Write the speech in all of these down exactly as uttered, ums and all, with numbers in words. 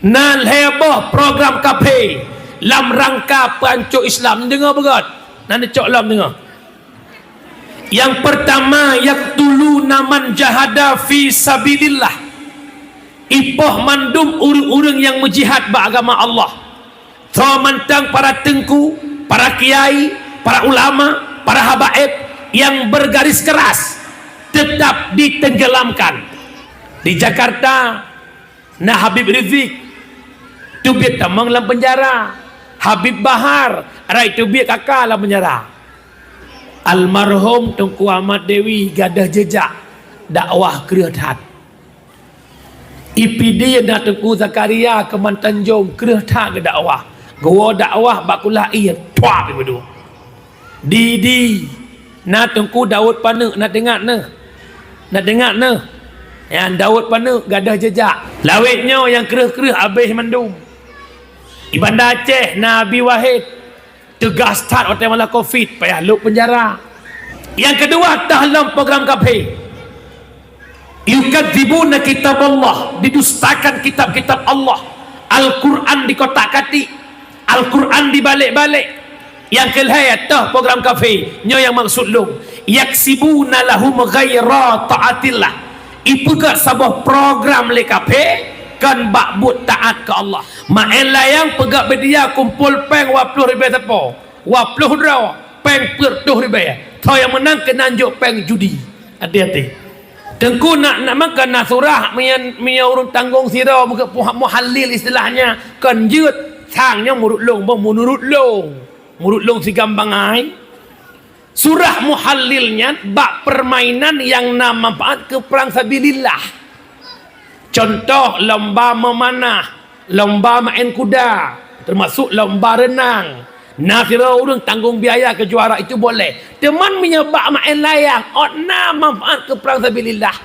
Na lhée boh program kafé lam rangka peuancô Islam. Deungoe beugét, na neucok lom deungoe. Nyang peurtama, yaqtuluna man jahada fi sabilillah. Ipoh mandum ureuëng-ureuëng nyang meujihad bak agama Allah. Soe mantong para teungku, para kiai, para ulama, para habaib nyang bergaris keras tetap ditenggelamkan. Di Jakarta, na Habib Rizik, teubiet tamong lam penjara. Habib Bahar, rai teubiet kaka lam penjara. Almarhum Teungku Ahmad Dewi gadoh jeujak dakwah kreueh that. I Pidie na Teungku Zakaria Keumantanjong kreueh that geudakwah. Geuwoe dakwah bak kulah ié, tuak ié beudôh. Di, di, na Teungku Daud Paneuk, na teuingat neuh. Na teuingat neuh. Nyan Daud Paneuk gadoh jeujak. Lawét nyoe nyang kreueh-kreueh abéh mandum. Di Banda Aceh na Abi Wahid. Teugas that watée mala covid, payah lôb penjara. Nyang keudua, tah lom program kafé. Yukadzibuna kitab Allah, didustakan kitab-kitab Allah. Al-Quran dikotak-katik, Al-Quran dibalik-balik. Nyang keulhée, tah program kafé, nyoe nyang maksud lôn. Yaksibuna lahum ghaira taatillah. Ipeugét saboh program lé kafé kon bak buet taát keu Allah. Maén layang peugét beudia kumpol péng dua ploh ribée sapo, dua ploh droe, péng peuet ploh ribée. Soe nyang meunang keunan jok péng judi. Até-até. Teungku nak, nak makan na surah meunyoe, meunyoe ureuëng tanggong sidroe meukeupeuhah muhallil istilahnya kon jeuet sang nyoe meunurut lôn, boh meunurut lôn. Meunurut lôn sigam bangai. Surah Muhallil nyan bak peurmainan nyang na manfaat keu prang sabilillah. Cuntoh, lomba meumanah, lomba maén kuda, teumasok lomba reunang. Na sidroe ureuëng tanggong biaya keu juara itu boleh. Teuma meunyoe bak maén layang, ôt na manfaat keu prang sabilillah.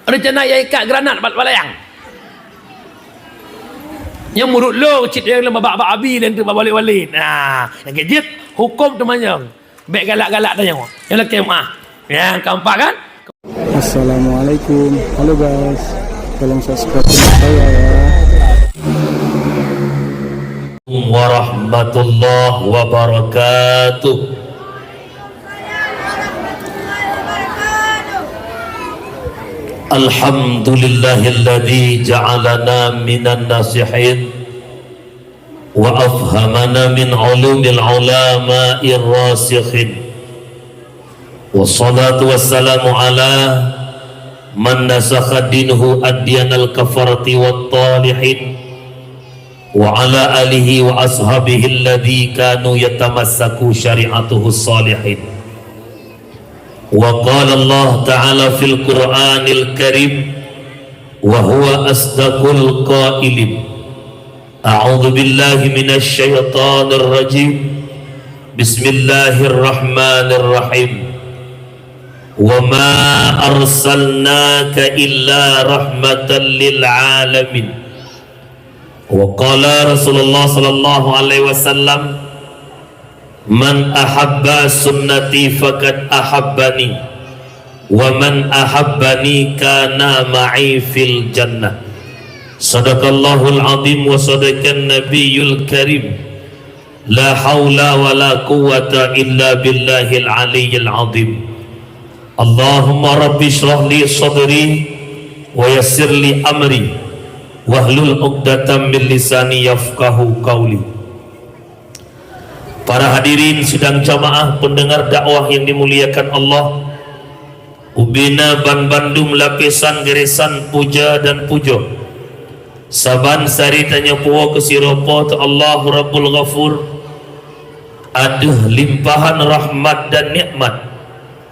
Reuncana nyang ikat granat bak layang. Nyang meunurut lôn cit nyang lôn babah-babah abi lé teuk bak walét-walét. Nah, nyang keu jeuet huköm teumanyong. Bék galak-galak tanyoe. Nyang lakée meuah. Nyang keempat kan? Assalamualaikum. Halo guys. Tolong subscribe channel saya ya. Warahmatullahi wabarakatuh. Alhamdulillahilladzi ja'alana minan nasihin wa afhamana min ulumil ulama'ir rasikhin. Wassalatu wassalamu ala man nasakha dinhu adyanal kafarati wat talihin, wa ala alihi wa ashabihi alladzi kanu yatamassaku syari'atuhu salihin. Wa qala Allah Ta'ala fil Qur'anil Karim, wa huwa asdaqul qailin. A'udzu billahi minasy syaithanir rajim. Bismillahirrahmanirrahim. Wa ma arsalnaka illa rahmatan lil alamin. Wa qala Rasulullah sallallahu alaihi wasallam, "Man ahabba sunnati faqad ahabbani, wa man ahabbani kana ma'i fil jannah." Sadaqallahul azim wa sadaqan nabiyyul karim. La haula wa la quwwata illa billahil aliyyil azim. Allahumma rabbi shrah li sadri wa yassir li amri wahlul 'uqdatam min lisani yafqahu qauli. Para hadirin sidang jamaah pendengar dakwah yang dimuliakan Allah, ubena banbandum lapesan garesan puja dan pujoe. Saban sari tanyoe puwoe keu sidroe Po teu Allah Rabbul Ghafur, ateueh limpahan rahmat dan nikmat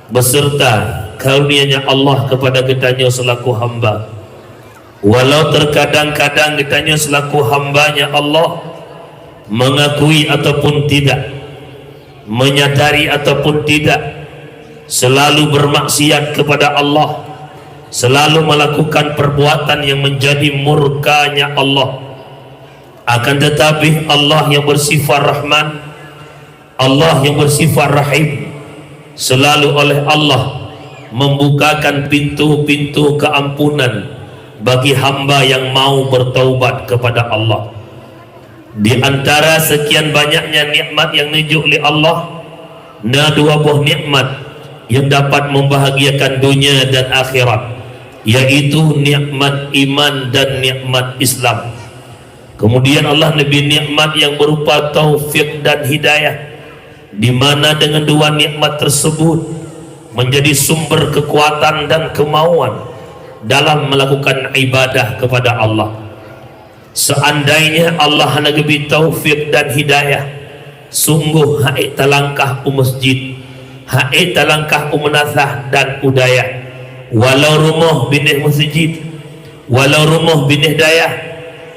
beserta karunia-Nya Allah kepada geutanyoe selaku hamba. Walau terkadang-kadang geutanyoe selaku hamba-Nya Allah, mengakui ataupun tidak, menyadari ataupun tidak, selalu bermaksiat kepada Allah, selalu melakukan perbuatan yang menjadi murka-Nya Allah. Akan tetapi, Allah yang bersifat Rahman, Allah yang bersifat Rahim, selalu oleh Allah membukakan pintu-pintu keampunan bagi hamba yang mau bertaubat kepada Allah. Di antara sekian banyaknya nikmat yang neujok lé Allah, na dua boh nikmat yang dapat membahagiakan dunia dan akhirat, yaitu nikmat iman dan nikmat Islam. Kemudian Allah neubri nikmat yang berupa taufik dan hidayah, di mana dengan dua nikmat tersebut menjadi sumber kekuatan dan kemauan dalam melakukan ibadah kepada Allah. Seandainya Allah hana geubri taufik dan hidayah, sungguh han ék talangkah u masjid, han ék talangkah u meunasah dan u dayah. Walau rumoh binéh masjid, walau rumoh binéh dayah,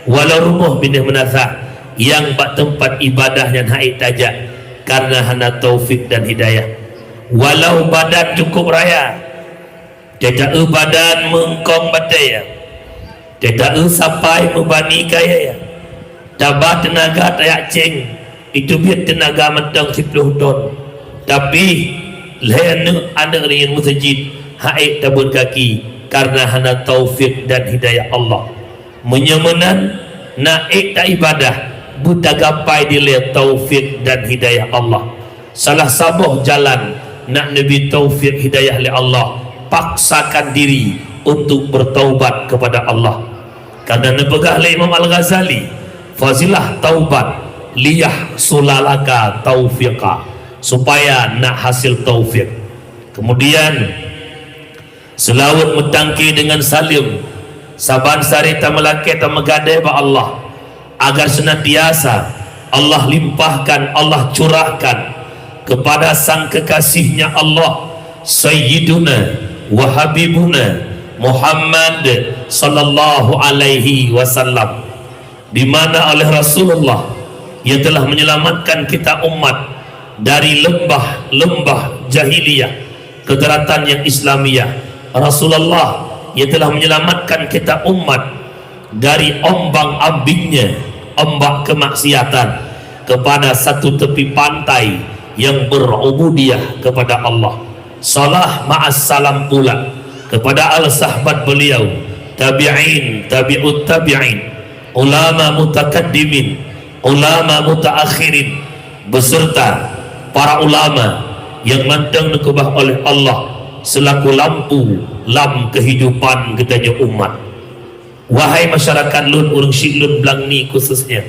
walau rumoh binéh meunasah, nyang bak teumpat ibadah nyan han ék tajak, karena hana taufik dan hidayah. Walau badan cukup raya, teuta eu badan meungkong batée, teuta eu sapai meubani kayée, taba teunaga tajak céng, iteubiet teunaga mantong siploh ton, tapi lhée neuk aneuk reunyeun meuseujid han ék tabeuet gaki, karena hana taufik dan hidayah Allah. Meunyoe meunan, na ék taibadah, beutagapai dilée taufik dan hidayah Allah. Salah saboh jalan nak neubri taufik hidayah lé Allah, paksakan diri untuk bertaubat kepada Allah. Karena neupeugah lé Imam Al-Ghazali, "Fazilah taubat liyahsula laka taufiqa," supaya nak hasil taufik. Kemudian, seulaweuet meutangke deungon saleuem, saban sari tameulakée tameugadée bak Allah, agar senantiasa Allah limpahkan, Allah curahkan kepada sang kekasih-Nya Allah, Sayyiduna wa Habibuna Muhammad sallallahu alaihi wasallam, di mana oleh Rasulullah, ia telah menyelamatkan kita umat dari lembah-lembah jahiliyah ke daratan yang Islamiyah. Rasulullah, ia telah menyelamatkan kita umat dari ombang-ambingnya ombak kemaksiatan kepada satu tepi pantai yang berubudiyah kepada Allah. Salah ma'as salam pula kepada al-sahbat beliau, tabi'in, tabi'ut tabi'in, ulama mutakaddimin, ulama mutaakhirin, beserta para ulama yang mantong neukeubah oleh Allah selaku lampu lam kehidupan geutanyoe umat. Wahai masyarakat lôn, ureuëng syiek lôn Blang Ni khususnya,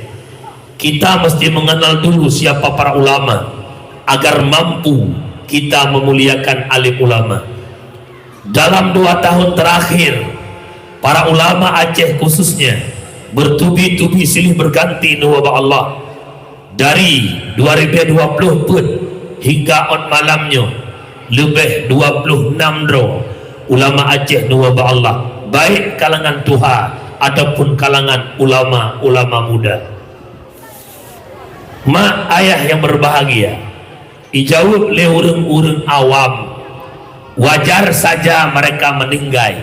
kita mesti mengenal dulu siapa para ulama agar mampu kita memuliakan alim ulama. Dalam dua tahun terakhir, para ulama Aceh khususnya bertubi-tubi silih berganti neuwoe bak Allah. Dari dua ribu dua puluh peuet hingga ot malam nyoe, leubeh dua puluh enam droe ulama Aceh neuwoe bak Allah, baik kalangan tuha ataupun kalangan ulama-ulama muda. Mak ayah yang berbahagia, ijaweueb lé ureuëng-ureuëng awam, wajar saja mereka meninggai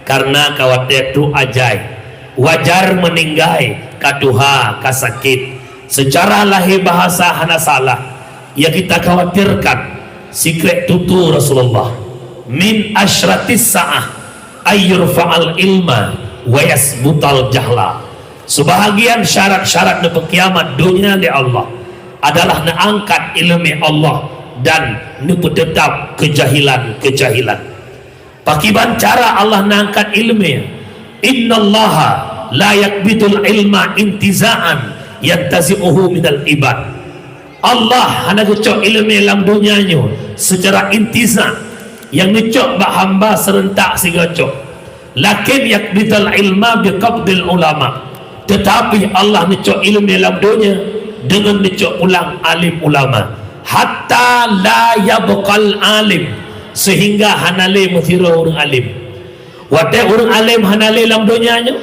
karena khawatir trok ajai. Wajar meninggai ka tuha, ka sakét. Secara lahé bahasa hana salah. Nyang kita khawatirkan, sikrek tutoe Rasulullah, "Min asyratis sa'ah ayyurfa'al ilma wa yasbutal jahla." Sebahagian syarat-syarat neupeukiamat donya lé Allah adalah neuangkat iéleumé Allah dan neupeuteutap keujahilan-keujahilan. Pakiban cara Allah neuangkat iéleumé? "Innallaha la yaqbidul ilma intiza'an yantazi'uhu minal ibad." Allah hana geucok iéleumé lam donya nyoe seucara intiza', nyang neucok bak hamba seureuntak sigoe cok. "Lakin yaqbidul ilma biqabdil ulama." Teutapi Allah neucok iéleumé lam donya deungon neucok pulang alim ulama. "Hatta la yabqal alim," seuhingga hana lé meusidroe ureuëng alim. Watée ureuëng alim hana lé lam donya nyoe,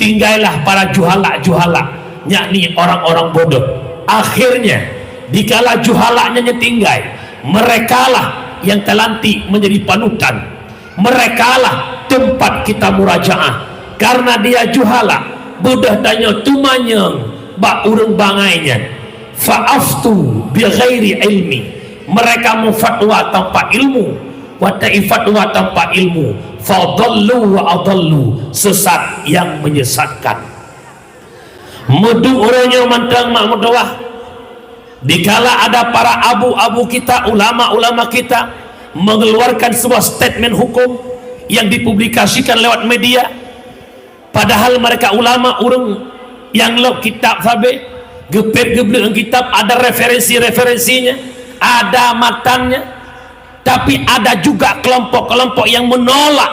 tinggailah para juhala-juhala, yakni orang-orang bodoh. Akhirnya, dikala juhala nyan tinggai, merekalah yang teulantik menjadi panutan. Merekalah tempat kita murajaah. Karena dia juhala, beudôh tanyoe teumanyong bak ureuëng bangai nyan. "Fa'aftu bi ghairi ilmi." Mereka meufatwa tanpa ilmu. Watée ifatwa tanpa ilmu, Fadallu wa adallu, sesat yang menyesatkan. Meuduek uroe nyoe mantong mak meutuwah, dikala ada para abu-abu kita, ulama-ulama kita mengeluarkan sebuah statement hukum yang dipublikasikan lewat media, padahal mereka ulama ureuëng nyang lok kitab sabe, geupet geubleuk ngon kitab, ada referensi-referensinya, ada matannya. Tapi ada juga kelompok-kelompok yang menolak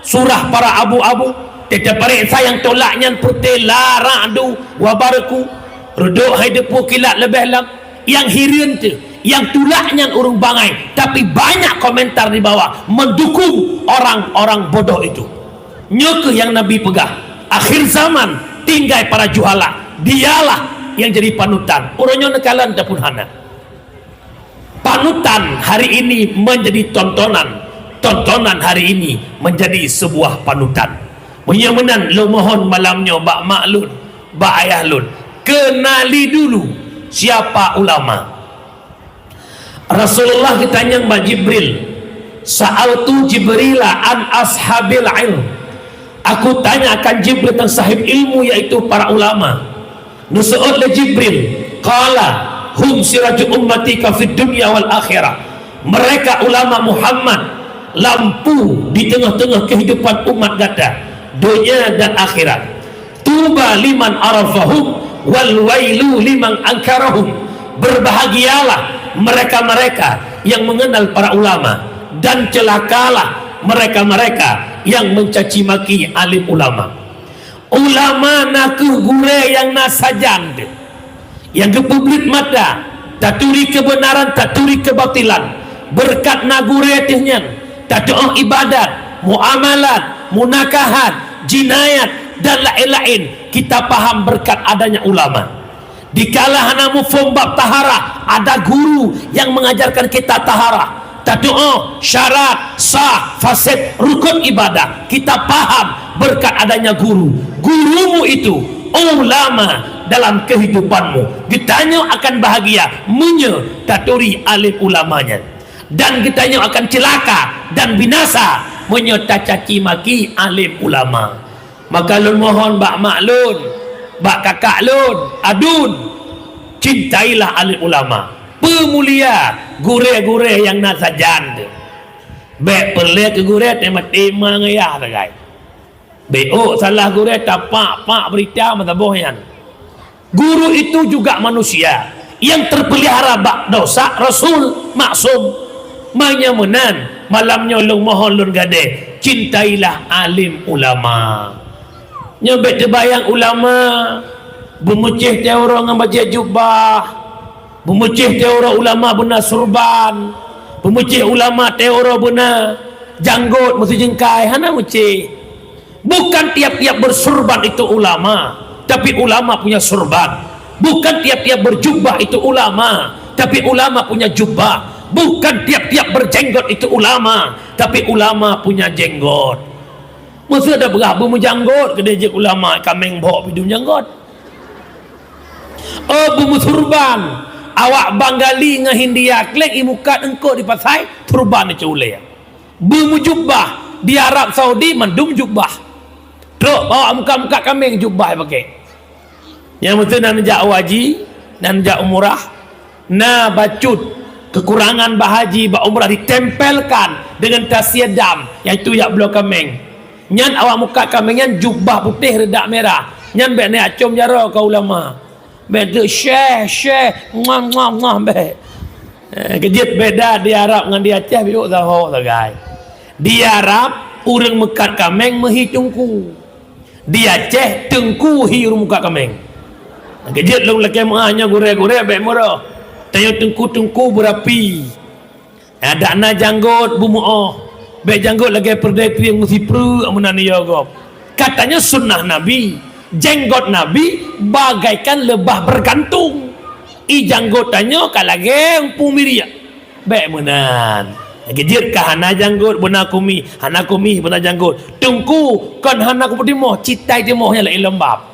surah para abu-abu. Teupeuriksa nyang tolak nyan peureute la ra'du wa barqu, reudôk hai deupue kilat leubeh lam. Nyang hireuen teuh, nyang tulak nyan ureuëng bangai, tapi banyak komentar di bawah mendukung orang-orang bodoh itu. Nyoe keuh nyang Nabi peugah, akhir zaman tinggai para juhala, dialah yang jadi panutan. Uroe nyoe neukalon ataupun hana. Panutan hari ini menjadi tontonan, tontonan hari ini menjadi sebuah panutan. Meunyoe meunan, lôn mohon malam nyoe bak mak lôn, bak ayah lôn, kenali dulu siapa ulama. Rasulullah geutanyong bak Jibril, "Sa'altu Jibrila an ashabil ilm." Aku tanya akan Jibril tentang sahib ilmu, yaitu para ulama. Neuseuôt lé Jibril, qala, "Hum siraju ummati ka fid dunya wal akhirah." Mereka ulama Muhammad, lampu di tengah-tengah kehidupan umat gata, dunia dan akhirat. "Tuba liman arafahum, wal wailu liman angkarahum." Berbahagialah mereka-mereka yang mengenal para ulama, dan celakalah mereka-mereka yang mencaci maki alim ulama. Ulama na kheueh gurée nyang na sajan teuh, nyang geupeubleuet mata, taturi keubeunaran, taturi keubatilan. Beureukat na gurée teuh nyan, tatuoh ibadat, muamalat, munakahat, jinayat, dan laén-laén. Kita paham beureukat adanya ulama. Dikala hana muphom bab taharah, ada guru yang mengajarkan kita taharah. Tatuoh syarat, sah, fasid, rukun ibadah. Kita paham beureukat adanya guru. Gurumu itu ulama dalam kehidupanmu. Geutanyoe akan bahagia meunyoe taturi alim ulama nyan. Dan geutanyoe akan celaka dan binasa meunyoe tacaci maki alim ulama. Maka lôn mohon bak mak lôn, bak kakak lôn, aduen, cintailah alim ulama. Peumulia gurée-gurée nyang na sajan teuh. Bék peureulée keu gurée teuma-teuma ngon yah sagai. Bék ôk salah gurée tapak-pak beurita meusaboh nyan. Guru itu juga manusia yang terpelihara bak dosa, Rasul maksum. Meunyoe meunan, malam nyoe lôn mohon lôn gadée, cintailah alim ulama. Nyoe bék teubayang ulama beumeucéh teuh uroe ngon bajée jubah, beumeucéh teuh uroe ulama beuna surban, beumeucéh ulama teuh uroe beuna janggot meusijeungkai, hana meucéh. Bukan tiap-tiap bersurban itu ulama, tapi ulama punya surban. Bukan tiap-tiap berjubah itu ulama, tapi ulama punya jubah. Bukan tiap-tiap berjenggot itu ulama, tapi ulama punya jenggot. Meuseue dak beurah beumeujanggot keudeh jeuet ulama, kaméng bhok pidum janggot. Oh, beumeusurban, awak Bangali ngon Hindia kléng imukat eungkôt di pasai, surban di ulée. Beumeujubah di Arab Saudi mandum jubah. Trok bawa muka-muka kaméng jubah pakai. Nyang meuteun na neujak haji, na neujak umrah, na bacut kekurangan bak haji, bak umrah ditempelkan dengan tasie dam, yaitu jak bloe kaméng. Nyan awak muka kaméng nyan jubah putéh reudak mirah. Nyan bék neujak com jaroe keu ulama. Bék teuk syeh, syeh, muah, muah, muah, bék. Eh, keujeuet beda di Arab ngon di Aceh, biôk saho sagai. Di Arab, ureuëng meukat kaméng meuhi teungku. Di Aceh, teungku hi ureuëng meukat kaméng. Keujeuet lôn lakée meuah nyoe gurée-gurée bék meurôh. Tanyoe teungku-teungku beurapi. Adak na janggot beumeuoh, bék janggot lagée peureudai trieng meusipreuk meunan yo gob. Katanya sunnah Nabi, jenggot Nabi bagaikan lebah bergantung. I janggot tanyoe ka lagée empu miriek. Bék meunan. Geujeuet ka hana janggot beuna kumih, hana kumih beuna janggot. Teungku kon hana kupeutimoh, citai timoh nyang laén lom bab.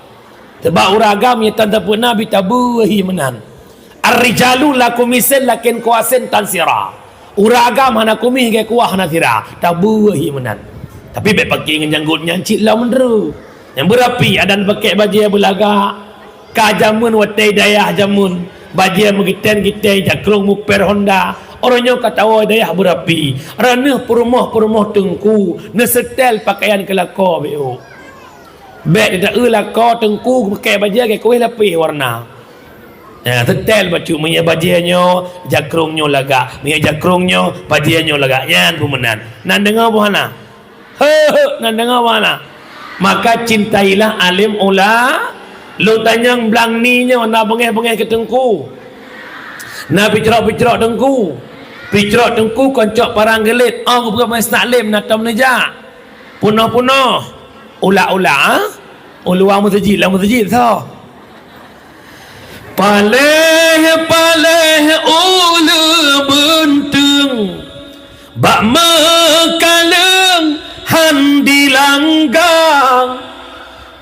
Sebab ureuëng agam nyang tan tapeunabi tabeuhi meunan. Ar-rijalu la kumisin lakin kuasin tan sira. Ureuëng agam hana kumih lagée kuah hana sira, tabeuhi meunan. Tapi bék paké ngon janggot nyan cit lom meunteue. Nyang beurapi adan paké bajée beulagak. Ka jameun watée dayah jameun, bajée meugitén-gitén, jakrong muper honda. Uroe nyoe ka tawoe dayah beurapi. Raneueh peurumoh-peurumoh teungku, neuseutèl pakaian keu lakoe bék. Bék teuta-eu lakoe teungku paké bajée gét kuéh lapéh warna. Ya, seutèl bacut, meunyoe bajée nyoe, jakrong nyoe lagak. Meunyoe jakrong nyoe, bajée nyoe lagak. Nyan peue meunan. Nan deungoe boh hana? Heu, heu, nan deungoe boh hana? Maka cintailah alim ula-, lôn tanyong blang ni nyoe na beungéh-beungéh keu teungku. Na picrok-picrok teungku. Picrok teungku kon cok parang geulet. Oh, geupeugah meuseunaklim na tom neujak. Peunoh-peunoh. Ula-ula, ah? U luwa meuseujid, lam meuseujid soe? Paléh-paléh uleue beunteung, bak meukaleueng han dilangga.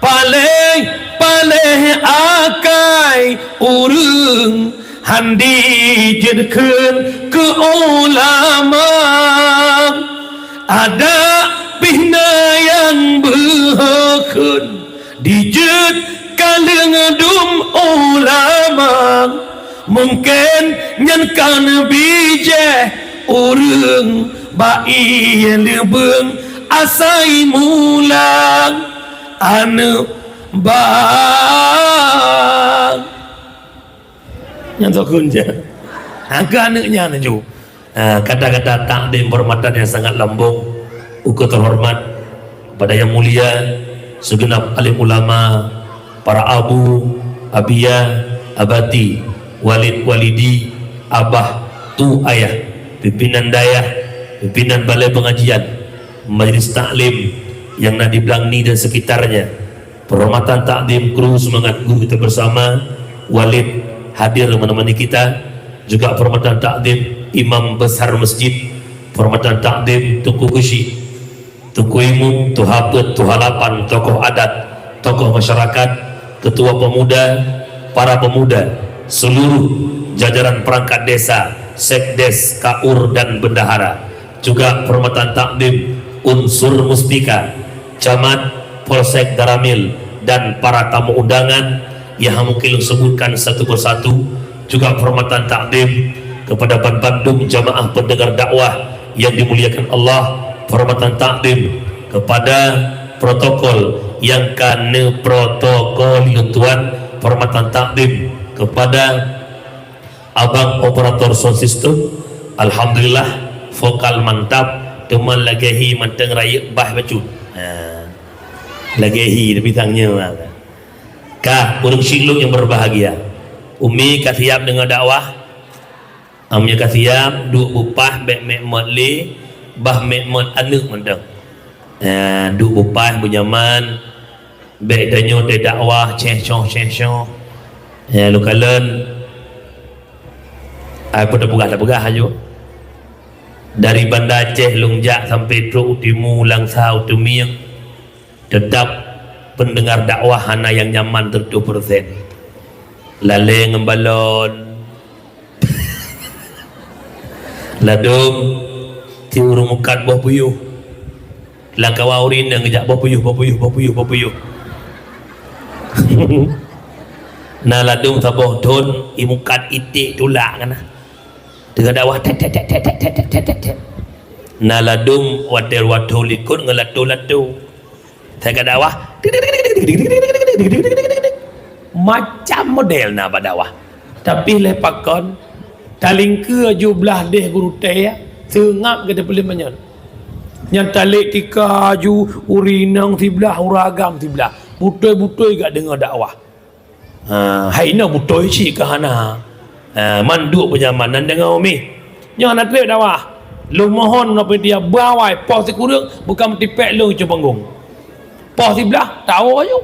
Paléh-paléh akai ureuëng han dijeuet kheun keu ulama. Adak pih na nyang beuhokheun dijeuet kaleueng dum ulama. Mungken nyan kan bijéh ureuëng bak ié leubeueng asai mulang aneuëk bang. Nyan sokun je. Angka aneuëk nyan ju. Ah, kata-kata takdim penghormatan yang sangat lambong, uku terhormat kepada yang mulia segenap alim ulama, para abu, abiyah, abati, walid, walidi, abah, tu, ayah, pimpinan dayah, pimpinan balai pengajian, majlis taklim yang na di Blangni dan sekitarnya, penghormatan takdim kru semangat guru kita bersama, Walid hadir menemani kita, juga penghormatan takdim Imam Besar Masjid, penghormatan takdim Teungku Keuchik, Teungku Imum, Tuha Peuet, Tuha Lapan, tokoh adat, tokoh masyarakat, ketua pemuda, para pemuda, seluruh jajaran perangkat desa, sekdes, kaur, dan bendahara. Juga penghormatan takdim unsur muspika, camat, polsek, danramil, dan para tamu undangan yang mungkin lôn sebutkan satu persatu. Juga penghormatan takdim kepada ban-, bandum jamaah pendengar dakwah yang dimuliakan Allah. Penghormatan takdim kepada protokol yang ka neuprotokol lôn tuan. Penghormatan takdim kepada abang operator sound system, alhamdulillah, vokal mantap, teuma lagée hi mantong rayeuk bah bacut. Ha. Lagée hi, tapi sang nyoe, ha. Ka, ureuëng syik lôn nyang berbahagia. Umi ka siap deungoe dakwah? Am nyoe ka siap, duek bupah, bék mék mot lé, bah mék mot aneuëk mantong. Ha, duek bupah, beunyaman, bék tanyoe teudakwah, ceh coh, ceh coh. Ya, lôn kalon, Ai, peue tapeugah, tapeugah aju. Dari Banda Aceh lôn jak sampai trok u timu, Langsa, u Teumieng, teutap pendengar dakwah hana nyang nyaman seratus persen. Lalée ngon balon. Ladom, ti ureuëng mukat boh puyuh. Lam kawan ureuëng inong geujak boh puyuh, boh puyuh, boh puyuh, boh puyuh. Na ladum saboh thon, imukat iték tulak kana. Teuka dakwah, tet, tet, tet. Na ladum watée ruwatoe likot ngon lato-lato. Teuka dakwah, macam model na bak dakwah. Tapi lé pakon, talingkeue aju blah deh gurutée, seungab gata peuleueh manyot. Nyan talek tika aju ureuëng inong siblah, ureuëng agam siblah. Butôi-butôi gak deungoe dakwah. Ha, hai inoe butôi cit ka hana. Ha, mandum peunyaman nan deungoe umi. Nyoe hana treb dakwah. Lôn mohon ngon panitia beuawai poh sikureueng bukan meutipék lôn cue panggong. Poh siblah, tawoe aju.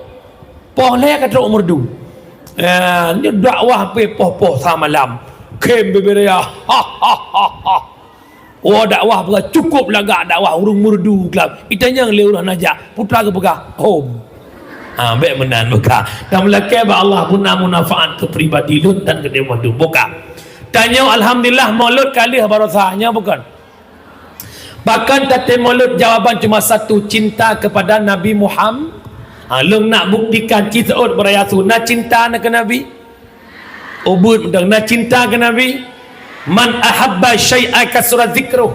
Poh lhée ka trok u Meureudu. Eh, nyoe dakwah pih poh-poh sa malam. Khém bibiraya. Ha, ha, ha, ha. Oh, dakwah peugah cukup lagak dakwah ureuëng Meureudu klam. Itanyong lé ureuëng hana jak. Putra geupeugah, hom. Ha, bék meunan meuka. Dan meulakée bak Allah guna manfaat keu pribadi lôn dan keu dewan tu. Buka. Tanyoe alhamdulillah Maulud ka lheueh baroesa nyoe bukan? Bahkan taté mulod jawaban cuma satu, cinta kepada Nabi Muhammad. Ha, lôn nak buktikan cit seuôt beuraya su na cinta na keu Nabi. Ubit dong na cinta keu Nabi. Man ahabba syai'a kasura zikruh.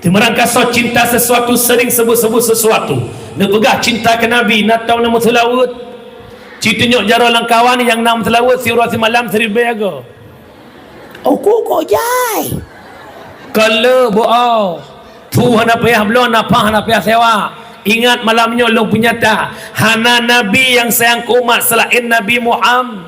Timeurang kasoe cinta sesuatu, sering sebut-sebut sesuatu. Neupeugah cinta keu Nabi, na tông na meuseulaweuet. Ci tunyok jaroe lam kawan nyang na meuseulaweuet siuroe simalam siribée go. Uku kok jai. Kala boh. Su hana payah bloe, nafah hana payah sewa. Ingat malam nyoe lôn peunyata, hana nabi nyang sayang keu umat seulaén Nabi Muhammad.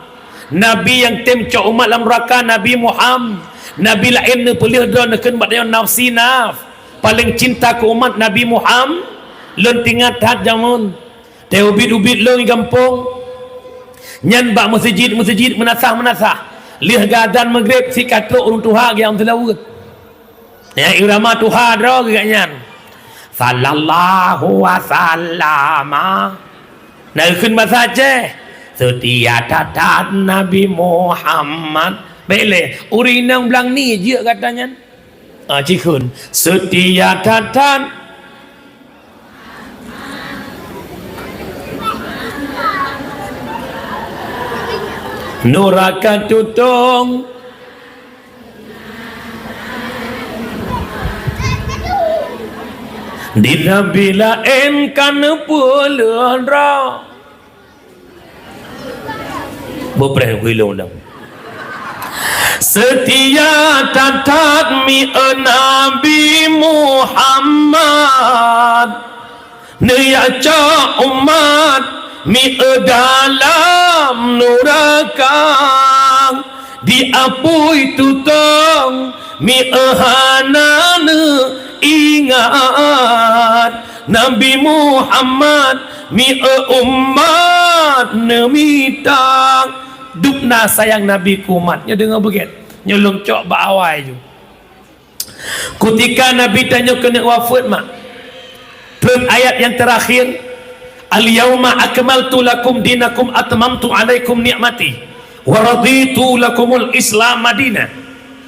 Nabi nyang tem cok umat lam nuraka Nabi Muhammad. Nabi laén neupeuleueh droe neukheun bak tanyoe nafsi naf. Paleng cinta keu umat Nabi Muhammad. Lôn teuingat that jameun. Teuh ubit-ubit lôn i gampông. Nyan bak meuseujid-meuseujid, meunasah-meunasah. Lheueh geuazan Maghrib, sikatrok ureuëng tuha geujak meuseulaweuet. Ya, irama tuha droe geuh nyan. Sallallahu wasallama. Na geukheun basa Aceh. Seutia that-that Nabi Muhammad. Bék lé, ureuëng inong blang ni jeuet gata nyan. Ah, cikheun. Seutia that-that. Nuraka tutong. Di Nabi laén ka neupeuleueh droe. Beupreh gulong dong. Seutia that-that mi Nabi Muhammad. Neuyacok umat mieu dalam nuraka, diapui tutong mieu hana neuingat. Nabi Muhammad mieu umat neumita. Dubna sayang Nabi keu umat. Nyoe deungoe beugét. Nyoe lôn cok bak awai ju. Kutika Nabi tanyoe keuneuk wafeuet mak, treun ayat nyang teurakhir, "Al-yauma akmaltu lakum dinakum atmamtu alaikum ni'mati wa raditu lakumul Islam madina."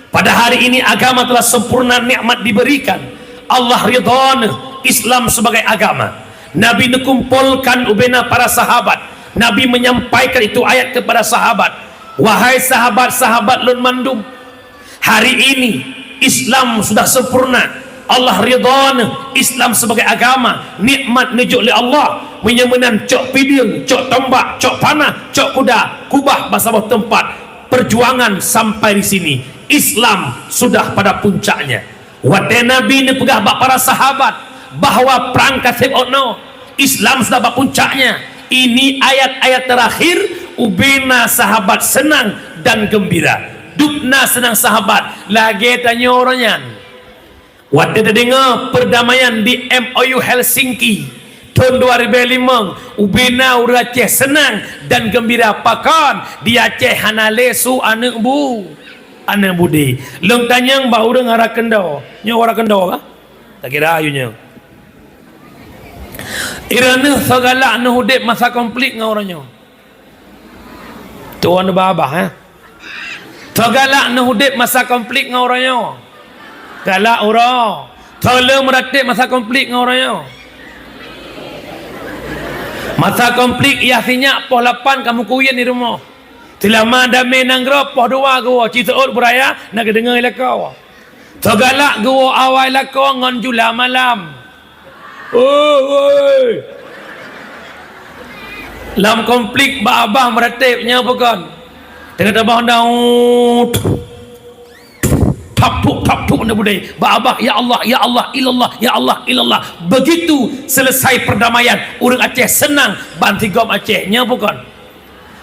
Pada hari ini agama telah sempurna, nikmat diberikan. Allah ridha neuh Islam sebagai agama. Nabi neukumpolkan ubena para sahabat. Nabi menyampaikan itu ayat kepada sahabat, "Wahai sahabat-sahabat lôn mandum, hari ini Islam sudah sempurna. Allah ridha neuh Islam sebagai agama, nikmat neujok lé Allah. Meunyoe meunan cok pideung, cok tombak, cok panah, cok kuda, kubah bak saboh teumpat. Perjuangan sampai di sini. Islam sudah pada puncaknya." Watée Nabi neupeugah bak para sahabat bahwa prang ka seb 'oh noe, Islam sudah bak puncaknya. Ini ayat-ayat terakhir, ubena sahabat senang dan gembira. Dubna senang sahabat, lagée tanyoe uroe nyan. Watée tadeungoe perdamaian di M O U Helsinki thon dua ribée limong, ubena ureuëng Aceh senang dan gembira. Pakon? Di Aceh hana lé su aneuëk bu, aneuëk bude. Lôn tanyong bak ureuëng Ara Keundo. Nyoe Ara Keundo kah? Takira ayue nyoe. Ireuneuh soe galak neuh udeb masa konflik ngon uroe nyoe? Tuan babah, eh? Soe galak neuh udeb masa konflik ngon uroe nyoe? Galak uroe. Soe le meuratéb masa konflik ngon uroe nyoe? Masa konflik yah sinyak poh lapan ka meukuyen di rumoh. Seulama damé nanggroe poh dua geuwoe, ci seuôt beuraya na geudeungoe lakoe. Soe galak geuwoe awai lakoe ngon jula malam. Oi, oi. Lam konflik bak abah meuratéb nyoe bukon. Teungoh tabah daun. Thap thuk, thap thuk na budai. Bak abah, "Ya Allah, ya Allah, ilallah, ya Allah, ilallah." Begitu selesai perdamaian, ureuëng Aceh senang, ban sigom Aceh. Nyoe bukon.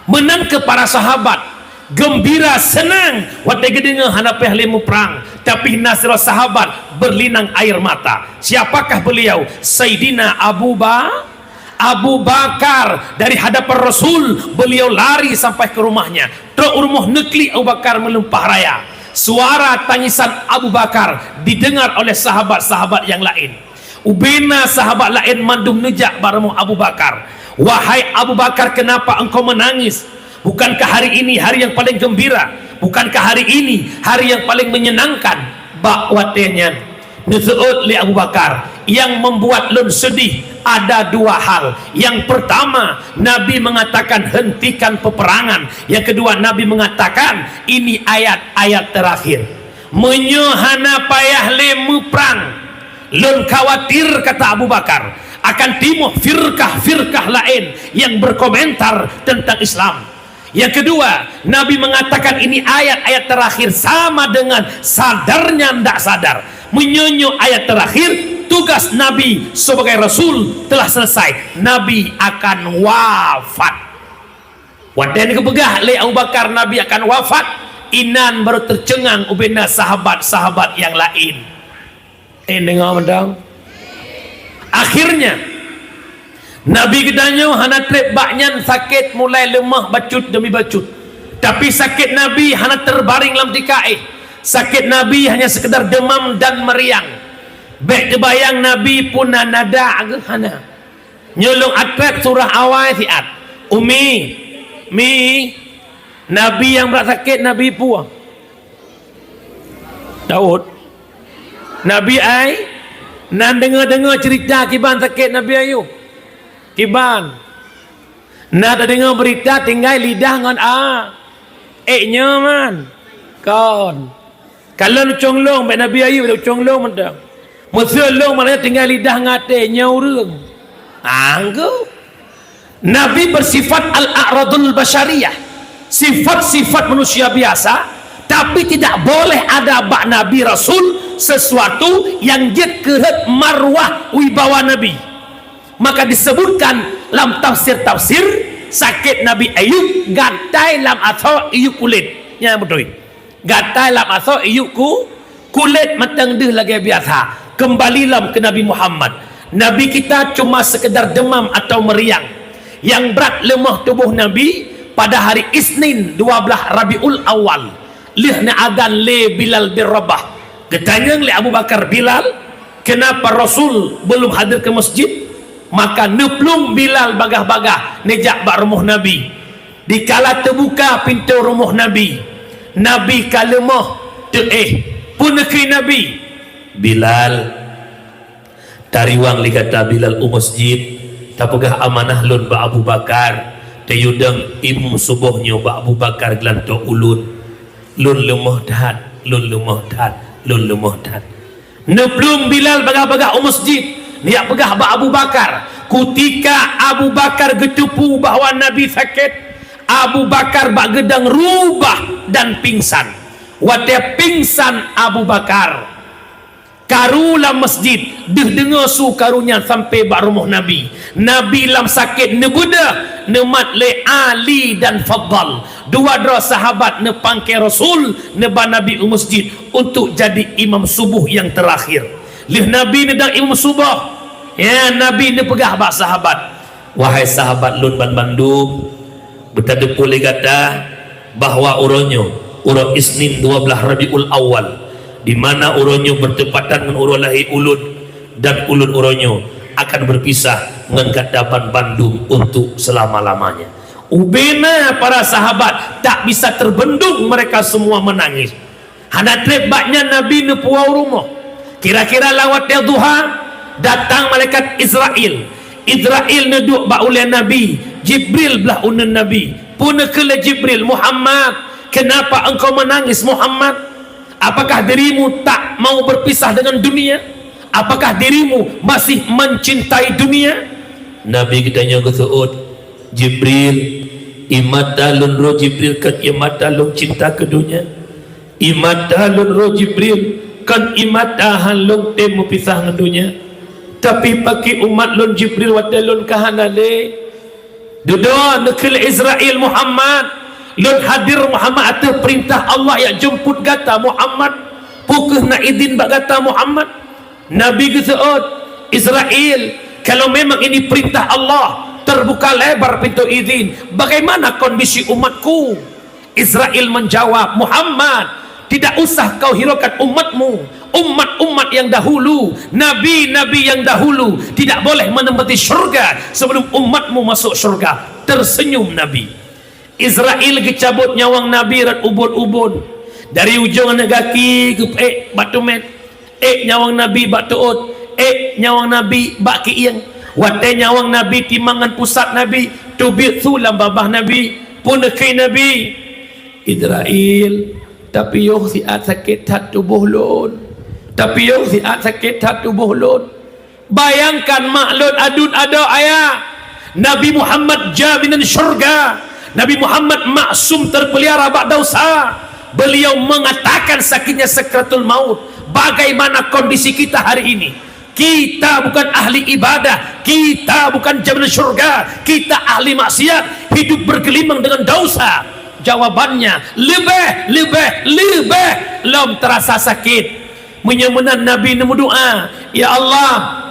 Meunan keu para sahabat, geumbira seunang watée geudeungoe hana payah lé muprang, tapi na sidroe sahabat beulinang air mata. Siapakah beliau? Saidina Abu Ba-, Abu Bakar. Dari hadapan Rasul, beliau lari sampai ke rumahnya. Trok u rumoh neuklik Abu Bakar meulimpah raya. Suara tangisan Abu Bakar didengar oleh sahabat-sahabat yang lain. Ubena sahabat laén mandum neujak bak rumoh Abu Bakar. "Wahai Abu Bakar, kenapa engkau menangis? Bukankah hari ini hari yang paling gembira? Bukankah hari ini hari yang paling menyenangkan?" Bak watée nyan, Neuseuôt lé Abu Bakar, "Yang membuat lôn sedih ada dua hal. Yang pertama, Nabi mengatakan, 'Hentikan peperangan.' Yang kedua, Nabi mengatakan, 'Ini ayat-ayat terakhir.' Meunyoe hana payah lé meuprang, lôn khawatir," kata Abu Bakar, "akan timoh firkah-firkah laén yang berkomentar tentang Islam." Yang kedua, Nabi mengatakan ini ayat-ayat terakhir sama dengan sadarnya ndak sadar. Meunyoe nyoe ayat terakhir, tugas Nabi sebagai Rasul telah selesai. Nabi akan wafat. Watée geupeugah lé Abu Bakar Nabi akan wafat, inan baru teuceungang ubena sahabat-sahabat nyang laén. Eh, deungoe mantong. Akhirnya, Nabi geutanyoe hana treb bak nyan sakét mulai leumah bacut demi bacut. Tapi sakét Nabi hana teubaréng lam tika éh. Sakét Nabi hanya sekedar demam dan meriang. Bék teubayang Nabi puna nada geuh hana. Nyoe lôn atreb surah awai siat. Umi, Mi, Nabi nyang brat sakét Nabi peue? Daud. Nabi ai, nan deungoe-deungoe cerita kiban sakét Nabi Ayub. Kiban. Na tadeungoe beurita tinggai lidah ngon a. Ék nyoe man. Kon. Kalon ucong lông, bék Nabi Ayub, ucong lông mantong. Meuseu lông maknanya tinggai lidah ngon até nyoe ureuëng. Anggo. Nabi bersifat al-a'radul basyariyah, sifat-sifat manusia biasa, tapi tidak boleh ada bak Nabi Rasul sesuatu yang jeuet keu rhot marwah wibawa Nabi. Maka disebutkan lam tafsir-tafsir, sakét Nabi Ayub gatai lam asoe iyup kulét. Nyan beutôi. Gatai lam asoe iyup ku, kulét mantong deuh lagée biasa. Kembali lom keu Nabi Muhammad. Nabi kita cuma sekedar demam atau meriang. Yang berat lemah tubuh Nabi pada hari Isnin dua belas Rabiul Awal. Lheueh neuadan lé Bilal bin Rabah. Geutanyong lé Abu Bakar, "Bilal, kenapa Rasul belum hadir ke masjid?" Maka neuplueng Bilal bagah-bagah neujak bak rumoh Nabi. Dikala teubuka pintoe rumoh Nabi, Nabi ka leumoh teuéh. Peue neukheun Nabi? "Bilal, tariwang lé gata Bilal u masjid, tapeugah amanah lôn bak Abu Bakar, tayue dong imum suboh nyoe bak Abu Bakar geulantoe ulôn. Lôn leumoh that, lôn leumoh that, lôn leumoh that." Neuplueng Bilal bagah-bagah u masjid, neujak peugah bak Abu Bakar. Kutika Abu Bakar geuteupeue bahwa Nabi sakét, Abu Bakar bak geudong rubah dan pingsan. Watée pingsan Abu Bakar, karu lam masjid deuh deungoe su karu nyan sampoe bak rumoh Nabi. Nabi lam sakét neubeudôh, neumat lé Ali dan Fadal. Dua droe sahabat neupangke Rasul neuba Nabi u masjid untuk jadi imam suboh nyang teurakhir. Lheueh Nabi neudong imam suboh, ya, Nabi neupeugah bak sahabat, "Wahai sahabat lôn banmandum, beuteupeue lé gata bahwa uroe nyoe, uroe Isnin dua belas Rabiul Awal, di mana uroe nyoe bertepatan ngon uroe lahé ulôn, dan ulôn uroe nyoe akan berpisah ngon gata banmandum untuk selama-lamanya." Ubena para sahabat tak bisa terbendung, mereka semua menangis. Hana treb bak nyan Nabi neupuwoe u rumoh. Kira-kira lam watée duha, datang malaikat Israel. Israel neuduek bak ulée Nabi, Jibril blah uneuen Nabi. Peue neukheun lé Jibril, "Muhammad, kenapa engkau menangis, Muhammad? Apakah dirimu tak mau berpisah dengan dunia? Apakah dirimu masih mencintai dunia?" Nabi geutanyoe geuseuôt, "Jibril, ié mata lôn roh Jibril kon ié mata lôn cinta keu donya. Ié mata lôn roh Jibril kon ié mata han lôn tem meupisah ngon donya. Tapi pakri umat lôn Jibril watée lôn ka hana lé?" "Dudoe," neukheun lé Israel, "Muhammad, lôn hadir Muhammad ateueh peurintah Allah nyang jeumput gata Muhammad. Peu kheueh na idin bak gata Muhammad?" Nabi geuseuôt, "Israel, kalau memang ini perintah Allah, terbuka lebar pintu izin, bagaimana kondisi umatku?" Israel menjawab, "Muhammad, tidak usah kau hiraukan umatmu. Umat-umat yang dahulu, nabi-nabi yang dahulu tidak boleh menempati syurga sebelum umatmu masuk syurga." Tersenyum Nabi. Israel geucabot nyawöng Nabi rot ubon-ubon. Dari ujong aneuk gaki geupeuék bak teumèt. Ék nyawöng Nabi bak teuôt, ék nyawöng Nabi bak kiéng. Watée nyawöng Nabi timang ngon pusat Nabi, teubiet su lam babah Nabi, peuneukheun Nabi, "Izrail, tapiôh siat sakét that tuboh lôn. Tapiôh siat sakét that tuboh lôn." Bayangkan mak lôn aduen adoe ayah, Nabi Muhammad jaminan syurga, Nabi Muhammad maksum terpelihara bak dosa. Beliau mengatakan sakitnya sakratul maut, bagaimana kondisi kita hari ini? Kita bukan ahli ibadah, kita bukan jaminan syurga, kita ahli maksiat, hidup bergelimang dengan dosa. Jawabannya, leubeh, leubeh, leubeh lom terasa sakit. Meunyoe meunan Nabi neumeudoá, "Ya Allah,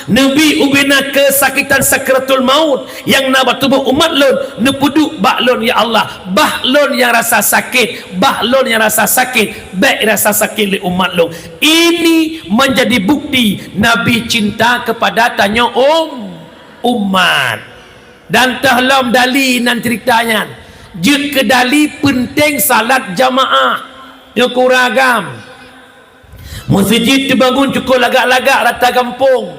neubi ubena keusakitan sakratul maut nyang na bak tuboh umat lôn, neupeuduek bak lôn, ya Allah, bah lôn nyang rasa sakét, bah lôn nyang rasa sakét, bék rasa sakét lé umat lôn." Ini menjadi bukti Nabi cinta kepada tanyoe um-, umat. Dan teuh lom dali nan cerita nyan. Jeuet keu dali peunteng salat jamaah. Nyoe keu ureuëng agam. Meuseujid teubangun cukôp lagak-lagak rata gampông.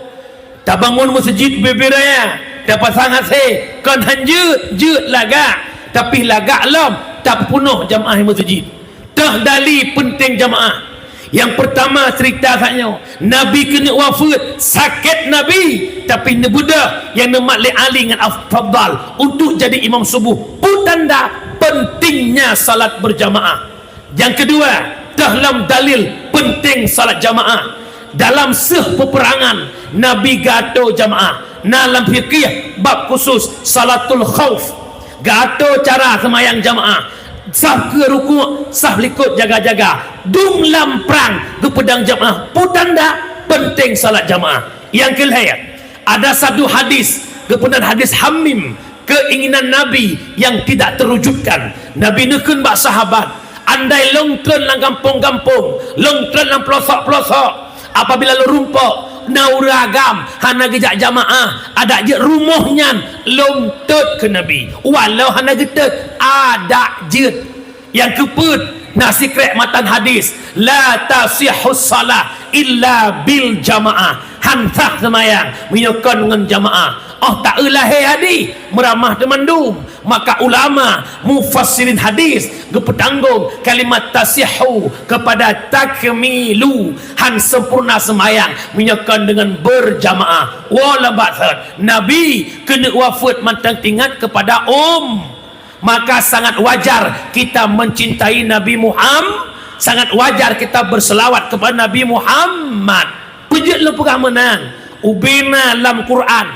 Tabangun meuseujid bubé raya, tapasang hasé, kon han jeuet, jeuet lagak, tapi lagak lom tapeupunoh jamaah meuseujid. Teuh dali peunteng jamaah. Nyang peurtama cerita saát nyoe, Nabi keuneuk wafeuet, sakét Nabi, tapi neubeudôh nyang neumat lé Ali ngon Af-, Fadal untuk jadi imam suboh. Peue tanda pentingnya salat berjamaah. Nyang keudua, teuh lom dalil peunteng salat jamaah. Dalam seuh peupeurangan, Nabi geuatô jamaah. Na lam fikih bab khusus salatul khauf. Geuatô cara seumayang jamaah. Saf keu rukuk, saf likot jaga-jaga. Dum lam prang geupeudong jamaah. Peue tanda peunteng salat jamaah. Nyang keulhèe, ada satu hadis, geupeugah hadis Hamim, keinginan Nabi yang tidak terwujudkan. Nabi neukheun bak sahabat, "Andai lôn treun lam gampông-gampông, lôn treun lam peulosok-peulosok, apabila lôn rumpok na ureuëng agam hana geujak jamaah, adak jeuet rumoh nyan, lôn tôt," kheun Nabi. Walau hana geutot, adak jeuet. Nyang keupeuet, na sikrek matan hadis, "La tasihhus shalah illa bil jamaah." Han sah seumayang meunyoe kon ngon jamaah. Oh, taeu lahé hadis, meuramah teumandum. Maka ulama, mufassirin hadis geupeutanggong kalimat tasihhu kepada takmilu, han sempurna seumayang meunyoe kon deungon berjamaah. Woe lam bak thot, Nabi keuneuk wafeuet mantong teuingat kepada um-, Maka sangat wajar kita mencintai Nabi Muham-, sangat wajar kita berselawat kepada Nabi Muhammad. Peue jeuet lôn peugah meunan, ubena lam Quran,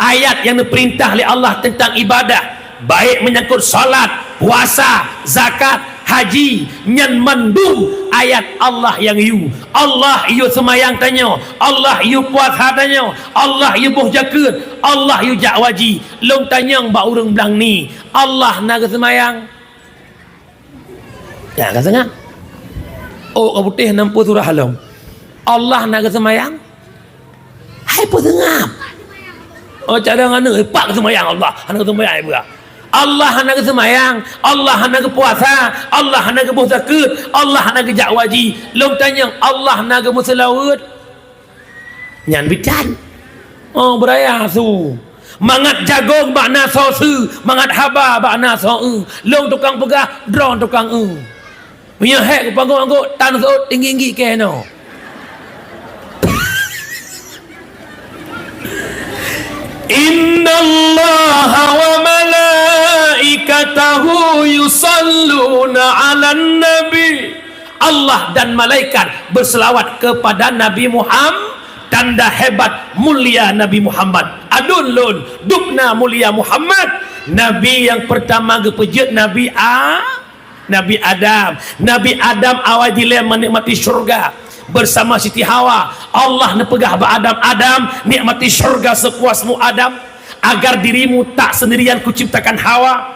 ayat nyang neupeurintah lé Allah teuntang ibadah, baik menyangkut salat, puasa, zakat, haji, nyan mandum ayat Allah nyang yue. Allah yue seumayang tanyoe, Allah yue puasa tanyoe, Allah yue boh jakeuet, Allah yue jak haji. Lôn tanyong bak ureuëng blang ni, Allah na geuseumayang? Nyan ka seungab. Oh, ka putéh nam peuet surah lom. Allah na geuseumayang? Hai peuseungab. Oh, cadang aneuk, eh, pak geuseumayang Allah, hana geuseumayang ibu. Allah hana geuseumayang, Allah hana geupuasa, Allah hana geuboh zakeuet, Allah hana geujak haji. Lôn tanyong, Allah na geumeuseulaweuet? Nyan bitan. Oh, beuraya su. Mangat jagong bak na soe su, mangat haba bak na soe eu. Lôn tukang peugah, droe tukang eu. Meunyoe hék geupanggong anggô, tan seuôt tinggi-tinggi keunoe. Innallaha wa malaikatahu yusalluna 'alan nabi. Allah dan malaikat berselawat kepada Nabi Muhammad, tanda hebat mulia Nabi Muhammad. Aduen lôn, dubna mulia Muhammad. Nabi nyang peurtama geupeujeuet Nabi A-, Nabi Adam. Nabi Adam awai dilèe menikmati syurga bersama Siti Hawa. Allah neupeugah bak Adam, "Adam, nikmati syurga sepuasmu, Adam, agar dirimu tak sendirian kuciptakan Hawa."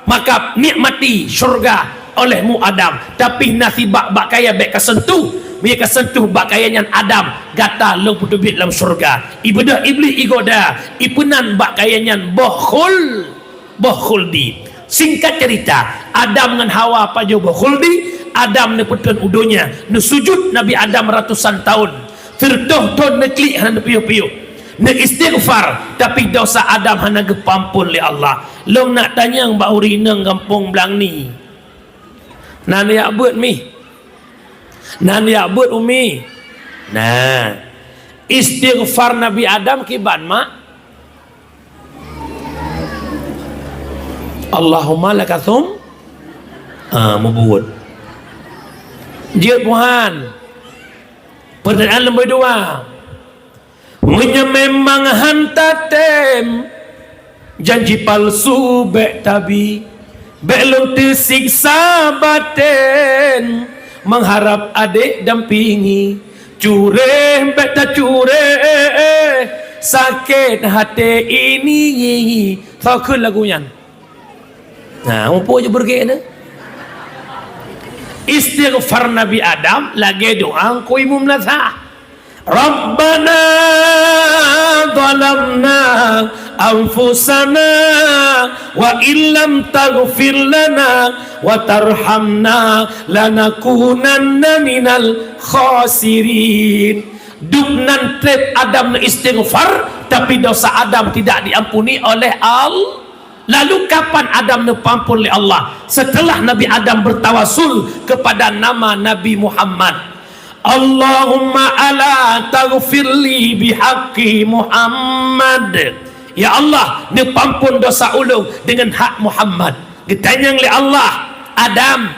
Maka nikmati syurga olehmu Adam, tapi na sibak bak kayèe bèk kasentuh. Meunyoe kasentuh bak kayèe nyan Adam, gata lôn peuteubiet lam syurga. Ibeudôh Iblih igoda, ipeunan bak kayèe nyan boh khul-, boh khuldi. Singkat cerita, Adam ngon Hawa pajoh boh khuldi, Adam neupeutrön u donya, neusujut Nabi Adam ratusan tahun, sireutôh thon neuklik hana neupiôh-piôh, neuistighfar, tapi dosa Adam hana geupeuampon lé Allah. Lôn nak tanyong bak ureueng inong gampông Blang Ni. Nan jak beuet mi. Nan jak beuet umi. Nah, istighfar Nabi Adam kiban mak. Allahumma lakatsum, ah, mubuet. Jeuet Tuhan. Pertanyaan nombor dua. Meunyoe memang han tatem, janji palsu bék tabi, bék lôn teusiksa baten, mengharap adék dampingi. Cureh bék tacureh, sakét haté ini. Soe kheun lagu nyan? Nah, muphom jih beureuguek nyan. Istighfar Nabi Adam lagée doa Teungku Imum Nazah. Rabbana zalamna anfusana wa illam taghfir lana wa tarhamna lanakunanna minal khasirin. Dub nan treb Adam neuistighfar, tapi dosa Adam tidak diampuni oleh Allah. Lalu kapan Adam neupeuampon lé Allah? Setelah Nabi Adam bertawasul kepada nama Nabi Muhammad. Allahumma ala taghfirli bihaqqi Muhammad. Ya Allah, neupeuampon dosa ulôn dengan hak Muhammad. Geutanyong lé Allah, Adam,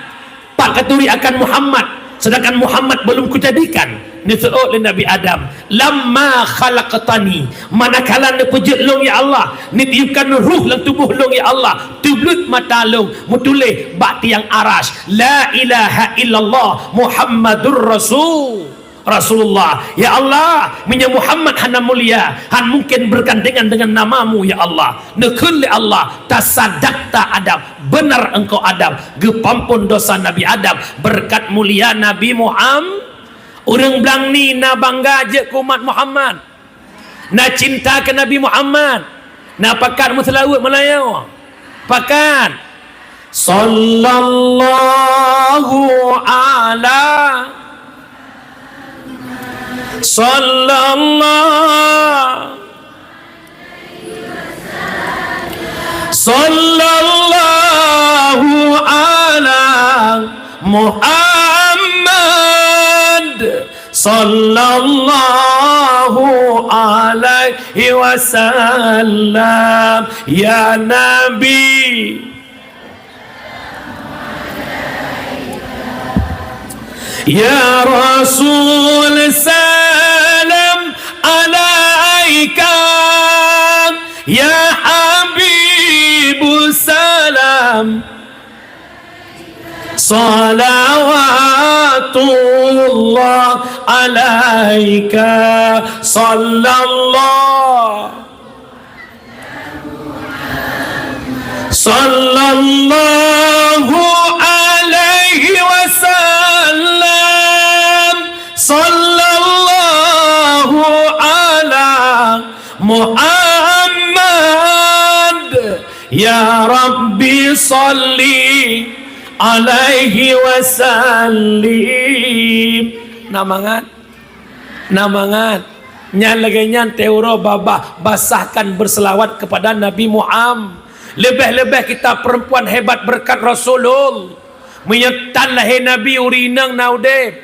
Pat katuri akan Muhammad, sedangkan Muhammad belum kujadikan. Neuseuôt lé Nabi Adam, "Lamma khalaqtani," manakala neupeujeuet lôn, ya Allah, neutiupkan ruh lam tuboh lôn, ya Allah, teubleut mata lôn, meutuléh bak tiang Arasy, "La ilaha illallah Muhammadur Rasul." Rasulullah, "Ya Allah, meunyoe Muhammad hana mulia, han mungken bergandengan dengan nama-Mu, ya Allah." Neukheun lé Allah, "Tasadaqta Adam, benar engkau Adam." Geupeuampon dosa Nabi Adam beureukat mulia Nabi Muham-, ureuëng Blang Ni na bangga jeuet keu umat Muhammad. Na cinta keu Nabi Muhammad, na pakat meuseulaweuet meulayeue. Pakat. Sallallahu ala, sallallahu, sallallahu ala Muhammad. Sallallahu alaihi wasallam, ya Nabi. Ya Rasul, salam alaika, ya Habibu, salam. Salawatullah alaika, sallallahu, sallallahu alaihi wasallam, sallallahu ala Muhammad. Ya Rabbi, salli alaihi wasallim. Na mangat? Na mangat? Nyan lagée nyan teuuroe babah basahkan berselawat kepada Nabi Muhammad. Leubeh-leubeh kita perempuan hebat berkat Rasulul. Meunyoe tan lahé Nabi, ureuëng inong na udeb.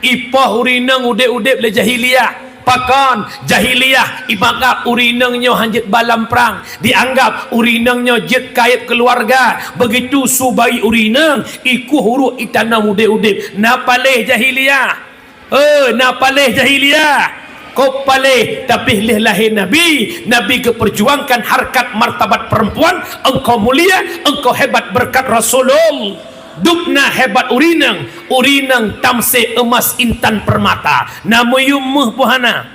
Ipoh ureuëng inong udeb-udeb lé jahiliyah. Pakon? Jahiliyah ianggab ureuëng inong nyoe han jeuet ba lam prang. Dianggab ureuëng inong nyoe jeuet kayeb keuluwarga. Begitu su bayi ureuëng inong, ikueh uruek itanom udeb-udeb. Na paléh jahiliyah. Eh, na paléh jahiliyah. Kok paléh, tapi lheueh lahé Nabi, Nabi geuperjuangkan harkat martabat perempuan, engkau mulia, engkau hebat berkat Rasulul. Dubna hebat ureuëng inong, ureuëng inong tamsé eumas intan permata, na meuyuem méuh buhana.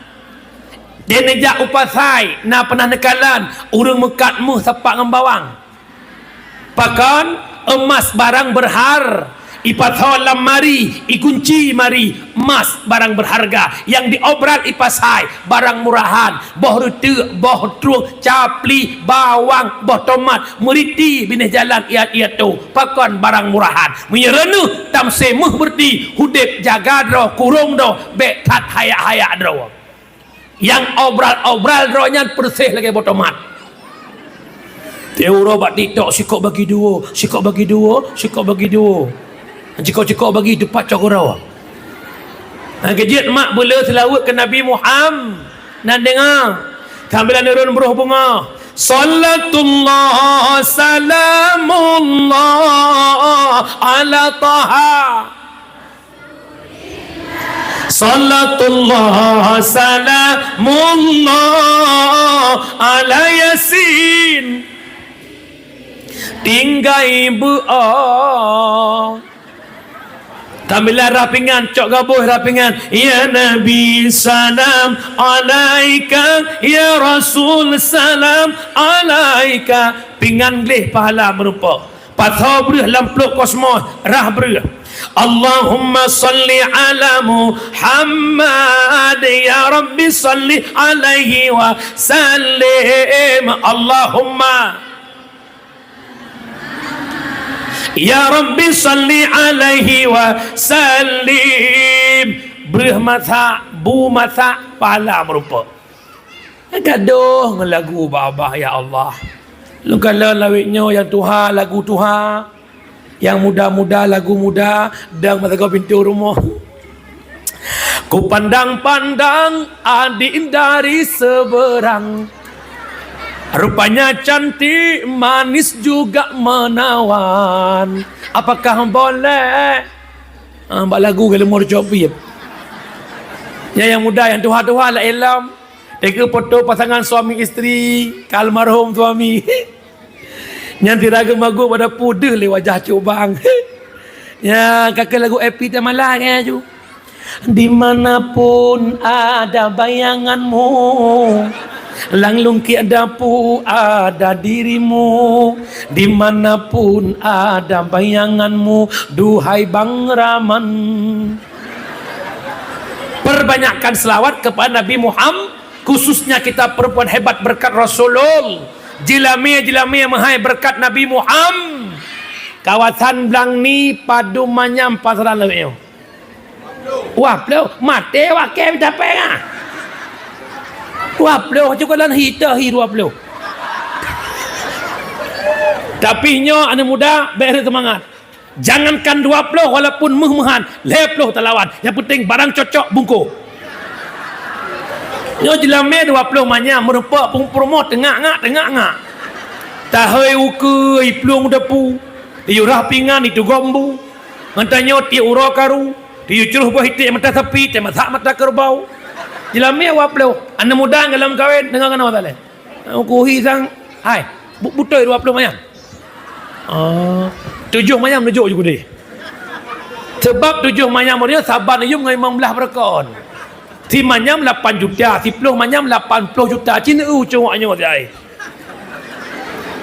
Deh neujak u pasai, na peunah neukalon, ureuëng meukat méuh sapak ngon bawang. Pakon? Eumas barang berhar-, Ipasoe lam mari, ikunci mari, emas barang berharga, nyang diobral ipasai barang murahan, boh reuteuk, boh trueng, capli, bawang, boh tomat, meuriti binéh jalan iat-iat tu, pakon barang murahan. Meunyoe reuneuh tamsé meuh beureuti, udeb jaga droe, kurong droe, bék that hayak-hayak droe. Nyang obral-obral droe nyan peureséh lagée boh tomat. Tiep uroe bak TikTok, sikok bagi dua, sikok bagi dua, sikok bagi dua. Cikok-cikok bagi teumpat cok uroe. Nah, geujeuet mak beuleu seulaweuet keu Nabi Muhammad. Nan deungoe. Sambil nurun broh beungoh. Salatullah salamullah ala Taha. Salatullah salamullah ala Yasin. Tinggai beuo. Tambilan rah pingan, cok gaboh rah pingan. Ya Nabi salam alaika, ya Rasul salam alaika. Pingan gleh pahala meurumpok. Pasoe breuh lam plôk kosmos, rah breuh. Allahumma shalli ala Muhammad, ya Rabbi shalli alaihi wa sallim. Allahumma, ya Rabbi shalli alaihi wa sallim. Breuh masak, bu masak, pahala meurumpok. Gadoh ngon lagu babah, ya Allah. Lôn kalon lawét nyoe nyang tuha lagu tuha, nyang muda-muda lagu muda, dang meusagoe pintoe rumoh. Kupandang-pandang adik dari seberang, rupanya cantik, manis juga menawan. Apakah boleh? Ah, bak lagu geuleumor cop piep. Nyang, nyang muda, nyang tuha-tuha lah ilom. Teuka foto pasangan suami isteri, ka almarhum suami. Nyan sira geumagoe bak dapu deuh lé wajah cubang. Nyan ka keu lagu Epi Tamala nyan ju. Di mana pun ada bayanganmu, lam lungkiek dapu ada dirimu. Di mana pun ada bayanganmu, duhai Bang Rahman. Perbanyakkan selawat kepada Nabi Muhammad. Khususnya kita perempuan hebat berkat Rasulul. Jeulamé-jeulamé meuhai berkat Nabi Muhammad. Kawasan Blang Ni, padum manyam pasaran lawét nyoe. Dua ploh, maté wakée mita péng ah. Dua ploh, cukup lan hita hi dua ploh. Tapi nyoe aneuk muda, bék rhot seumangat. Jangankan dua ploh, walaupun meuh-meuhan, lhée ploh talawan. Nyang penting barang cocok bungkôh. Nyoe jeulamé dua ploh manyam, meurumpok peurumoh teungak ngak, teungak ngak. Tahôi ukeue, iplueng u dapu, iyue rah pingan, itugom bu. Ngon tanyoe tiek uroe karu, tiyue cruh boh iték mata sapi, teumasak mata keureubeue. Jeulamé dua ploh, aneuk muda nyang golom kawen, deungoe keunoe saleh. Ukeue hi sang, hai, bu-, beutôi dua ploh manyam. Oh, tujoh manyam neujok ju keudeh. Sebab tujoh manyam uroe nyoe saban yuem ngon limong blaih beureukoh. Si manyam lapan juta, siploh manyam lapan ploh juta. Cit neu cowok nyoe jai.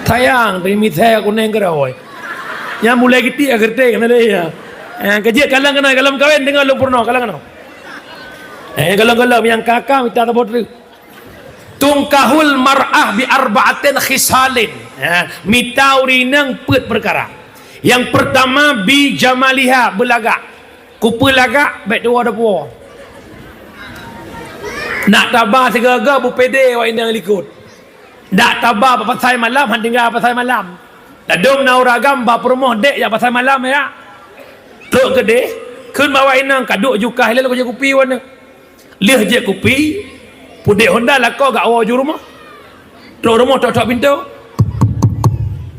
Sayang, tapi misai kuneng keuroi. Nyang mulai geutik ka geutek keunan lé ya. Eh, keujeuet kalon keunoe, golom kawen deungon lôn peurunoe, kalon keunoe. Eh, golom-golom nyang ka-ka mita saboh treuk. Tunkahul mar'ah bi arba'atin khisalin. Ya, mita ureueng inong peuet peukara. Nyang peurtama bi jamaliha, beulagak. Kupeue lagak, bék tuwoe dapu. Nak taba sigoe-goe beupede awak inong likot. Dak taba bak pasai malam, han tinggai pasai malam. Ladôm na ureueng agam ba peurumoh dék jak pasai malam ya. Trok keudeh, kheun bak awak inong, ka duek jukah ilée lôn kujak kupi wan. Lheueh jeuet kupi, pudek honda lakoe gak woe ju rumoh. Trok rumoh tok-tok pintoe.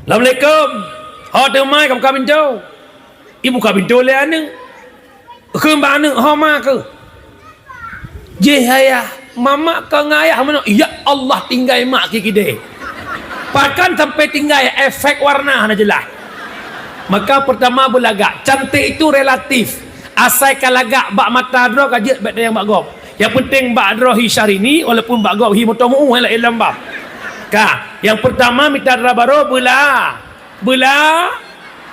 "Assalamualaikum." "Ho teuma ka buka pintoe?" Ibuka pintoe lé aneuk. Kheun bak aneuk, "Ho ma keuh?" "Jih ayah, mamak ka ngon ayah meunoe." "Ya Allah, tinggai mak kikidée." Pakon sampai tinggai, efek warna hana jeulaih. Maka pertama beulagak, cantik itu relatif. Asai ka lagak bak mata droe ka jeuet bak nyang bak gob. Nyang penting bak droe hi Syahrini, walaupun bak gob hi moto meu-ueh lah ilom bab. Ka, nyang pertama mita dara barô beula. Beula.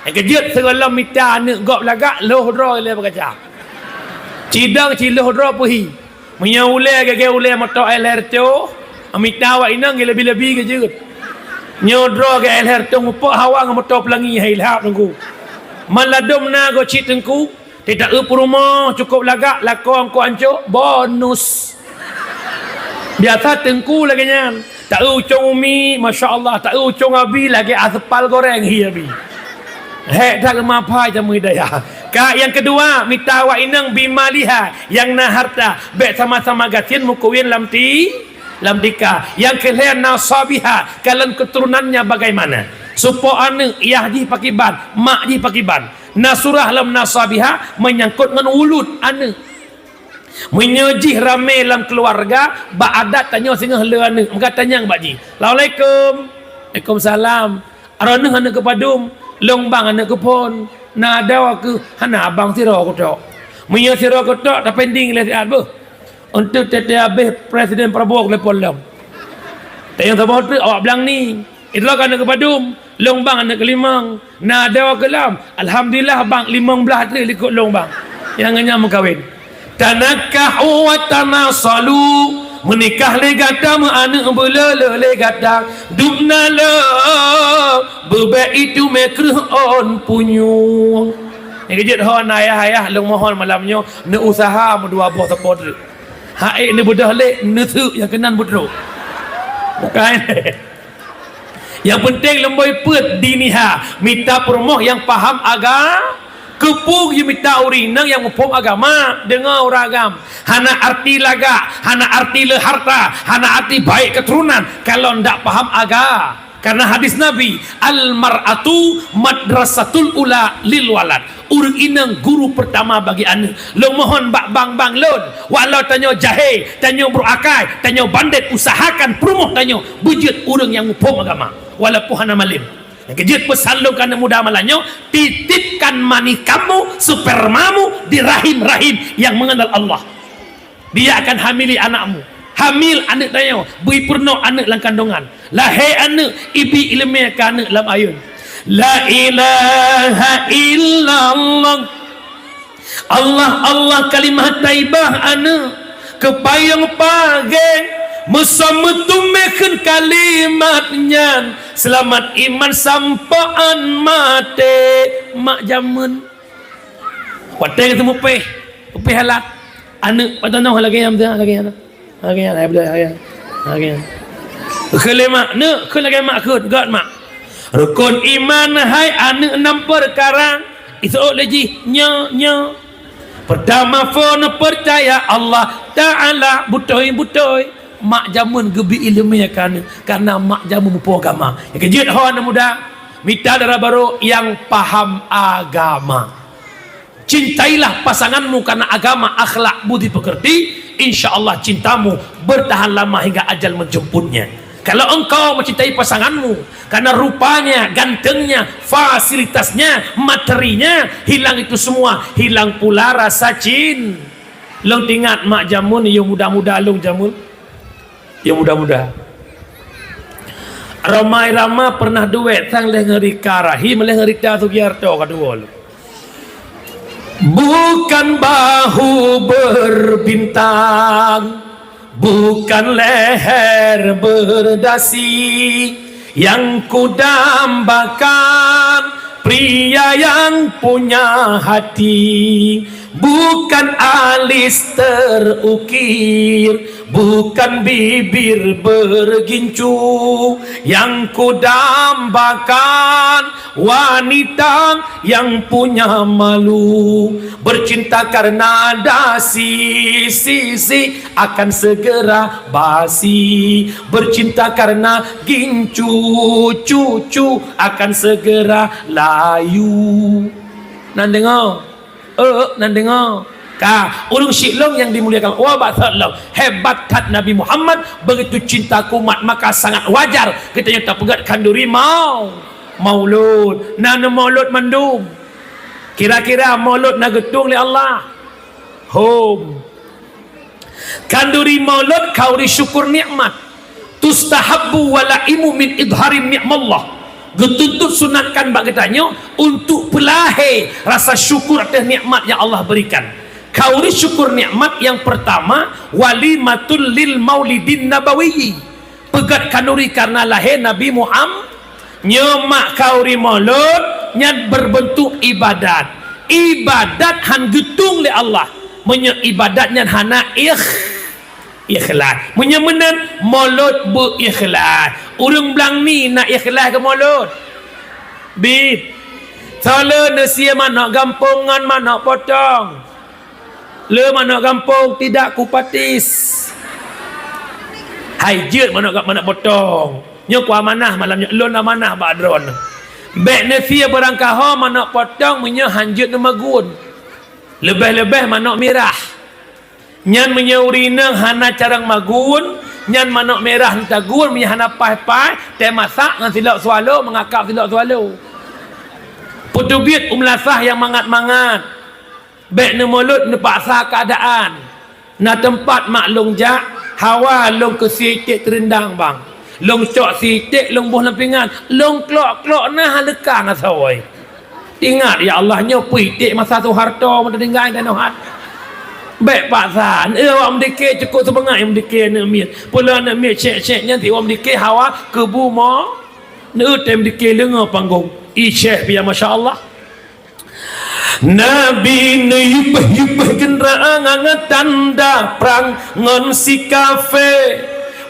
Nyang keujeuet sigohlom mita aneuk gob lagak, lhôh droe lé bagaca. Cidong ci lhôh droe peuhi. Meunyoe ulée gagée ulée moto L R T O, mita awak inong geulebi-lebi geujeuet. Nyoe droe geu L R T O mupok hawa ngon moto peulangi hai lhab teungku. Maladom na goe cit teungku, tita eu peurumoh cukôp lagak lakong ko ancok, bonus. Biasa teungku lagée nyan. Taeu ucong umi, masya Allah, taeu ucong abi lagée aspal goreng hi abi. Hek that geumapa jamui daya. Ka yang kedua, mita awak inong bimaliha yang na harta, bék sama-sama gasien meukuwin lam ti lam tika. Yang keulhée nasabiha, kalon keturunannya bagaimana. Supok aneuk, yah jih pakiban, mak jih pakiban. Nasurah lom nasabiha menyangkut ngon wulud aneuk. Meunyoe jih ramé lam keuluwarga, bak adat tanyoe singoh le aneuk, meuka tanyong bak jih, "Assalamualaikum." "Waalaikumsalam." "Aroe neuh aneuk keupadum?" "Lôn bang aneuk keuphon." "Na adoe keuh?" "Hana, abang sidroe kutok." Meunyoe sidroe kutok, tapending lé siat beuh. Untuk tete habéh Presiden Prabowo telepon lom. Tanyong saboh treuk awak blang ni. "Idroe ka aneuk keupadum?" "Lôn bang aneuk keulimong." "Na adoe keuh lom?" "Alhamdulillah bang, limong blaih treuk likot lôn bang." Nyang ngon nyan meukawen. Tanakahu wa tanasalu, meunikah lé gata, meuaneuk beuleu-leu lé gata, dubna le beubek itu mé kreuh ôn punyueng. Nyang keujeuet hon ayah-ayah lôn mohon malam nyoe neuusaha meudua boh sapo treuk. Haék neubeudôh lé neuseuk nyang keunan beutrok. Bukai. Nyang peunteng leumbôi peuet diniha, mita peurumoh nyang paham aga-, keupeue jimita ureuëng inong nyang muphom agama, deungoe ureuëng agam. Hana arti lagak, hana arti le harta, hana arti baik keturunan kalau ndak paham aga-, karena hadis Nabi, "Al-mar'atu madrasatul ula lil walad." Ureuëng inong guru pertama bagi aneuk. Lôn mohon bak bang-bang lôn, walau tanyoe jahé, tanyoe brôk akai, tanyoe bandét, usahakan peurumoh tanyoe beujeuet ureuëng nyang muphom agama, walaupun hana malém. Nyang keujeuet peusan lôn keu aneuk muda malam nyoe, titipkan mani kamu, spermamu di rahim-rahim yang mengenal Allah. Dia akan hamili anakmu. Hamil aneuk tanyoe, bri peurunoe aneuk lam kandongan. Lahé aneuk, ibi ileumé keu aneuk lam ayôn. La ilaha illallah. Allah, Allah, kalimah thaibah aneuk, keu payong pagée, meusom meuteumé kheun kalimat nyan, seulamat iman sampoe án maté. Mak jameun. Watée geuteumeupéh, upéh halat. Aneuk pat tanoh lagée nyan, lagée nyan. Lagée nyan, lagée nyan. Kheun lé mak, "Neuk, kheun lagée mak kheun, göt mak." Rukon iman hai aneuk nam peukara, iseuôt lé jih, "Nyo, nyo." Peurtama phon peucaya Allah Taala, beutôi-beutôi. Mak jameun geubi ileumé keu aneuk, kareuna mak jameun muphom agama. Nyang keujeuet ho aneuk muda, mita dara barô nyang paham agama. Cintailah pasanganmu karena agama, akhlak, budi pekerti, insya Allah cintamu bertahan lama hingga ajal menjemputnya. Kalau engkau mencintai pasanganmu karena rupanya, gantengnya, fasilitasnya, materinya, hilang itu semua, hilang pula rasa cin-, lôn teuingat mak jameun, yôh muda-muda lôn jameun. Nyang muda-muda. Rhoma Irama pernah duet sang lheueh ngon Rika Rahim, lheueh ngon Rita Sugiarto ka duet. Bukan bahu berbintang, bukan leher berdasi, yang kudambakan pria yang punya hati, bukan alis terukir, bukan bibir bergincu, yang kudambakan wanita yang punya malu, bercinta karena dasi, si, si akan segera basi, bercinta karena gincu, cucu akan segera layu. Nan deungoe? Eh, nan deungoe? Ka, ureuëng syiek lôn nyang dimuliakan Allah, bak that lom. Hebat that Nabi Muhammad, begitu cinta keu umat, maka sangat wajar geutanyoe tapeugét khanduri mau-, maulud. Na neumaulud mandum. Kira-kira maulud na geutueng lé Allah? Hom. Khanduri maulud khanduri syukur nikmat. Tustahabbu walaimu min idhari nikmallah. Geutuntot sunatkan bak geutanyoe untuk peulahé rasa syukur atas nikmat yang Allah berikan. Khauri syukur nikmat yang pertama, walimatul lil maulidin nabawi. Peugét khanuri karena lahé Nabi Muhammad. Nyoe mak khanuri Maulud nyan berbentuk ibadat. Ibadat han geutung lé Allah. Meunyoe ibadat nyan hana ikh-, ikhlas. Meunyoe meunan, Maulud beu ikhlas. Ureuëng blang ni na ikhlas keu Maulud? Bit. Soe le neusie manok gampông ngon manok potong? Le manok gampông tidak kupatis. Hai jeuet manok, manok potong. Nyoe kuamanah malam nyoe, lôn amanah bak droeneuh. Bék neusie beurangkaho manok potong meunyoe han jeuet neumagun. Leubeh-leubeh manok mirah. Nyan meunyoe ureuëng inong hana carông magun, nyan manok mirah neutagun meunyoe hana paih-paih, teumasak ngon silop swallow, meungakab silop swallow. Peuteubiet u meulasah nyang mangat-mangat. Bék neumulot neupaksa keuadaan. Na teumpat mak lôn jak, hawa lôn keu sie iték teurendang bang. Lôn cok sie iték lôn boh lam pingan, lôn klok-klok na leuka ngon sawoe. Ingat, ya Allah, nyoe peuiték masa Soeharto meuteutinggai dan Nohat. Bék paksa, neueu awak meudike cukôp seubeungat nyang meudike aneuk miet. Peula aneuk miet syek-syek nyan tiwak meudike hawa keubu mo. Neueu tem meudike leungoe panggong. Ih, syeh pih, masya Allah. Nabi neuyuebeh-yubeh genderaan ngon tanda prang ngon si kafé.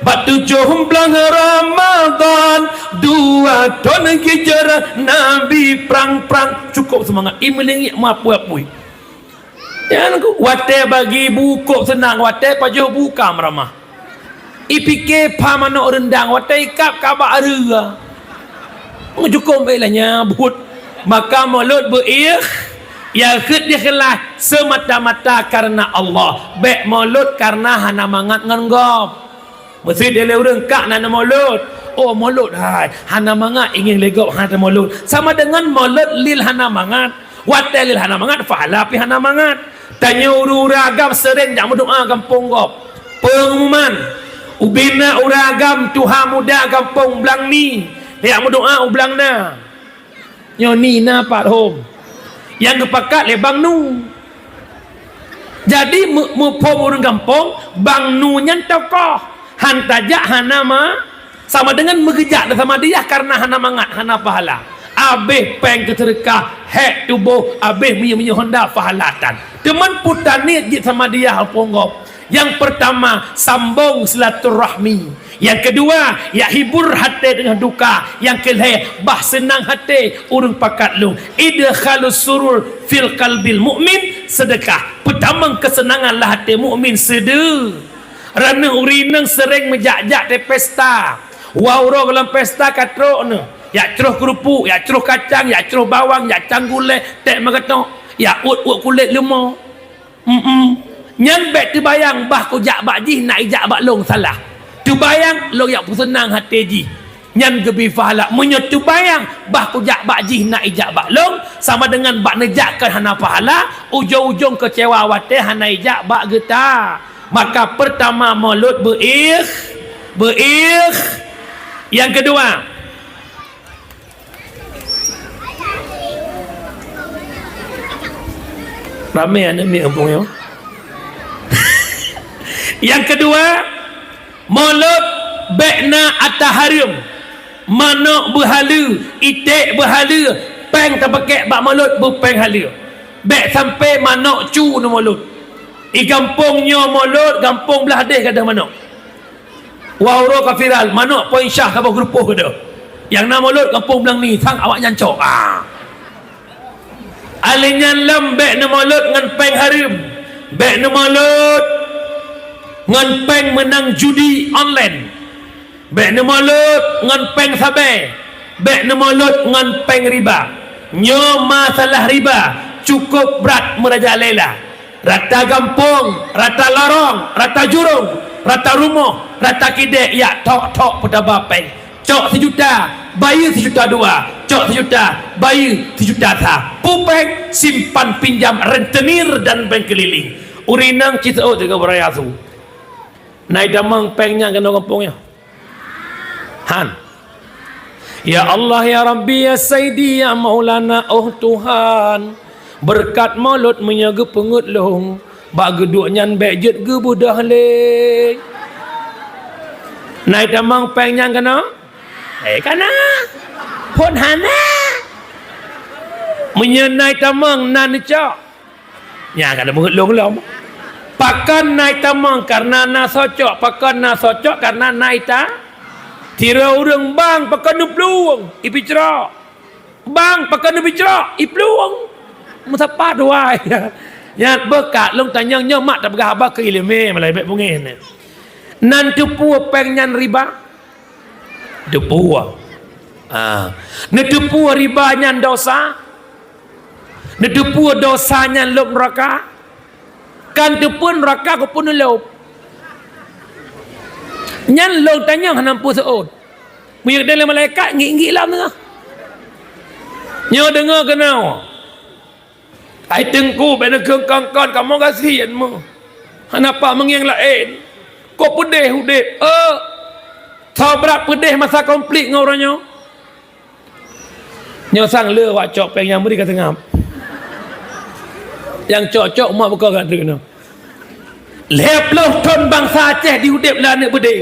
Bak tujoh blaih Ramadhan, dua thon hijrah, Nabi prang-prang. Cukôp seumangat. Imeulingik meuapui-apui. Nyan ku, watée bagi bukôk seunang, watée pajoh buka meuramah. Ipike pha manok reundang, watée ikab kabak reue. Meujukong bék lah nyabut. Maka mulot beu-ikh, ya kheueh dikhlas semata-mata karena Allah. Bék mulot karena hana mangat ngon gob. Meusideh lé ureuëng kak na neumulot. Oh, mulot hai, hana mangat ingin lé gob hana teumulot. Sama dengan mulot lil hana mangat. Watée lil hana mangat, pahala pih hana mangat. Tanyoe ureuëng-ureuëng agam seuréng jak meudoá gampông gob. Peungumuman, ubena ureuëng agam tuha muda gampông Blang Ni, jak meudoá u Blang Na. Nyoe Ni na pat hom. Nyang geupakat lé Bang Nu. Jadi, meu-, muphom ureuëng gampông, Bang Nu nyan tokoh. Han tajak hana ma-, Sama dengan meugeujak dan sama dia karena hana mangat, hana pahala. Abéh péng keu seudeukah, hék tuboh, abéh minyeuk-minyeuk honda, pahala tan. Teuma peue taniet jeuet sama dia gampông gob. Nyang peurtama, sambông silaturahmi. Nyang keudua, ya hibur haté teungoh duka. Nyang keulhée, bah seunang haté ureuëng pakat lôn. Idkhalus surur fil qalbil mu'min, seudeukah. Peutamong keuseunangan lam haté mukmin seudeu. Raneuk ureuëng inong seuréng meujak-jak di pesta. Wah uroe lam pesta ka trok neuh. Jak croh keurupuk, jak croh kacang, jak croh bawang, jak cang gulée, ték meugatong, jak uet-uet kulét leumo. Mm-mm. Nyan bék teubayang bah kujak bak jih na ijak bak lôn salah. Teubayang lôn jak peuseunang haté jih. Nyan geubri pahala. Meunyoe teubayang bah kujak bak jih na ijak bak lôn, sama dengan bak neujak keu hana pahala, ujong-ujong keucewa watée hana ijak bak geuta. Maka peurtama mulot beu-ikh, beu-ikh. Nyang keudua, ramé aneuk miet gampông nyoe. Nyang keudua, mulot bék na ata hareuem. Manok beuhaleue, iték beuhaleue, péng tapakée bak mulot beupéng haleue. Bék sampai manok cu neumulot. I gampông nyoe mulot, gampông blaih deh gadôh manok. Wah uroe ka viral, manok poin syah saboh geurupoh gadôh. Nyang na mulot gampông Blang Ni, sang awaknyan cok. Ah. Alèh nyan lom bék neumulot ngon péng hareuem. Bék neumulot ngon péng meunang judi online. Bék neumulot ngon péng sabé. Bék neumulot ngon péng riba. Nyoe masalah riba cukôp brat meurajalela. Rata gampông, rata lorong, rata jurông, rata rumoh, rata kidék jak thok-thok peutaba péng. Cok sijuta, bayeue sijuta dua. Cok sijuta, bayeue sijuta sa. Peue péng, simpan pinjam rentenir dan bank keliling. Ureuëng inong ci seuôt sigoe beuraya su. Na itamong péng nyan keunoe gampông nyoe? Han. Ya Allah, ya Rabbi, ya Saidi, ya Maulana, oh Tuhan, beureukat mulod meunyoe geupeungeuet lôn, bak geuduek nyan bék jeuet geubeudôh lé. Na i tamong péng nyan kana? Eh, kana. Phon hana. Meunyoe na i tamong na neucok. Nyan ka leumeut lôn lom. Pakon na i tamong? Kareuna na soe cok. Pakon na soe cok? Kareuna na i ta-, tiroe ureuëng bang pakon neuplueng, ipicrok. Bang pakon neupicrok, iplueng. Meusapat dua. Nyan beukat lôn tanyong nyoe mak tapeugah haba keu iéleumé malai bék beungéh nyan. Nan teupeue péng nyan riba? Teupeue. Ah. Neuteupeue riba nyan dosa? Neuteupeue dosa nyan lôb neuraka? Kan teupeue neuraka keupeue neulôb. Nyan lôn tanyong hana peue seuôt. Meunyoe lé malaikat ngiek-ngiek lam teungoh. Nyoe deungoe keunoe. Hai Teungku, bék neukheun kon-kon, kamoe gasien meuh. Hana pat meungieng laén. Kok peudeh udeb. Eh, soe brat peudeh masa konflik ngon uroe nyoe? Nyoe sang le wak cok péng nyang meuri ka seungab. Nyang cok-cok mak beuko ka treuk nyoe. Lhée ploh thon bansa Aceh di udeb lé aneuëk beudé.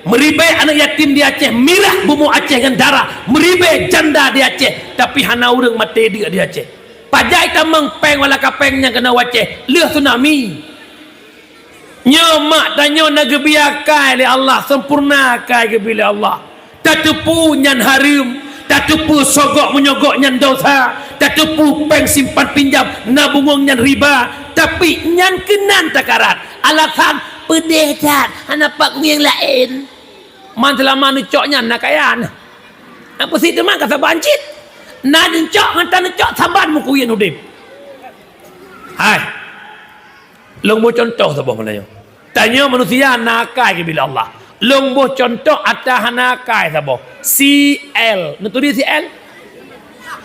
Meuribée aneuëk yatim di Aceh, mirah bumoe Aceh ngon darah. Meuribée janda di Aceh, tapi hana ureuëng maté deuk di Aceh. Pajai tamong péng wala kapéng nyang keunoe u Aceh, lheueh tsunami. Nyoe mak tanyoe na geubri akai lé Allah, sempurna akai geubri lé Allah. Tateupeue nyan hareuem, tateupeue sogok meunyoe gok nyan dosa, tateupeue péng simpan pinjam na bungong nyan riba, tapi nyan keunan takarat. Alasan peudeh that, hana pat kumieng laén. Man seulama neucok nyan na kaya na. Apa sih teuma ka saban cit? Na neucok ngon ta neucok saban meukuyeuen udeb. Hai. Lôn boh contoh saboh meunyoe. Tanyoe manusia na akai geubri lé Allah. Lôn boh contoh ata hana akai saboh. C L. Neuturi C L?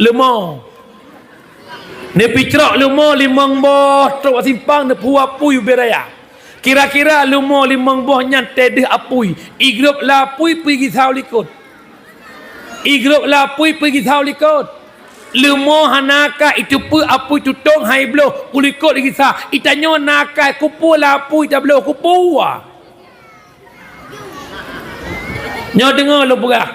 Leumo. Neupicrok leumo limong boh trok bak simpang neupeuhua apui ubé raya. Kira-kira leumo limong boh nyan teuh deuh apui. Igrôp lam apui peue gisa u likot. Igrôp lam apui peue gisa u likot. Leumo hana akai iteupeue apui tutong hai bloh u likot igisa. Itanyoe na akai kupeue lam apui tabloh kupeue. Nyoe deungoe lôn peugah.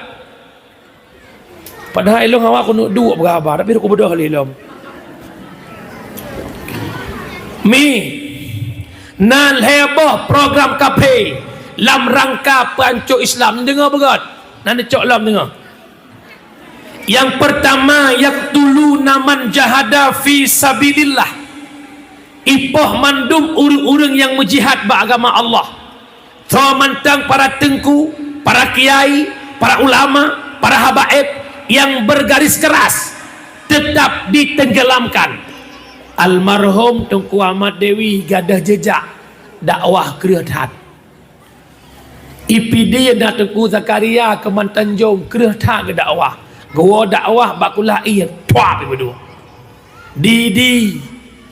Padahai ilôn awak keuneuk duek peugah haba, tapi keubeudôh lé lom. Mi, na lhée boh program kafé lam rangka peuancô Islam. Deungoe beugét, na neucok lom deungoe. Nyang peurtama, yaqtuluna man jahada fi sabilillah. Ipoh mandum ureuëng-ureuëng nyang meujihad bak agama Allah. Soe mantong para teungku, para kiai, para ulama, para habaib nyang bergaris keras tetap ditenggelamkan. Almarhum Teungku Ahmad Dewi gadoh jeujak dakwah kreueh that. I Pidie na Teungku Zakaria Keumantanjong kreueh that geudakwah. Geuwoe dakwah bak kulah ié, pah, pi beudôh. Di, di,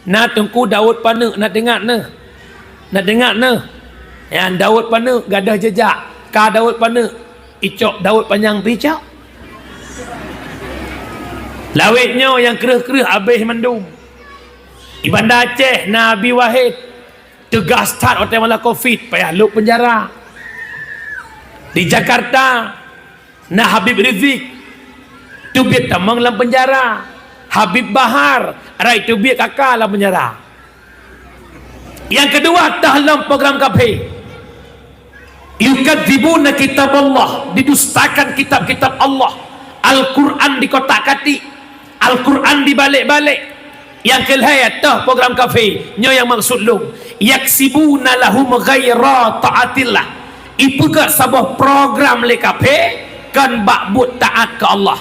na Teungku Daud Paneuk, na teuingat neuh? Na teuingat neuh? Nyan Daud Paneuk gadoh jeujak. Ka Daud Paneuk, icok Daud Panyang pih icok. Lawét nyoe nyang kreueh-kreueh abéh mandum. Di Banda Aceh na Abi Wahid, teugas that watée mala covid, payah lôb peunjara. Di Jakarta, na Habib Rizik, teubiet tamong lam peunjara. Habib Bahar, rai teubiet kaka lam peunjara. Nyang keudua, tah lom program kafé. Yukadzibuna kitab Allah, didustakan kitab-kitab Allah. Al-Quran dikotak-katik, Al-Quran dibalek-balek. Nyang keulhée, tah program kafé, nyoe nyang maksud lôn. Yaksibuna lahum ghaira taatillah. Ipeugét saboh program lé kafé kon bak buet taát keu Allah.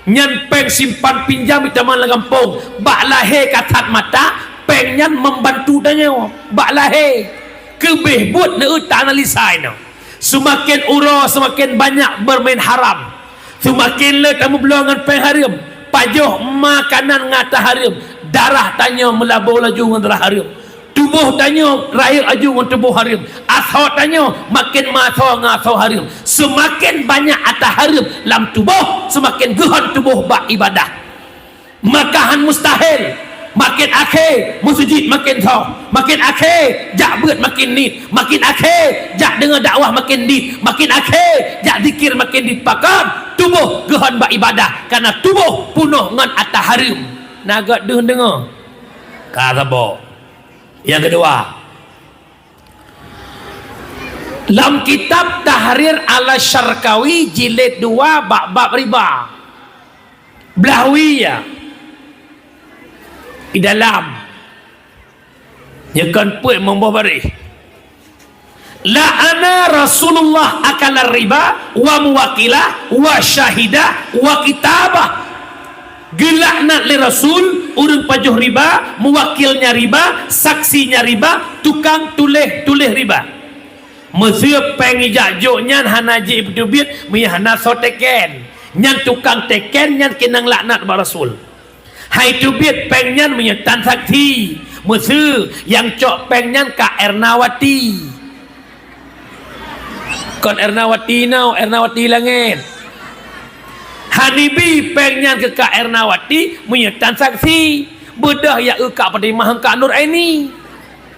Nyan péng simpan pinjam itamong lam gampông, bak lahé ka that mata, péng nyan membantu tanyoe bak lahé. Keubeh buet neueu ta analisa inoe. Seumaken uroe seumaken banyak beurmain haram. Seumaken le tameubloe ngon péng hareuem, pajoh makanan ngon ata hareuem, darah tanyoe meulabô laju ngon darah hareuem. Tuboh tanyoe rayeuk aju ngon tuboh hareuem. Asoe tanyoe maken meuasoe ngon asoe hareuem. Seumaken banyak atra hareuem lam tuboh, seumaken geuhon tuboh bak ibadah. Maka han mustahil, maken akhé meuseujid maken soh, maken akhé jak beuet maken niet, maken akhé jak deungoe dakwah maken niet, maken akhé jak zikir maken niet. Pakon? Tuboh geuhon bak ibadah, kareuna tuboh peunoh ngon atra hareuem. Na gét deuh deungoe? Ka saboh. Nyang keudua, lam kitab Tahrir ala Syarkawi jilid dua bak bab riba, Blahwi ya, di dalam nyeukon peuet meuboh baréh. La'ana Rasulullah akalar riba wa muwakilah wa syahidah wa kitabah. Geulaknat lé Rasul ureuëng pajoh riba, muwakilnya riba, saksinya riba, tukang tuléh-tuléh riba. Meuseu péng ijak jok nyan hana jipeuteubiet meunyoe hana soe teken. Nyan tukang teken nyan keunong laknat bak Rasul. Hai teubiet péng nyan meunyoe tan saksi. Meuseu nyang cok péng nyan ka Ernawati. Kon Ernawati now, Ernawati langét. Hanibi péng nyan keu ka Ernawati meunyoe tan saksi. Beudôh ya eu ka Fatimah ka Nur Aini.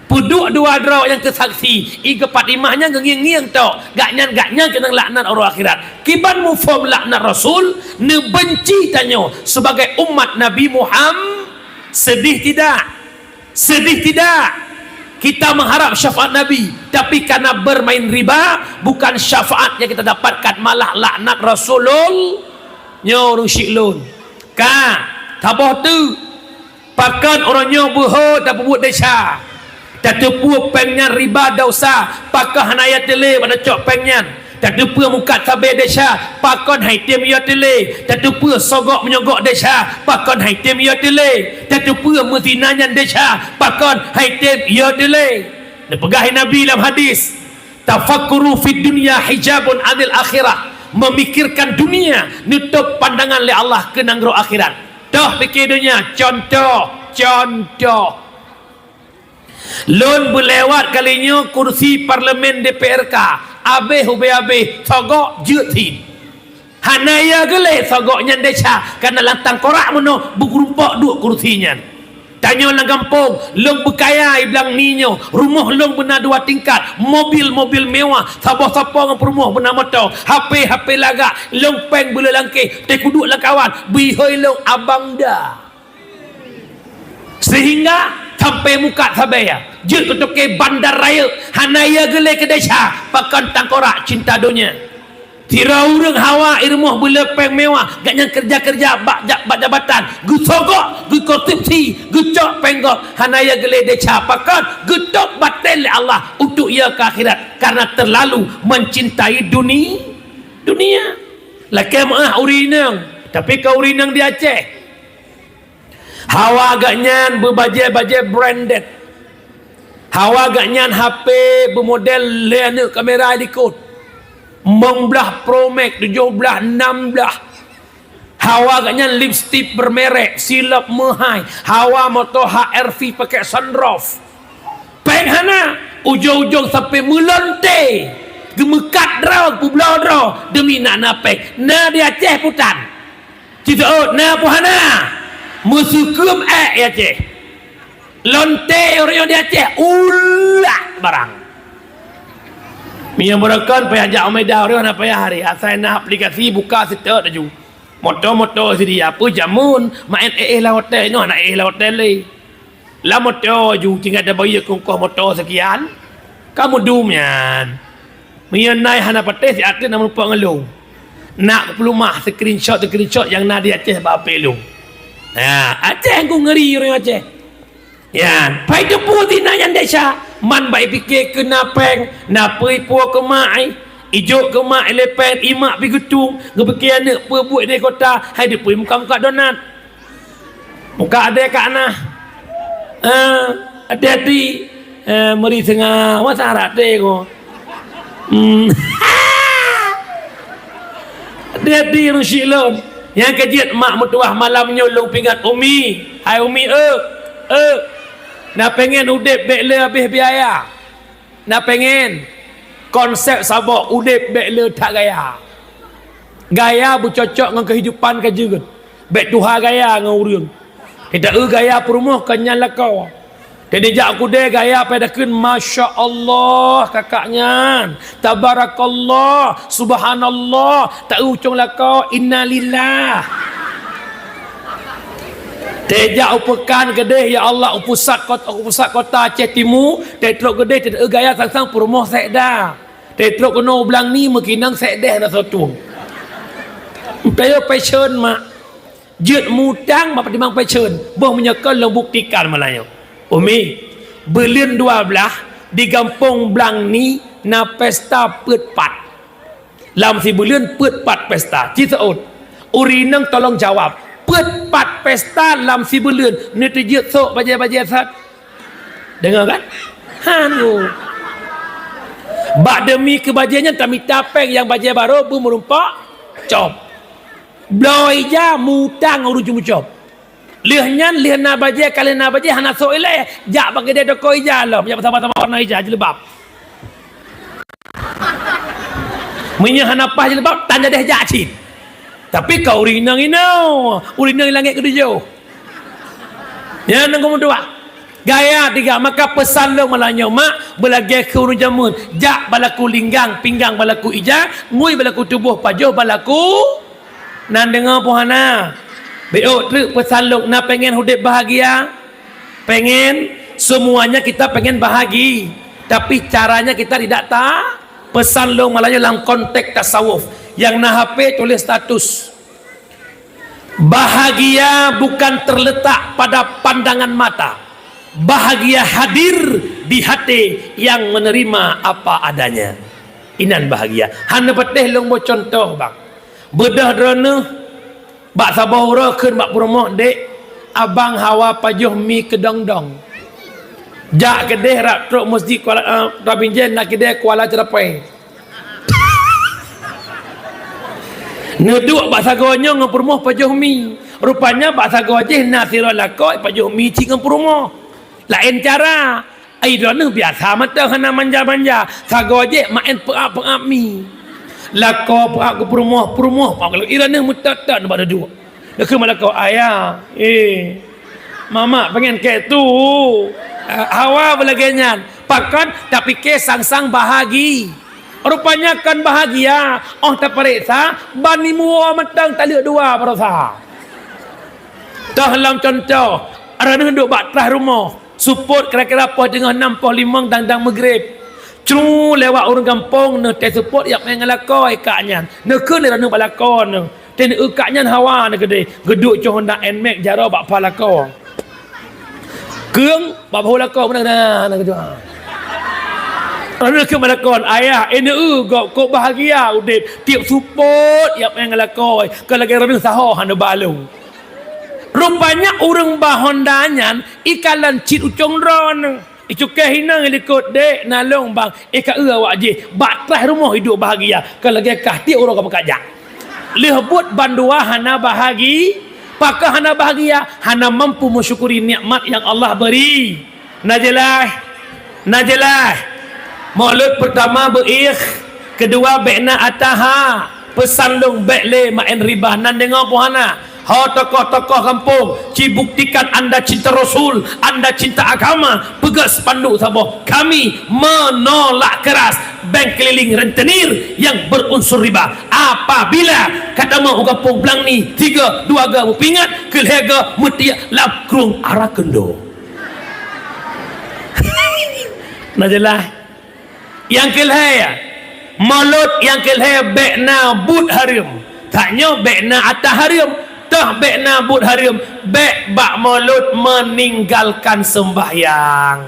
Peuduek dua droe nyang keu saksi, i geupat imah nyan geungieng-ngieng tok, gaknyan-gaknyan keunong laknat uroe akhirat. Kiban muphom laknat Rasul, neubenci tanyoe sebagai umat Nabi Muham-, sedih tidak? Sedih tidak? Kita mengharap syafaat Nabi, tapi karena bermain riba, bukan syafaat yang kita dapatkan, malah laknat Rasulul-, nyoe ureuëng syiek lôn. Ka, saboh teuk. Pakon uroe nyoe beuho tapeubuet desya? Tateupeue péng nyan riba desya, pakon hana yö teuléh bak tacok péng nyan? Tateupeue mukat sabé desya, pakon hai tem yö teuléh? Tateupeue sogok meunyoe gok desya, pakon hai tem yö teuléh? Tateupeue meuzina nyan desya, pakon hai tem yö teuléh? Neupeugah Nabi lam hadis, "Tafakkuru fid dunya hijabun anil akhirah." Memikirkan dunia neutôb pandangan lé Allah keu nanggroe akhirat. Toh pike donya, contoh, contoh. Lôn beulewat kali nyoe kursi parlemen D P R K, abéh ubé abéh, sogok jeuet sit. Hana yö geulée sogok nyan desya, kareuna lam tangkorak meunoe beugurumpok duek kursi nyan. Tanyoe lam gampông, lôn beukaya i blang ni nyoe, rumoh lôn beuna dua tingkat, mobil-mobil mewah, saboh sapo ngon peurumoh beuna moto, H P-H P lagak, lôn péng beulé langkéh, teukuduek lam kawan, bihôi lôn abang da. Sehingga sampai mukat sabe, jeuet keu toke bandar rayeuk, hana yö geulée keu desya, pakon tangkorak cinta donya. Sidroe ureuëng hawa i rumoh beulé péng mewah, gobnyan keureuja-keureuja bak ja-, bak jabatan, geusogok, geukorupsi, geucok péng gob, hana yö geulée desya, pakon geutôb baten lé Allah untuk yö keu akhirat, karena terlalu mencintai duni-, dunia. Lakée meuáh ureuëng inong, tapi kon ureuëng inong di Aceh. Hawa gobnyan beubajée-bajée branded. Hawa gobnyan H P beumodel lhée aneuk kamera likot. Limong blaih Pro Max, tujoh blaih, nam blaih. Hawa gobnyan lipstik bermerek, silop meuhai. Hawa moto H R V pakai sunroof. Péng hana, ujong-ujong sampai meulonte. Geumeukat droe, peubloe droe, demi nak na péng. Na di Aceh putan. Cit seuôt na peue hana? Meuseukeum ék i Aceh. Lonte ureuëng nyoe di Aceh, ulak barang. Meunyoe beureukan payah jak u Medan, ureuëng hana payah hari. Asai na aplikasi buka siteuk laju. Moto-moto sidi apa jameun maén éh-éh lam hotel nyoe hana éh lam hotel lé. Lam moto ju tinggai tabayeue keu ongkoh moto sekian, ka meudum nyan. Meunyoe nai hana patéh, siat teuk na meurumpok ngon lôn. Nak kupeuleumah screenshot-screenshot nyang na di Aceh bak H P lôn. Ha, Aceh ku ngeri ureuëng Aceh. Nyan, pai teupeue tina nyan desya, man bak ipike keu na péng, na peue ipuwoe keu mak ai, ijok keu mak ilée péng, imak pi geutung, geupike aneuk peue buet di kota, hai dipui muka-muka donat. Muka adé ka na. Eh, hati-hati. Eh, meuri seunga, masa rate ko. Hmm. Hati-hati ureuëng syiek lôn. Nyang keujeuet mak meutuwah malam nyoe lôn pingat Umi. Hai Umi, eh, eh. Na pengen udeb bék le habéh biaya. Na pengen konsep saboh udeb bék le that gaya. Gaya beucocok ngon keuhidupan ka jeuet. Bék tuha gaya ngon ureuëng. Teuta eu gaya peurumoh ka nyan lakoe. Teuta jak kudée gaya pai dakeuet, "Masya Allah, kakak nyan. Tabarakallah. Subhanallah." Ta eu ucong lakoe, "Innalillah." Teuta jak u peukan keudeh, "Ya Allah, u pusat kot-, u pusat kota Aceh Timu." Teutrok keudeh, teuta eu gaya sang-sang peurumoh sekda. Teutrok keunoe u Blang Ni meukinang sekdeh na soe tueng. Teuta eu passion mak. Jeuet mutang bak peutimang passion, boh meunyoe kon lôn buktikan malam nyoe. Umi, buleuen dua blaih di gampông Blang Ni na pesta peuet pat. Lam sibuleuen peuet pat pesta. Ci seuôt. Ureuëng inong tolong jawab. Peuet pat pesta lam sibuleuen, neuteujeuet sôk bajée-bajée sat? Deungoe kan? Han, oh. Bak deumi keu bajée nyan tamita péng nyang bajée barô beumeurumpok cop. Bloe ija mutang ureuëng jimeucop. Lheueh nyan, lheueh na bajée, ka lheueh na bajée, hana sôk ilée. Jak bak keudée toko ija lom, jak sama-sama warna ija jilbab. Meunyoe hana paih jilbab, tan jadeh jak cit. Tapi ka ureuëng inong inoe, ureuëng inong langét keudujôh. Nyan nyang keumeutuah. Gaya tiga, maka peusan lôn malam nyoe mak, beulagée keu ureuëng jameun, jak balaku linggang, pinggang balaku ija, ngui balaku tuboh, pajoh balaku nan deungoe pih hana. Bék ôk treuk peusan lôn, na pengen udeb bahagia? Pengen, semuanya kita pengen bahagi, tapi caranya kita tidak ta-, peusan lôn malam nyoe lam konteks tasawuf, nyang na H P tuléh status. Bahagia bukan terletak pada pandangan mata. Bahagia hadir di hati yang menerima apa adanya. Inan bahagia. Hana patéh lôn boh contoh, bang. Beudôh droeneuh bak saboh uroe kheun bak peurumoh, "Dek, abang hawa pajoh mi keudong-dong." Jak keudeh rab trok meuseujid Kuala, eh, Rabinjen na keudeh Kuala Ceurapée. Neuduek bak sagoe nyoe ngon peurumoh pajoh mi. Rupanya bak sagoe jih na sidroe lakoe pajoh mi cit ngon peurumoh. Laén cara. Ai droeneuh biasa mantong hana manja-manja. Sagoe jih maén peuab-peuab mi. Lakoe peuab keu peurumoh, peurumoh peuab keu lakoe. Droeneuh meutot-tot bak neuduek. Neukheun bak lakoe, "Ayah, eh, mamak pengen keu tu." Eh, hawa beulagée nyan. Pakon tapike sang-sang bahagi. Rupanya kon bahagia. Óh tapareksa, ban imeum mantong taleuek dua baroesa. Toh lom contoh, droeneuh duek bak traih rumoh. Seupôt kira-kira poh teungoh nam, poh limong dang-dang meugreb. Cru lewat ureuëng gampông neuh teuseupôt jak meu'en ngon lakoe kak nyan. Neukheun lé droeneuh bak lakoe neuh. Teuh neueu kak nyan hawa neuh keudeh. Geuduek cok Honda Nmax jaroe bak pha lakoe. Keueng bak bahu lakoe meunan na, na keudua. Droeneuh kheun bak lakoe, "Ayah, eh neueu gob kok bahagia udeb tieb seupôt jak meu'en ngon lakoe. Kon lagée droeneuh sahoe hana balong." Rupanya ureuëng ba Honda nyan ikalon cit ucong droeneuh. Icukéh inong ilikot, "Dek, na lôn bang." Eh, ka eu awak jih. Bak traih rumoh iduek bahagia. Kon lagée kah tieb uroe ka meukat jak. Lheueh buet bandua hana bahagi, pakon hana bahagia, hana mampu mensyukuri nikmat yang Allah beri. Na jeulaih? Na jeulaih? Maulud peurtama beuih, keudua bék na ataha, peusan lôn bék lé maén riba nan deungoe pih hana. Ho tokoh-tokoh gampông, ci buktikan anda cinta Rasul, anda cinta agama, peugah spanduk saboh, "Kami menolak keras bank keliling rentenir yang berunsur riba." Apabila ka tamong u gampông Blang Ni, tiga, dua ga beupingat, keu lhée ga meutiek lam krueng ara keundo. Na jeulaih? Nyang keu lhée, mulod nyang keu lhée bék na buet hareuem. Tanyoe bék na ata hareuem, toh bék na buet hareuem, bék bak mulod meninggalkan sembahyang.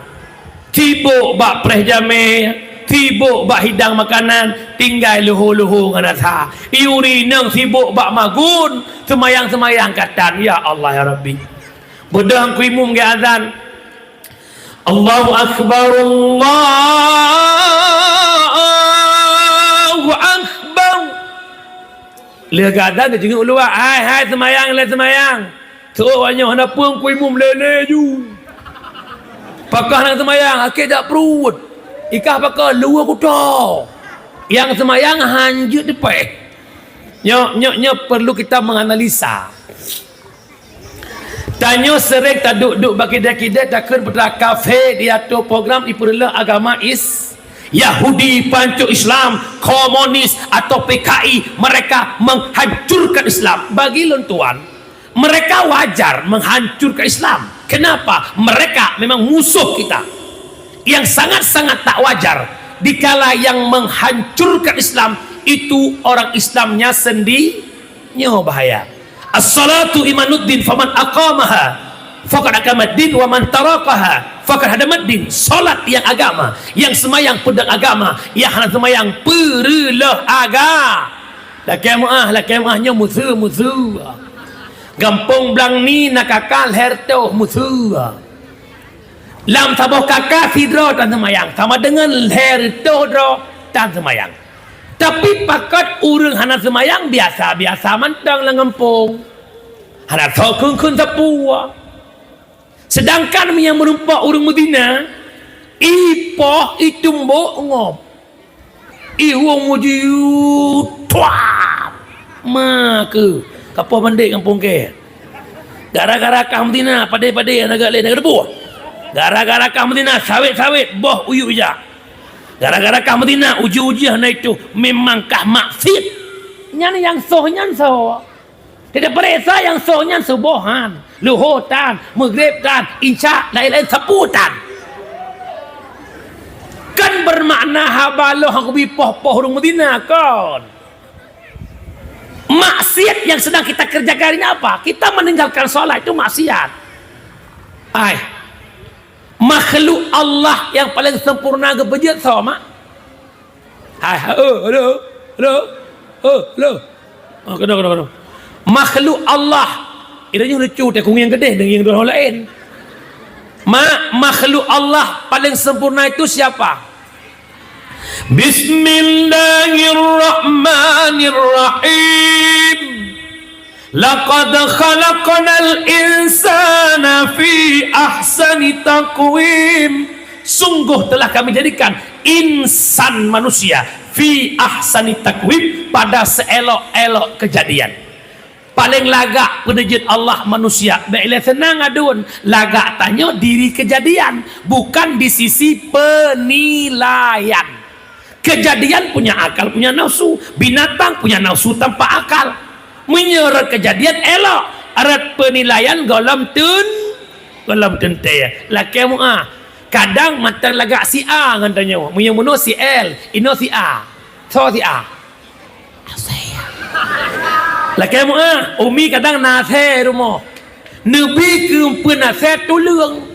Sibok bak preh jamé, sibok bak hidang makanan, tinggai luho-luho ngon asa. Yuri nang sibok bak magun, seumayang-seumayang katan, ya Allah, ya Rabbi. Beudôh kui mum geuazan. Allahu Akbar, Allahu Akbar. Lheueh geuazan, geujinguk luwa, "Hai, hai, seumayang, lé seumayang." Seuôt awak nyoe hana peue kui mum lé-lé ju. Pakah nyang seumayang, sakét jak pruet. Ikah pakah luwa kuto. Nyang seumayang hanjeuet teupeh. Nyoe, nyoe, nyoe perlu kita menganalisa. Tanyoe sering taduek-duek bak kidai-kidai, takheun putra kafé diatur program dipeureuloh agama is-, Yahudi, pancok Islam, komunis, atau P K I, mereka menghancurkan Islam. Bagi lôn tuan, mereka wajar menghancurkan Islam. Kenapa? Mereka memang musuh kita. Yang sangat-sangat tak wajar, dikala yang menghancurkan Islam itu orang Islamnya sendi-, nyoe bahaya. As-salatu imaduddin, faman aqamaha faqad aqamaddin, wa man tarakaha faqad hadamaddin. Salat nyang agama, nyang seumayang peudong agama, nyang hana seumayang peureuloh aga-. Lakée meuáh, lakée meuáh nyoe musu-musu. Gampông Blang Ni na kaka lhée reutôh musu. Lam saboh kaka sidroe tan seumayang, sama deungon lhée reutôh droe tan seumayang. Tapi pakon ureuëng hana seumayang biasa-biasa mantong lam gampông. Hana soe kheun-kheun sapeue. Sedangkan meunyoe meurumpok ureuëng meuzina, ipoh itumbok ngop. Ihueng uji tuap. Ma keu kapoh mandek gampông kée. Gara-gara kah meuzina, padé-padé aneuk lé aneuk deubôh. Gara-gara kah meuzina, sawét-sawét boh uyuek ijak. Gara-gara kah meuzina, uji-uji hana itu, memang kah maksiet. Nyan nyang soh nyan soe? Teuka peuriksa nyang soh nyan suboh han, luho tan, meugreb tan, insya laén-laén sapeue tan. Kan bermakna haba lôn hana kubi poh-poh ureuëng meuzina kon. Maksiat yang sedang kita kerjakan ini apa? Kita meninggalkan sholat itu maksiat. Ai, makhluk Allah yang paling sempurna geupeujeuet soe, mak? Hai, hai, oh, halo, halo, oh, halo. Oh, kena, kena, kena. Makhluk Allah. Ira nyoe lucu, teh kungieng keudeh, deungieng droe laén. Ma-, makhluk Allah paling sempurna itu siapa? Bismillahirrahmanirrahim. Laqad khalaqnal insana fi ahsani taqwim. Sungguh telah Kami jadikan insan manusia fi ahsani taqwim, pada seelok-elok kejadian. Paléng lagak peuneujeuet Allah manusia, bék lé seunang aduen, lagak tanyoe diri kejadian, bukan di sisi penilaian. Kejadian punya akal, punya nafsu. Binatang punya nafsu tanpa akal. Meunyoe rot kejadian elok, rot penilaian gohlom teun-, gohlom teuntée. Lakée meuáh, kadang mantong lagak si A ngon tanyoe. Meunyoe meunoe si L, inoe si A. Soe si A? Asée. Lakée meuáh, umi kadang na asée rumoh. Neubi keu peue na asée tuleueng.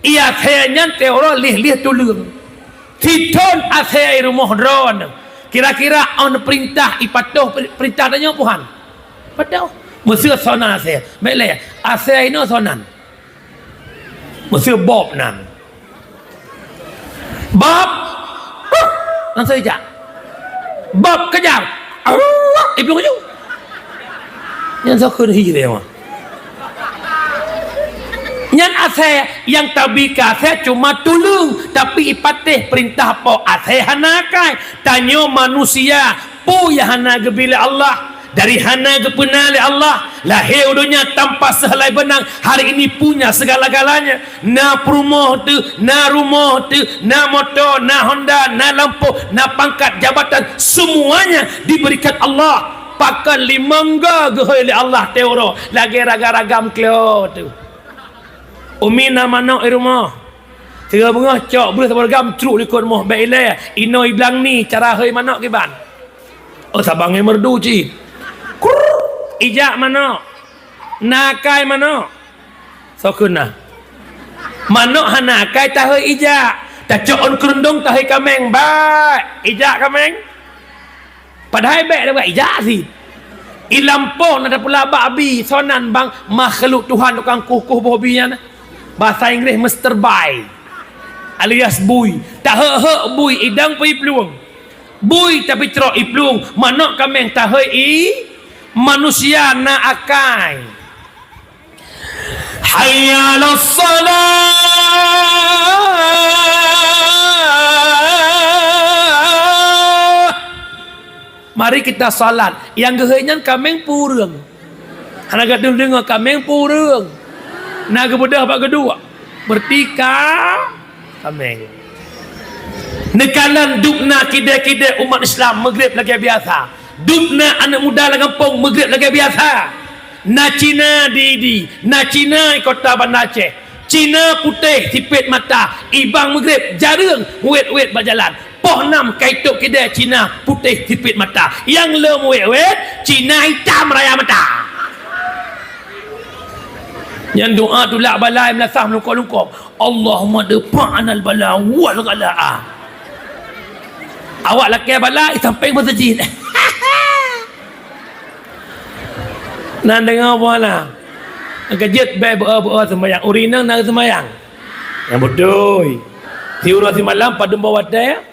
Ié asée nyan teuh uroe lih-lih tuleueng. Sithon asée i rumoh droeneuh. Kira-kira 'oh neupeurintah, ipatoh per-, peurintah tanyoe puhan? Patoh. Meuseu sonan asée. Bék lé, asée inoe sonan. Meuseu bob nan. Bob. Huh. Langsung ijak. Bob kejar. Arwah. Iplueng laju. Nyan soe kheun hi lé mah. Nyan asée nyang tabi keu asée cuma tuleueng, tapi ipatéh peurintah po asée hana akai. Tanyoe manusia, peue nyang hana geubi lé Allah? Dari hana geupeuna lé Allah, lahé u donya tanpa seuhelai beunang, hari ini punya segala-galanya. Na peurumoh teuh, na rumoh teuh, na moto, na honda, na lampôh, na pangkat jabatan, semuanya diberikan Allah. Pakon limong go geuhôi lé Allah teuh uroe, lagée raga-raga meuklo teuh. Umi na manok i rumoh. Sigoe beungoh cok breuh saboh gam crok likot rumoh, bék ilée, inoe i Blang Ni cara hôi manok kiban. Oh, saban ngon merdu cit. Krrrr, ijak manok. Na akai manok. Soe kheun na? Manok hana akai tahôi ijak. Tacok ôn keurundong tahôi kaméng. Baik, ijak kaméng. Padahai bék deuh ijak sit. I lampôh na tapeulabak abi, sonan bang makhluk Tuhan tukang kuh-kuh boh bi nyan. Bahasa Inggris Mister Bye alias bui. Taheuek-heuek bui, idong pih plueng. Bui tapi trok i plueng, manok kaméng tahôi i, manusia na akai. Hayya 'alas shalah. Mari kita salat. Nyang geuhôi nyan kaméng peue ureuëng? Hana gata deungoe kaméng peue ureuëng? Na geubeudôh bak geuduek. Berarti ka kaméng. Neukalon dubna kidée-kidée umat Islam Maghrib lagée biasa. Dubna aneuëk muda lam gampông Maghrib lagée biasa. Na Cina di Idi, na Cina di kota Banda Aceh. Cina putéh sipét mata, ibang Maghrib jareueng wét-wét bak jalan. Poh nam ka itôb kidée Cina putéh sipét mata. Nyang lom wét-wét, Cina itam raya mata. Nyan doa tulak bala meulasah meulungkop-lungkop. Allahumma dfa' 'anal bala wal ghala'a. Awak lakée bala di sampéng meuseujid. Na deungoe buah na. Keujeuet bék beu-o-beu-o seumayang. Ureuëng inong na seumayang. Nyang beutôi. Siuroe simalam padum boh watée?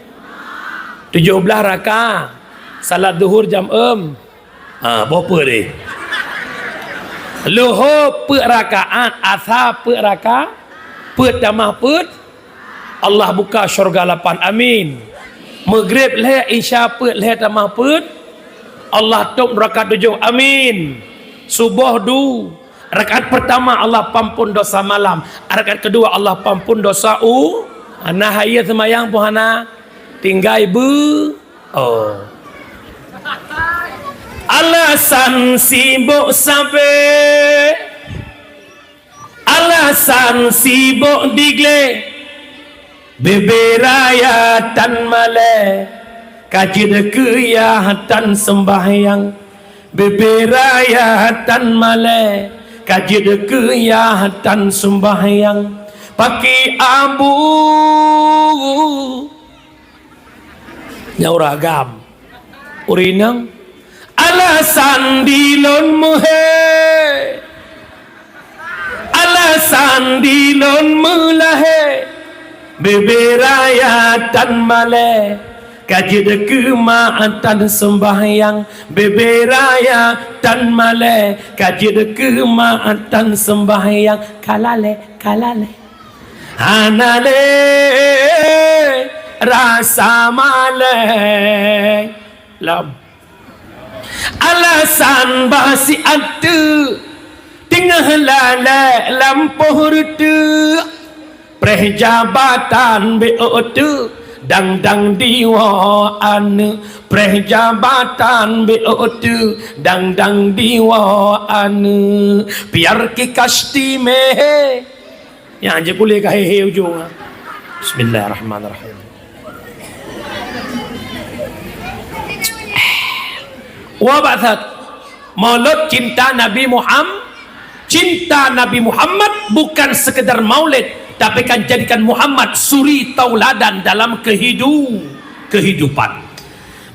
Tujoh blaih raka. Salat zuhur jam eum. Ha, boh peuet deh. Luhô peuet rakaat, asa peuet raka, peuet tamah peuet. Allah buka syurga lapan, amin. Maghrib lhée, Isya peuet lhée tamah peuet, Allah tôb nuraka tujoh, amin. Suboh du, rakaat pertama Allah pampun dosa malam, rakaat kedua Allah pampun dosa u, hana hayeue seumayang pun hana, tinggai beu, oh. Alasan sibok sabe. Alasan sibok digle, bebe raya tan malée, ka jeuet keu yah tan seumbahyang. Bebe raya tan malée, ka jeuet keu yah tan seumbahyang. Paki abu. Nyan ureuëng agam. Ureuëng inong, alasan dilôn meuhé, alasan dilôn meulahé, bebe raya tan malée, ka jeuet keu ma tan seumbahyang, bebe raya tan malée, ka jeuet keu ma tan seumbahyang, ka lalée, ka lalée. Hana lé rasa malée lom. Alasan bah si ateueh teungoh lalée lam poh reuteuek. Preh jabatan bék ôk teuk, dang-dang diwoe aneuëk. Preh jabatan bék ôk teuk, dang-dang diwoe aneuëk. Biar ki kasti meh. Nyan jeuet kulé ka he-he ujong. Bismillahirrahmanirrahim. Wa ba'sat. Maulud cinta Nabi Muham-, cinta Nabi Muhammad bukan sekedar maulid, tapi kan jadikan Muhammad suri tauladan dalam kehidu-, kehidupan.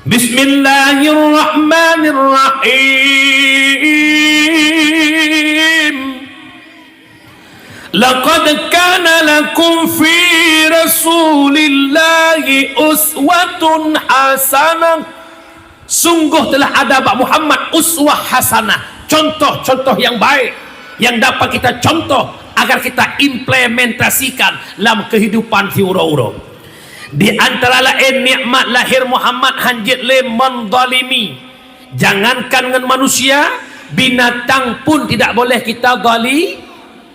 Bismillahirrahmanirrahim. Laqad kana lakum fi Rasulillahi uswatun hasanah. Sungguh telah ada bak Muhammad uswah hasanah, contoh-contoh yang baik yang dapat kita contoh agar kita implementasikan lam kehidupan siuroe-uroe. Di antara laén nikmat lahir Muhammad hanjeuet lé menzalimi. Jangankan ngon manusia, binatang pun tidak boleh kita zali-,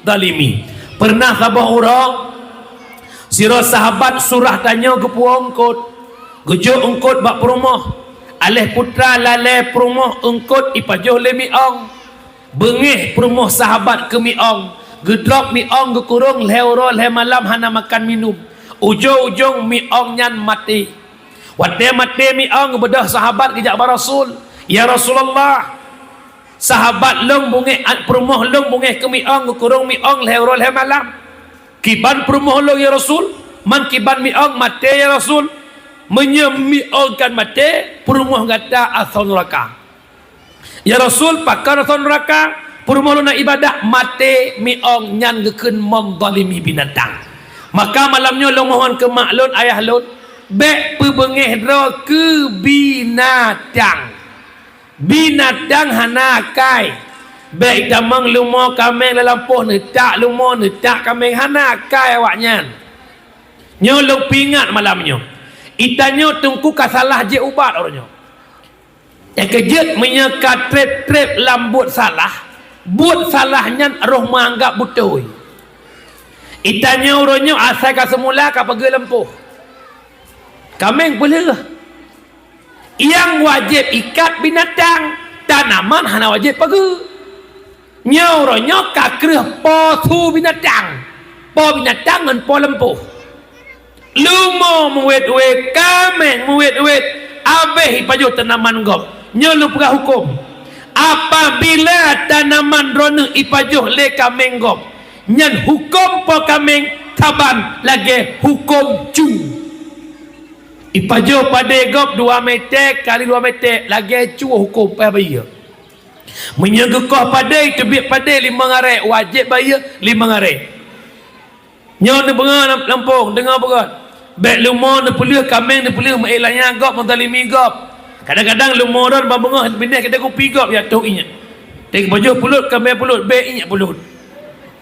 zalimi. Pernah saboh uroe, sidroe sahabat surah tanyoe geupuwoe eungkôt, geujok eungkôt bak peurumoh. Aléh putra lalée peurumoh eungkôt ipajoh lé miong. Beungéh peurumoh sahabat keu miong, geudrop miong geukurong lhée uroe lhée malam hana makan minum. Ujong-ujong miong nyan maté. Watée maté miong, beudôh sahabat geujak bak Rasul, "Ya Rasulullah, sahabat lôn beungéh, peurumoh lôn beungéh keu miong, geukurong miong lhée uroe lhée malam. Kiban peurumoh lôn, ya Rasul? Man kiban miong maté, ya Rasul? Meunyoe miong kan maté, peurumoh gata asoe nuraka." "Ya Rasul, pakon asoe nuraka? Peurumoh lôn na ibadah." "Maté miong nyan geukheun menzalimi binatang. Maka malam nyoe lôn mohon keu mak lôn, ayah lôn, bék peubeungéh droe keu binatang. Binatang hana akai. Bék itamong leumo kaméng lam lampôh, neutak leumo, neutak kaméng, hana akai awaknyan. Nyoe lôn peuingat malam nyoe. Itanyoe teungku ka salah jeuet ubat uroe nyoe." Nyang keujeuet, meunyoe ka treb-treb lam buet salah, buet salah nyan roh meuanggab beutôi. Itanyoe uroe nyoe asai ka seumula ka pageue lampôh. Kaméng peulheueh. Nyang wajéb ikat binatang, tanaman hana wajéb pageue. Nyoe uroe nyoe ka kreueh po su binatang, po binatang ngon po lampôh. Leumo meuwét-wét, kaméng meuwét-wét, abéh ipajoh tanaman gob. Nyoe lôn peugah hukôm. Apabila tanaman droeneuh ipajoh lé kaméng gob, nyan hukôm po kaméng saban lagée hukôm cu. Ipajoh padé gob dua meter kali dua meter, lagée cu hukôm payah bayeue. Meunyoe geukoh padé, teubiet padé limong aré, wajéb bayeue limong aré. Nyoe neubeungoh lam-, lampôh, deungoe beugöt. Bék leumo neupeulheueh, kaméng neupeulheueh, meuék lanya gob, meuzalimi gob. Kadang-kadang leumo droe ban beungoh binéh keudeh kupi gob, ya toh inyak. Teukeujeuet pulot, kaméng pulot, bék inyak pulot.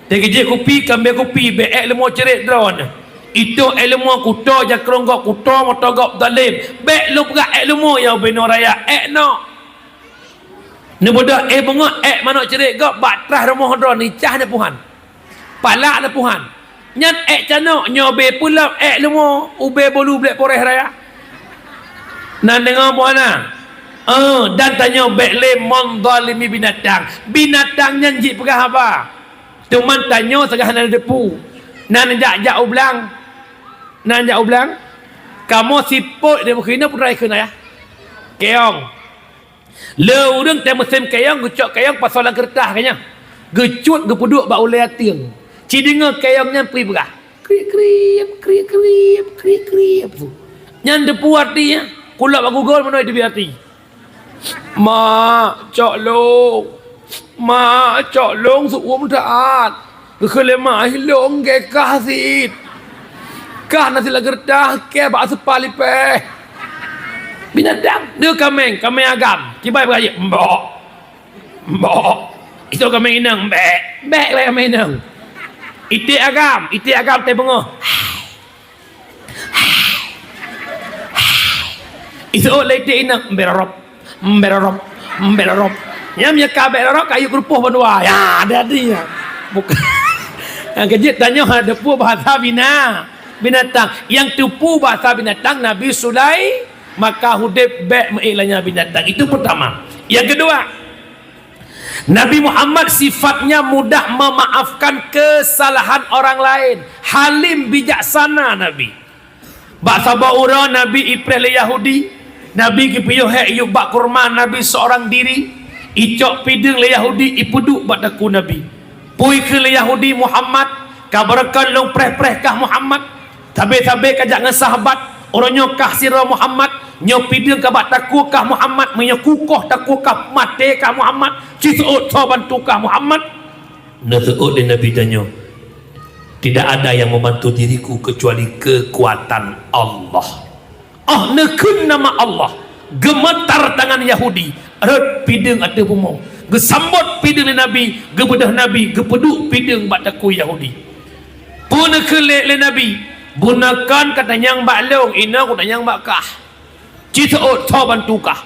Teukeujeuet kupi, kaméng kupi, bék ék leumo ceurék droe nyan. Itôh ék leumo kuto jakrong gob, kuto moto gob, zalim. Bék lôn peugah ék leumo, ya ubé nyoe raya, ék nyoe. Neubeudôh éh beungoh ék manök ceurék gob bak traih rumoh droe, neucah neupuhan. Palak neupuhan. Nyan ék canok, nyoe bé peulab ék leumo, ubé bolu Blek Forest raya. Na deungoe buhana? Eh, dan tanyoe bék lé menzalimi binatang. Binatang nyan jipeugah haba. Teuma tanyoe sagah na depu. Na neujak-jak u blang. Na neujak u blang. Kamoe sipôt di meukeuna putra ikheun ayah. Keong. Le ureuëng teuh musém kayong, geucok kayong pasoe lam keureutah kayong. Geucut geupeuduek bak ulée ateueng. Ci deungoe kayong nyan peue ipeugah. Kriep-kriep, kriep-kriep, kriep-kriep tu. Nyan teupeue artinya. Kulak bak Google meunoe teubiet arti. Mak, cok lôn. Mak, cok lôn seuuem that. Geukheun lé mak, "Ilôn gét kah cit. Kah na cit lam keureutah, kée bak seupah lipéh." Binatang, deuh kaméng, kaméng agam. Kiban beurayeuk, "Mbok. Mbok." Isoe kaméng inong, "Mbék. Mbék," kaméng inong. Iték agam, iték agam teuh beungoh. Iseuôt lé iték inong, "Mberorop, mberorop, mberorop." Nyan meunyo ka mberorop, ka yue keureupôh bandua. Ya, ada artinya. Bukan. Nyang keujeuet tanyoe hana teupeue bahasa bina-, binatang. Nyang teupeue bahasa binatang Nabi Sulai-, maka udeb bék meuék lanya binatang. Itu pertama. Yang kedua, Nabi Muhammad sifatnya mudah memaafkan kesalahan orang lain, halim bijaksana Nabi. Bak saboh uroe Nabi ipreh lé Yahudi, Nabi geupiôh hék yup bak kurma Nabi seorang diri, icok pideueng lé Yahudi ipeuduek bak takue Nabi. Peue ikheun lé Yahudi, "Muhammad, ka barokon lôn preh-preh kah Muhammad?" Sabe-sabe ka jak ngon sahabat, "Uroe nyoe kah sidroe Muhammad, nyoe pideueng ka bak takue kah Muhammad, meunyoe kukoh takue kah maté kah Muhammad, siseuôt soe bantu kah Muhammad?" Neuseuôt lé Nabi tanyoe, "Tidak ada yang membantu diriku kecuali kekuatan Allah." Oh neukheun nama Allah, geumeutar tangan Yahudi, rhot pideueng ateueh bumoe. Geusambot pideueng lé Nabi, geubeudôh Nabi, geupeuduek pideueng bak takue Yahudi. Peue neukheun lé, lé Nabi, "Bunoe kon ka tanyong bak lôn, inoe kutanyong bak kah. Ci seuôt soe bantu kah?"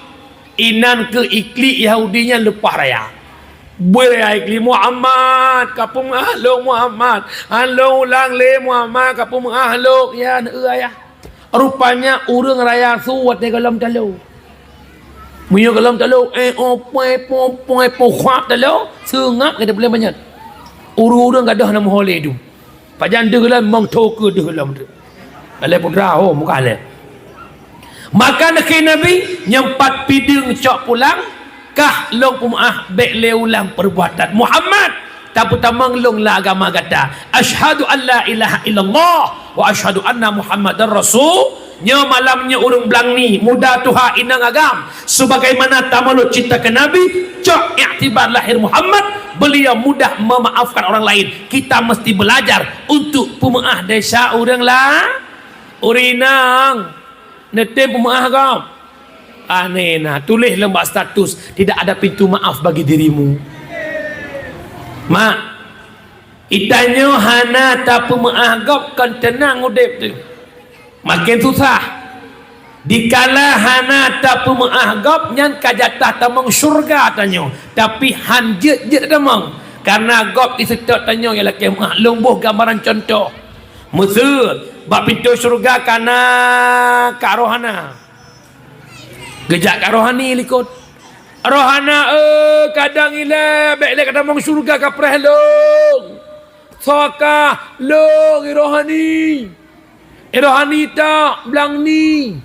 Inan keuh iklik Yahudi nyan leupah raya. Bui raya iklik, "Muhammad, ka peumeu'ah lôn Muhammad. Han lôn ulang lé Muhammad, ka peumeu'ah lôn, ya neueu ayah." Rupanya ureuëng raya su watée gohlom talo. Meunyoe gohlom talo, eh, oh, poe, poe, poe, poe, khuap talo, seungab gata puléh manyét. Ureuëng-ureuëng gadôh na meuho lé dum. Pajan deuh lom, mong tho keu deuh lom tu. Alai putra ho muka le. Maka neukheun Nabi, "Nyoe pat pideueng cok pulang, kah lôn peumeu'ah, bék lé ulang perbuatan." Muhammad, tapeutamong lôn lam agama gata. Asyhadu an la ilaha illallah wa asyhadu anna Muhammadar Rasul. Nyoe malam nyoe ureuëng blang ni, muda tuha inong agam, sebagaimana tamalot cinta ke Nabi, cok iktibar lahir Muhammad, beliau mudah memaafkan orang lain. Kita mesti belajar untuk peumeu'ah desya ureuëng la-, ureuëng inong. Neutem peumeu'ah gob. Aneh na, tuléh lom bak status, "Tidak ada pintu maaf bagi dirimu." Mak, itanyoe hana tapeumeu'ah gob, kon teunang udeb teuh. Maken susah. Dikala hana tapeumeu'ah gob, nyan ka jatah tamong syeuruga tanyoe, tapi han jeuet-jeuet tamong, kareuna gob iseutôt tanyoe nyang lakée meu'ah. Lôn boh gambaran cuntoh. Meuseu, bak pintoe syeuruga ka na Kak Rohana. Geujak Kak Rohani likot. "Rohana, eh, kadang ilée, bék lé ka tamong syeuruga kapreh lôn." "Soe kah?" "Lôn, i Rohani." "I Rohani tak, blang ni.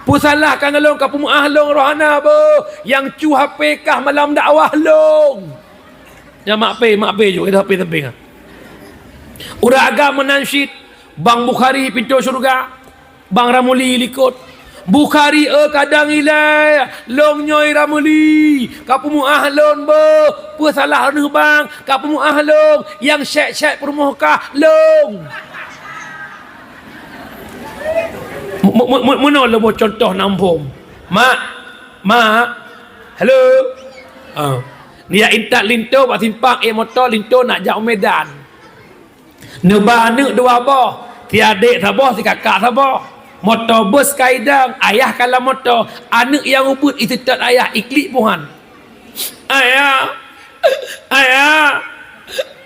Peusalah ka ngon lôn, kapeumeu'ah lôn, Rohana, beuh, nyang cu H P kah malam dakwah lôn." Nyan mak pé, mak pé ju, i Rohani sampéng. Ureueng agam meunan cit, Bang Bukhari pintoe syeuruga. Bang Ramli likot. "Bukhari, eh, kadang ilée, lôn nyoe i Ramli, kapeumeu'ah lôn beuh, peusalah neuh bang, kapeumeu'ah lôn, nyang syek-syek peurumoh kah lôn." Mu-, mu-, mu-, meunoe lôn boh cuntoh nambong. Mak, mak, halo. Ah. Neujak intat linto bak simpang, ék moto linto nak jak u Medan. Neuba aneuëk dua boh, si adék saboh, si kakak saboh. Moto bus ka idong, ayah ka lam moto. Aneuëk nyang ubit iseutôt ayah, iklik puhan. "Ayah, ayah,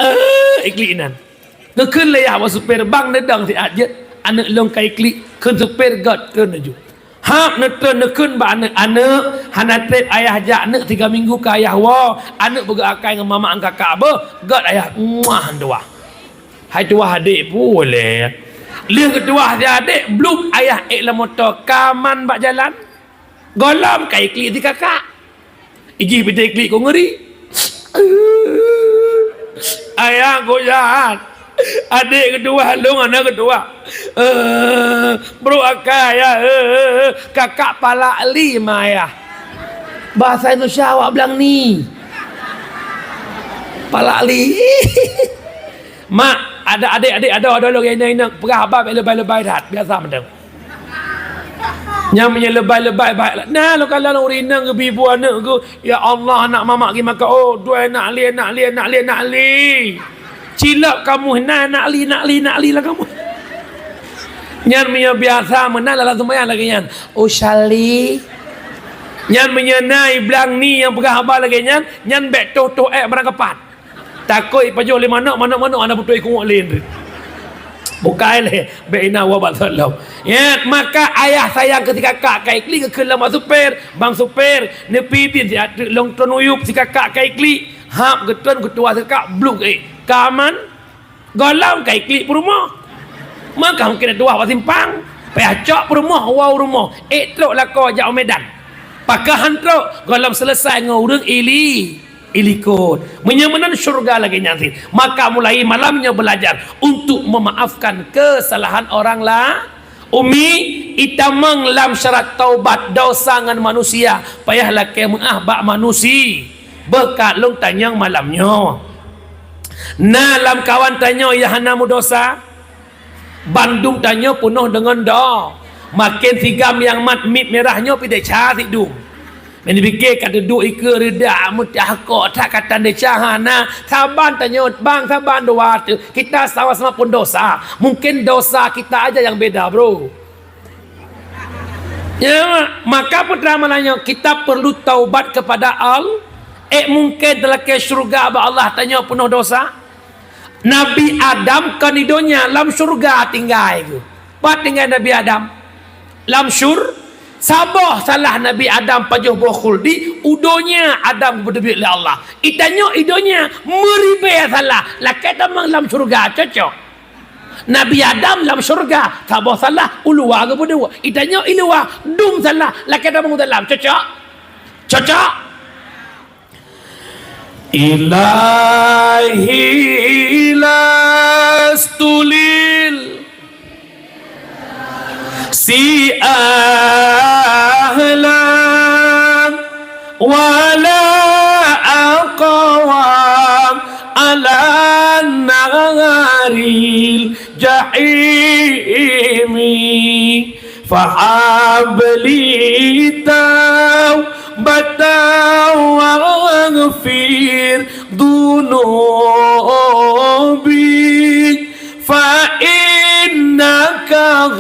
eh," iklik inan. Geukheun lé ayah bak supir, "Bang, neudong siat jeuet, aneuëk lôn ka iklik." Kheun supir, "Gét," kheun laju. Hab neutron neukheun bak aneuëk, "Aneuëk, hana treb ayah jak, aneuëk, tiga minggu ka ayah woe. Aneuëk peugah akai ngon mamak ngon kakak beuh, gét ayah, muah, dua." Hai tuwah adék pue lé. Lheueh geutuwah si adék, blub ayah ék lam moto, ka aman bak jalan. Gohlom ka iklik si kakak. Ijih pidai klik kok ngeri. Ayah kok jahat. Adék geutuwah, lôn hana geutuwah. Eh, brok akai ayah. Eh, eh, eh. Kakak palak li ma ayah. Bahasa Indonesia awak bilang ni. Palak li. Mak, ada adék-adék, ada, ada lagi inong-inong. Peugah haba bèk lebai-lebai that. Biasa mantong. Nyang meunyoe lebai-lebai baik lah. Nah, lôn kalon ureueng inong geubi bu aneuëk geuh, "Ya Allah, anak mamak geumakan, oh, dua nak li, nak li, nak li, nak li." Cilok kamoe na nak li, nak li, nak li lah kamoe. Nyan meunyoe biasa meunan lam seumayang lagèe nyan, "Oh, Sali." Nyan meunyoe na i blang ni nyang peugah haba lagèe nyan, nyan bèk toh-toh ék barang keupat. Takot ipajoh lé manok, manok-manok hana beutôi ikungok lé. Bukai lé, bèk ina wa bak salom. Ya, maka ayah sayang keu si kakak ka iklik geukheun lom bak supir, "Bang supir, neupi idin siat treuk lôn tron u yup, si kakak ka iklik." Hab geutron geutuwah si kakak, blub ék. Ka aman? Gohlom ka iklik peurumoh. Maka mungken tuwah bak simpang, payah cok peurumoh, woe u rumoh, ék trok lakoe jak u Medan. Pakon han trok, gohlom seuleusai ngon ureueng ili. Ilikot. Meunyoe meunan syeuruga lagèe nyan cit. Maka mulai malam nyoe beulajar untuk meumaafkan keusalahan orang la-, Umi, itamong lam syarat taubat dosa ngon manusia, payah lakèe meu'ah bak manusi. Beuh ka lôn tanyong malam nyoe. Na lamkawan tanyoe nyang hana meudosa? Bandum tanyoe peunoh deungon do. Maken sigam nyang mat miet mirah nyoe pih desya sidum. Meunyoe pike ka teuduek ikeue reuda, meutahkok that ka tan desya hana. Saban tanyoe, bang, saban dua tu. Kita sama-sama pun dosa. Mungkin dosa kita aja yang beda, bro. Ya, maka putra malam nyoe kita perlu taubat kepada Allah. Eh, mungkin talakèe syeuruga bak Allah tanyoe peunoh dosa. Nabi Adam kon i donya, lam syeuruga tinggai geuh. Pat tinggai Nabi Adam? Lam syur-, saboh salah Nabi Adam pajoh boh khuldi, u donya Adam geupeuduek lé Allah. Itanyoe i donya meuribèe salah, lakèe tamong lam syeuruga, cocok. Nabi Adam lam syeuruga, saboh salah u luwa geupeuduek. Itanyoe i luwa, dum salah, lakèe tamong dalam, cocok? Cocok? Ilahi lastulil si ahlan wala aqwa ala naril jahimi. Fahab li taubatan waghfir dunubi, fa innaka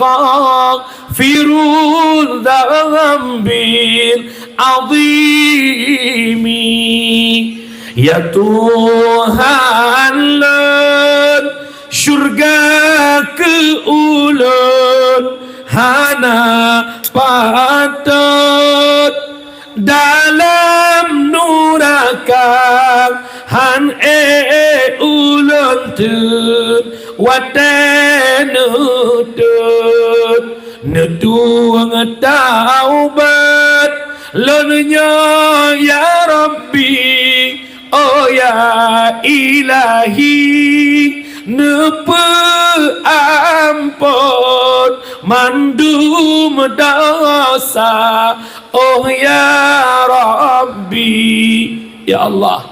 ghafiru dzambil azimi. Ya Tuhan lôn, syurga keu ulôn hana patot, dalam nuraka han ék ulôn teun watée neutot. Neutueng taubat lôn nyoe ya Rabbi, oh ya Ilahi, neupeuampon mandum dosa, oh ya Rabbi. Ya Allah,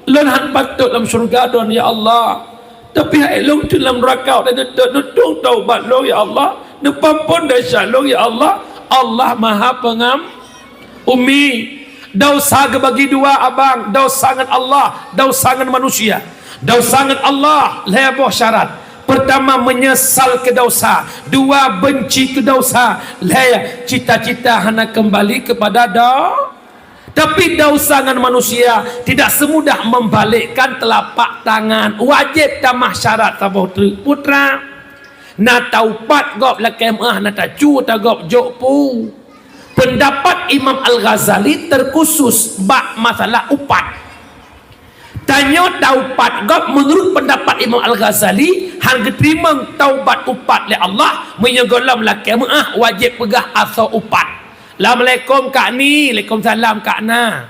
lôn han patot lam syurga droen ya Allah. Tapi hai lôn teun lam nuraka, watée neutot, neutueng taubat lôn ya Allah, neupeuampon desya lôn ya Allah. Allah Maha Pengam-, Umi, dosa geubagi dua abang, dosa ngon Allah, dosa ngon manusia. Dosa ngon Allah lhée boh syarat. Pertama, menyesal keu dosa. Dua, benci keu dosa. Lhée, cita-cita hana kembali kepada do-, Tapi dosa ngon manusia tidak semudah membalikkan telapak tangan. Wajéb tamah syarat saboh treuk, putra. Na taupat gob lakée meuáh, na tacu ta gob jok pu. Peundapat Imam Al-Ghazali terkhusus bak masalah upat. Tanyoe taupat gob meunurot peundapat Imam Al-Ghazali, han geuteurimong taubat upat lé Allah, meunyoe gohlom lakée meuáh wajéb peugah asoe upat. Assalamualaikum Kak Ni, Waalaikumsalam Kak Na.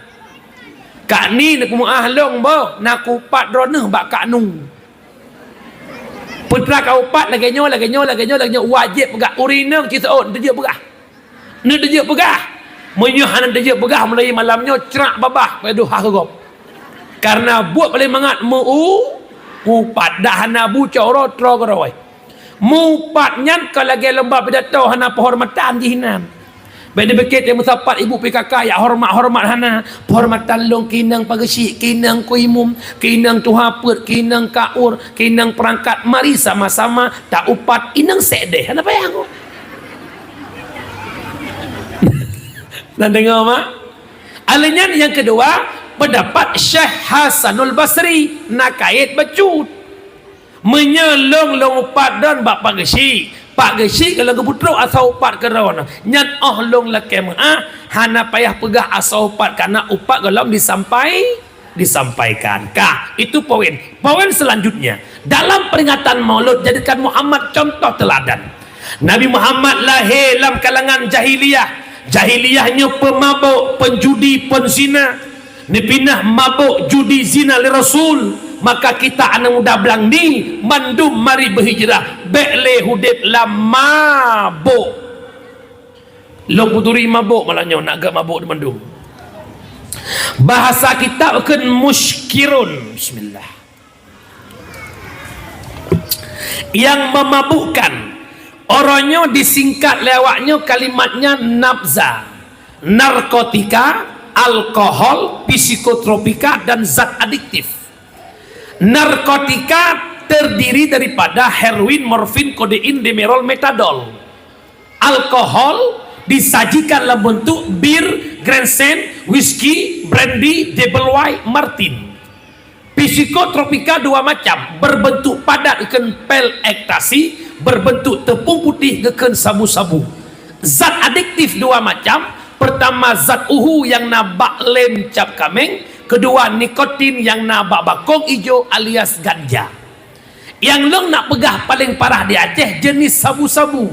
Kak Ni neupeumeuáh lôn boh, na kupat droeneuh bak Kak Nu. Peue teuma ka upat lagée nyoe, lagée nyoe, lagée nyoe, lagée nyoe, wajéb peugah ureuëng inong ci seuôt, neuteupeugah. Neuteupeugah. Meunyoe hana neuteupeugah, mulai malam nyoe crak babah, padub hah gob. Karena buet paléng mangat meu-u-, upat, dak hana bu cok uroe troe keudroe. Mupat nyan ka lagée lomba pidato hana peuhormatan jih nan. Bék neubeuket teuh meusapat ibu P K K jak horeumat-horeumat hana. Peuhormatan lôn keu inong pageusyik, keu inong ku imum, keu inong tuha peuet, keu inong kaur, keu inong peurangkat. Mari sama-sama taupat inong sekdeh. Hana payah ngon. Na deungoe, mak? Aleuh nyan nyang keudua, peundapat Syekh Hasanul Basri na kayét bacut. Meunyoe lôn, lôn upat droen bak pageusyik, pageusyik gohlom geupeutrok asoe upat keu droen, nyan óh lôn lakée meuáh, hana payah peugah asoe upat, kareuna upat gohlom disampai-, disampaikan. Ka, itu poin. Poin selanjutnya, dalam peringatan Maulud, jadikan Muhammad contoh teladan. Nabi Muhammad lahé lam kalangan jahiliyah. Jahiliyah nyoe peumabök, peunjudi, peunzina. Neupinah mabök, judi, zina lé Rasul, maka kita aneuëk muda blang ni mandum mari beuhijrah, bék lé udeb lam mabök. Lôn peuturi mabök malam nyoe, nak geuh mabök mandum. Bahasa kitab kheun muskirun. Bismillah. Nyang memabukkan. Uroe nyoe disingkat lé awak nyoe kalimatnya nabza, narkotika, alkohol, psikotropika, dan zat adiktif. Narkotika terdiri daripada heroin, morfin, kodein, demerol, metadol. Alkohol disajikan dalam bentuk bir, Grandstand, whisky, brandy, double wine, Martin. Psikotropika dua macam, berbentuk padat geukheun pil ekstasi, berbentuk tepung putih geukheun sabu-sabu. Zat adiktif dua macam, pertama zat uhu nyang na bak lem cap kaméng, kedua nikotin nyang na bak bakong ijo alias ganja. Nyang lôn nak peugah paleng parah di Aceh jenis sabu-sabu.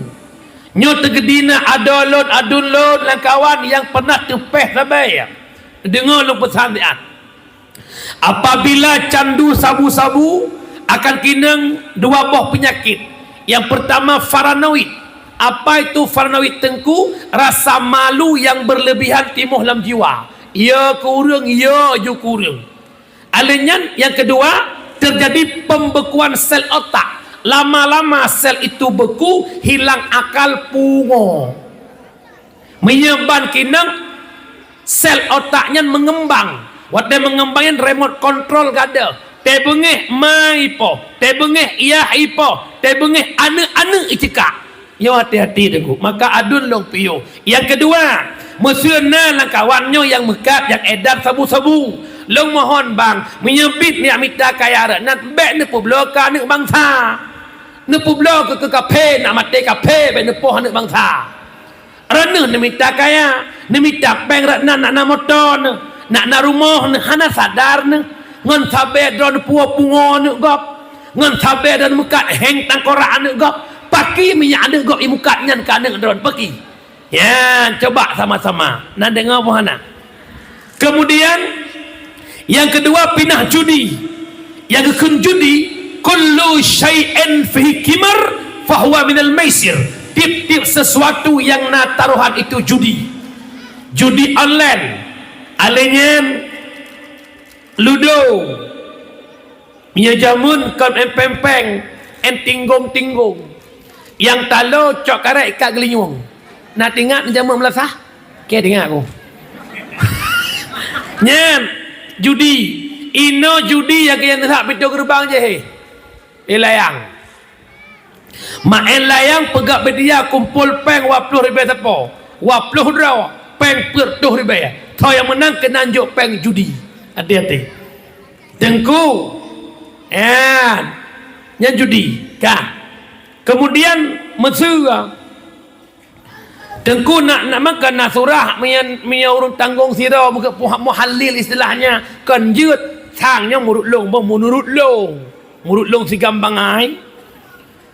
Nyoe teugeudi na adoe lôn, aduen lôn, lam kawan nyang pernah teupéh sabe. Deungoe lôn peusan siat. Apabila candu sabu-sabu, akan keunong dua boh penyakit. Yang pertama paranoid. Apa itu paranoid, Teungku? Rasa malu yang berlebihan timoh lam jiwa. Ya keu ureuëng, ya ju keu ureuëng. Aleuh nyan, yang kedua, terjadi pembekuan sel otak. Lama-lama sel itu beku, hilang akal, pungo. Meunyoe ban keunong, sel otak nyan mengembang. Watée mengembang nyan remote control gadôh. Teubeungéh ma ipoh, teubeungéh yah ipoh, teubeungéh aneuëk-aneuëk icikak. Nyoe hati-hati Teungku. Maka adun lôn piôh. Nyang keudua, meuseu na lam kawan nyoe nyang meukat nyang edar sabu-sabu. Lôn mohon bang, meunyoe bit neujak mita kaya rot nan, bék neupeubloe keu aneuk bansa. Neupeubloe keu, keu kaphé, nak maté kaphé, bék neupoh aneuk bansa. Rot nyoe neumita kaya, neumita péng rot nan, nak na moto neuh, nak na rumoh neuh, hana sadar neuh. Ngon sabé droe neupuwoe pungo aneuk gob. Ngon sabé droe neumeukat héng tangkorak aneuk gob. Pakri minyeuk aneuk gob imeukat nyan keu aneuk droe, pakri. Nyan, coba sama-sama. Na deungoe peue hana? Kemudian, nyang keudua, pinah judi. Nyang geukheun judi, "Kullu syai'in fihi qimar fahuwa minal maisir." Tiep-tiep sesuatu nyang na tarohan itu judi. Judi online, alényan, ludo. Meunyoe jameun kon en péng-péng, en tinggong-tinggong. Nyang talo cok karet ikat geulinyueng. Na teuingat jameun meulasah? Oke, teuingat aku. Nyan, judi. Inoe judi nyang keu nyang teuhak pintoe geureubang jih, hé. Di layang. Maén layang peugah beudia kumpul péng dua ploh ribèe sapo, dua ploh droe, péng peuet reutôh ribèe. Soe nyang meunang keunan jok péng judi. Hati-hati. Teungku, nyan, nyan judi, kan? Kemudian, meuseu, Teungku nak, nak makan na surah, meunyoe, meunyoe ureueng tanggong sidroe bukon puha-, muhallil istilahnya, kon jeuet, sang nyoe meunurut lôn, boh meunurut lôn. Meunurut lôn sigam bangai.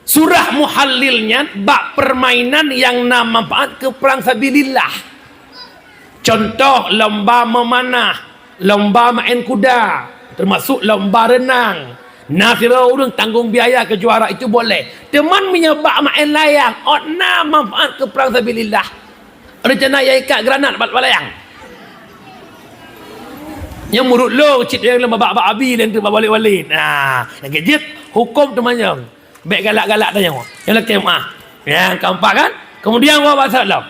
Surah muhallil nyan bak peurmainan nyang na manfaat keu prang sabilillah. Contoh, lomba memanah, lomba maén kuda, teumasuk lomba reunang. Na sidroe ureueng tanggong biaya keu juara itu boleh. Teuma meunyoe bak maén layang, ôt na manfaat keu prang sabilillah. Reuncana nyang ikat granat bak, bak layang. Nyang meunurut lôn cit nyang lom bak, bak abi dan tu bak walid-walid. Nah, nyang keu jeuet huköm teumanyong. Bék galak-galak tanyoe. Nyang lakée meuah. Nyang keempat kan? Kemudian awak bak lom.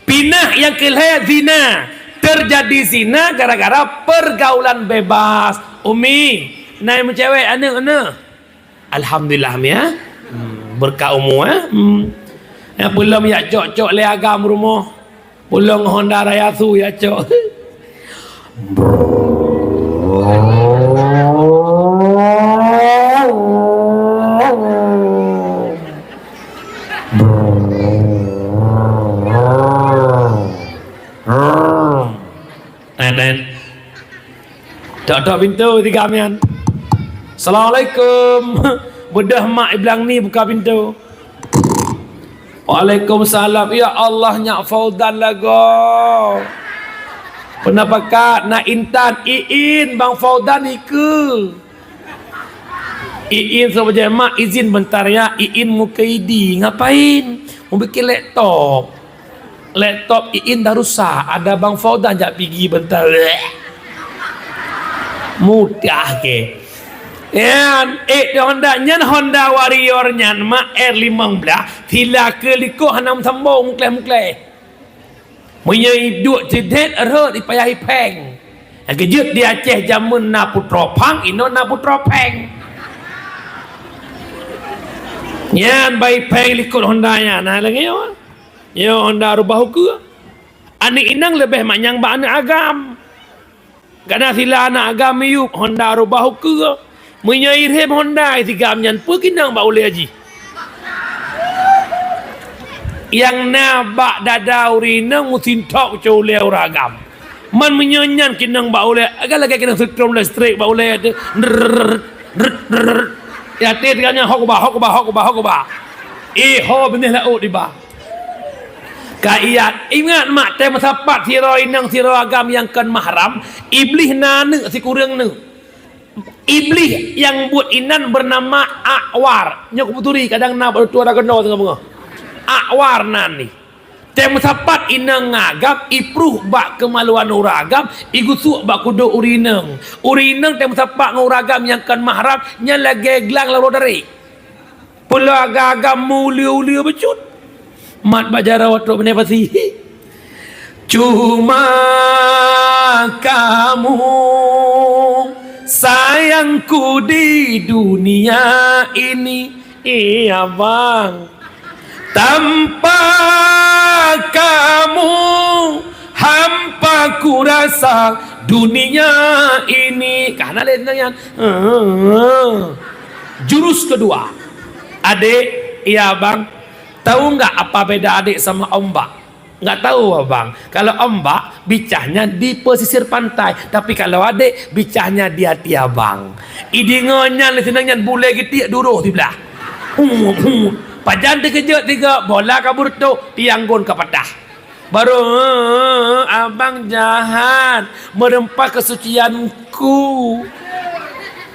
Pinah nyang keu lhée zina. Teujadi zina gara-gara peurgaulan bebas. Umi, na nyang meucewek aneuk, aneuk. Alhamdulillah, Mi, ya. Hmm, beureukat umu, eh. Hmm. Nyang peulom jak cok-cok lé agam rumoh. Peulom Honda Daihatsu jak cok. Tok-tok pintoe tiga mian. "Assalamualaikum." Beudôh mak iblang ni buka pintoe. "Waalaikumsalam." "Ya Allah, nyak Fauzan lagoe." "Peue na pakat?" "Na intan." "Iin, Bang Fauzan ikeue." Iin seubeujeh, "Mak, izin bentar ya, Iin meukeudi." "Ngapain?" "Meubikin laptop." "Laptop Iin dah rusak, ada Bang Fauzan jak pigi bentar." Mudah ke? Nyan, eh, di Honda nyan, Honda Warrior nyan, mak, R lima belas, sila keu likot hana meusambong, mukleh-mukleh. Meunyoe iduek ceudet rhot ipayah ipéng. Nyang keu jeuet di Aceh jameun na putroe phang, inoe na putroe péng. Nyan bai péng likot Honda nyan, na lagée nyoe. Nyoe Honda rubah ukeue. Aneuk inong leubeh manyang bak aneuk agam. Gata sila aneuk agam miyueb Honda rubah ukeue. Meunyoe irhem Honda sigam nyan, peue keunong bak ulée jih? Nyang na bak dada ureueng inong meusintok cok ulée ureueng agam. Man meunyoe nyan keunong bak ulée, agak lagée keunong seutrom listrik bak ulée teuh. Drrrr, drrrr, drrrr. Ya, teuh sigam nyan hok ba, hok ba, hok ba, hok ba. Eh, ho binéh laôt iba. Ka iat, ingat mak, tém meusapat sidroe inong sidroe agam nyang kon mahram, Iblih na aneuk sikureueng neuk. Iblih nyang buet inan beunama Akwar. Nyoe kupeuturi, kadang na bak tutoe da keunoe singoh beungoh. Akwar nan nih. Tém meusapat inong ngon agam, ipruh bak keumaluan ureueng agam, igusok bak kudok ureueng inong. Ureueng inong tém meusapat ngon ureueng agam nyang kon mahram, nyan lagée glang lam uroe darek. Peulaga-aga meuuleue-uleue bacut. Mat bak jaroe trok beunéh pasi. Cuma kamu sayangku di dunia ini. Iya, Bang. Tanpa kamu hampa kurasa dunia ini. Ka hana lé nyan. Jurus kedua. Adek, ya abang, tahu nggak apa beda adek sama ombak? Nggak tahu abang. Kalau ombak, bicahnya di pesisir pantai. Tapi kalau adek, bicahnya di hati abang. Idingo nyan lé sinang nyan bulée geutik duroh siblah. Hu, hu. Pajan teukeujot tiga, bola ka beureutok, tiang gon ka patah. Baru, "Eh, abang jahat, meureumpah kesucianku."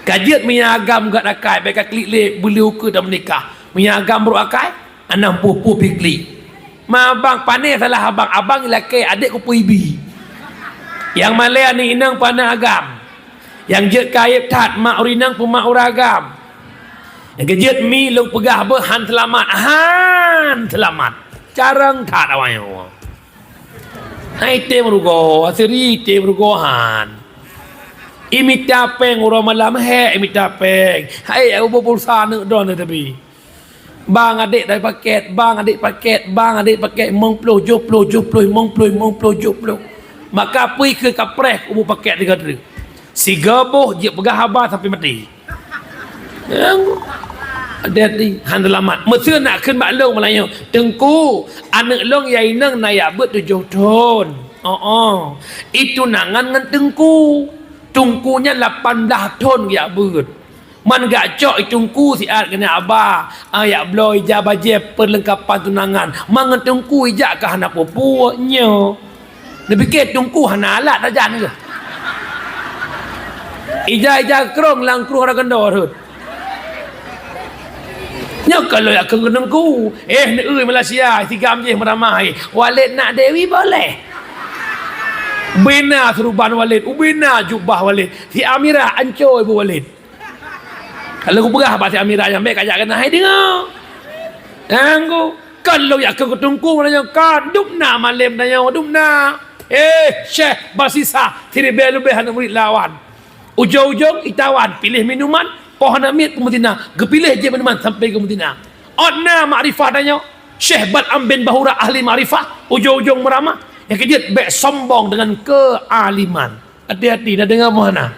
Ka jeuet meunyo agam gét akai, bèk ka klik lé, beuli ukeue dan meunikah. Meunyo agam brok akai, anang puih-puih pih klik. Ma abang, pané salah abang, abang ilakée adek kupeue ibi. Nyang malée aneuk inong pih aneuk agam. Nyang jeuet kayép that, mak ureueng inong pih mak ureueng agam. Nyang keujeuet mi lôn peugah beuh han seulamat, han seulamat. Carông that awaknyoe. Hai tem rugoe, asiri tem rugoe han. Imita péng uroe malam hék imita péng. Hai, ubé pulsa aneuk droeneuh tapi. Bang adek dai paket, bang adek paket, bang adek paket, limong ploh, jôh ploh, jôh ploh, limong ploh, limong ploh, jôh ploh. Maka peue keu kapreh ubé paket tiga treuk. Sigoe boh jeuet peugah haba sampai maté. Hati-hati, han seulamat. Meuseu nak kheun bak lôn malam nyoe, "Teungku, aneuk lôn nyang inong na jak beuet tujoh thon." Oh, oh. Itu tunangan ngon teungku. Teungku nyan lapan blaih thon jak beuet. Man gak cok i teungku siat keuneuk haba, ah, jak bloe ija bajée peurlengkapan tunangan. Man ngon teungku ijak ka hana peue-peue nyoe. Neupike teungku hana alat sajan keuh. Ija-ija krong lam krueng ragenda rhot. Nyoe ka lôn jak kheun keu teungku. Eh, neueu Malaysia, sigam jih meuramah, eh. Walid nak Dewi boleh. Ubena seuruban Walid, ubena jubah Walid. Si Amirah anco ibu Walid. Kalau kupeugah bak si Amirah nyan, bèk kajak keunan hai deungoe. Nyan ku, kon lôn jak kheun keu teungku meunyoe kon, dum na malem tanyoe, dum na. Eh, Syekh Basisa, siribèe leubeh aneuk murit lawan. Ujong-ujong itawan, piléh minuman, poh hana miet peumeutina, geupiléh jih minuman sampai geumeutina. Ôt na makrifah tanyoe, Syekh Bal'am bin Bahura ahli makrifah, ujong-ujong meuramah, nyang keujeuet bèk sombong deungon keualiman. Hati-hati, na deungoe meuhana.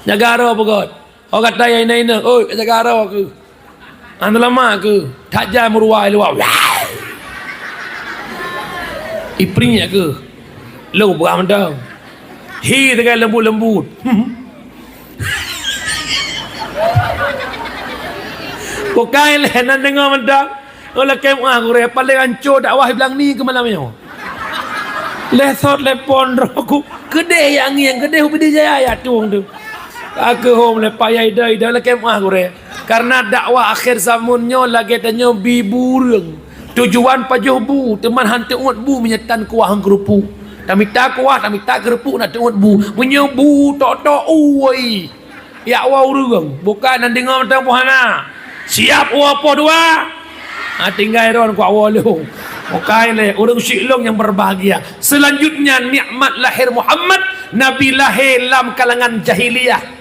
Jaga droe beugöt. Oh gata nyang inong-inong, oi, jaga droe keuh. Hana lama keuh, that jai meuruwa i luwa. Ipring keuh. Lôn peugah mantong. Hi teuka leumbut-leumbut. Bukai lé nan deungoe mantong. Oh lakèe meuah gurèe, paleng anco dakwah i Blang ni keu malam nyoe. Lé sot lé pon droe ku, keudeh nyang ngieng, keudeh u Pidie Jaya ya tueng tu. Ka keuhom lé payah ida-ida lakèe meuah gurèe. Karena dakwah akhir zaman nyoe lagèe tanyoe bi bu ureueng. Tujuan pajoh bu, teuma han teuôt bu meunyoe tan kuah ngon keurupuk. Tamita kuah, tamita keurupuk na teuôt bu. Meunyoe bu tok-tok, ui. Jak woe ureueng, bukai nan deungoe mantong poh hana. Siap woe poh dua. Ha, tinggai droen kuak woe lôn. Bukai lé, ureueng syik lôn nyang berbahagia. Selanjutnya, nikmat lahir Muhammad, Nabi lahé lam kalangan jahiliyah.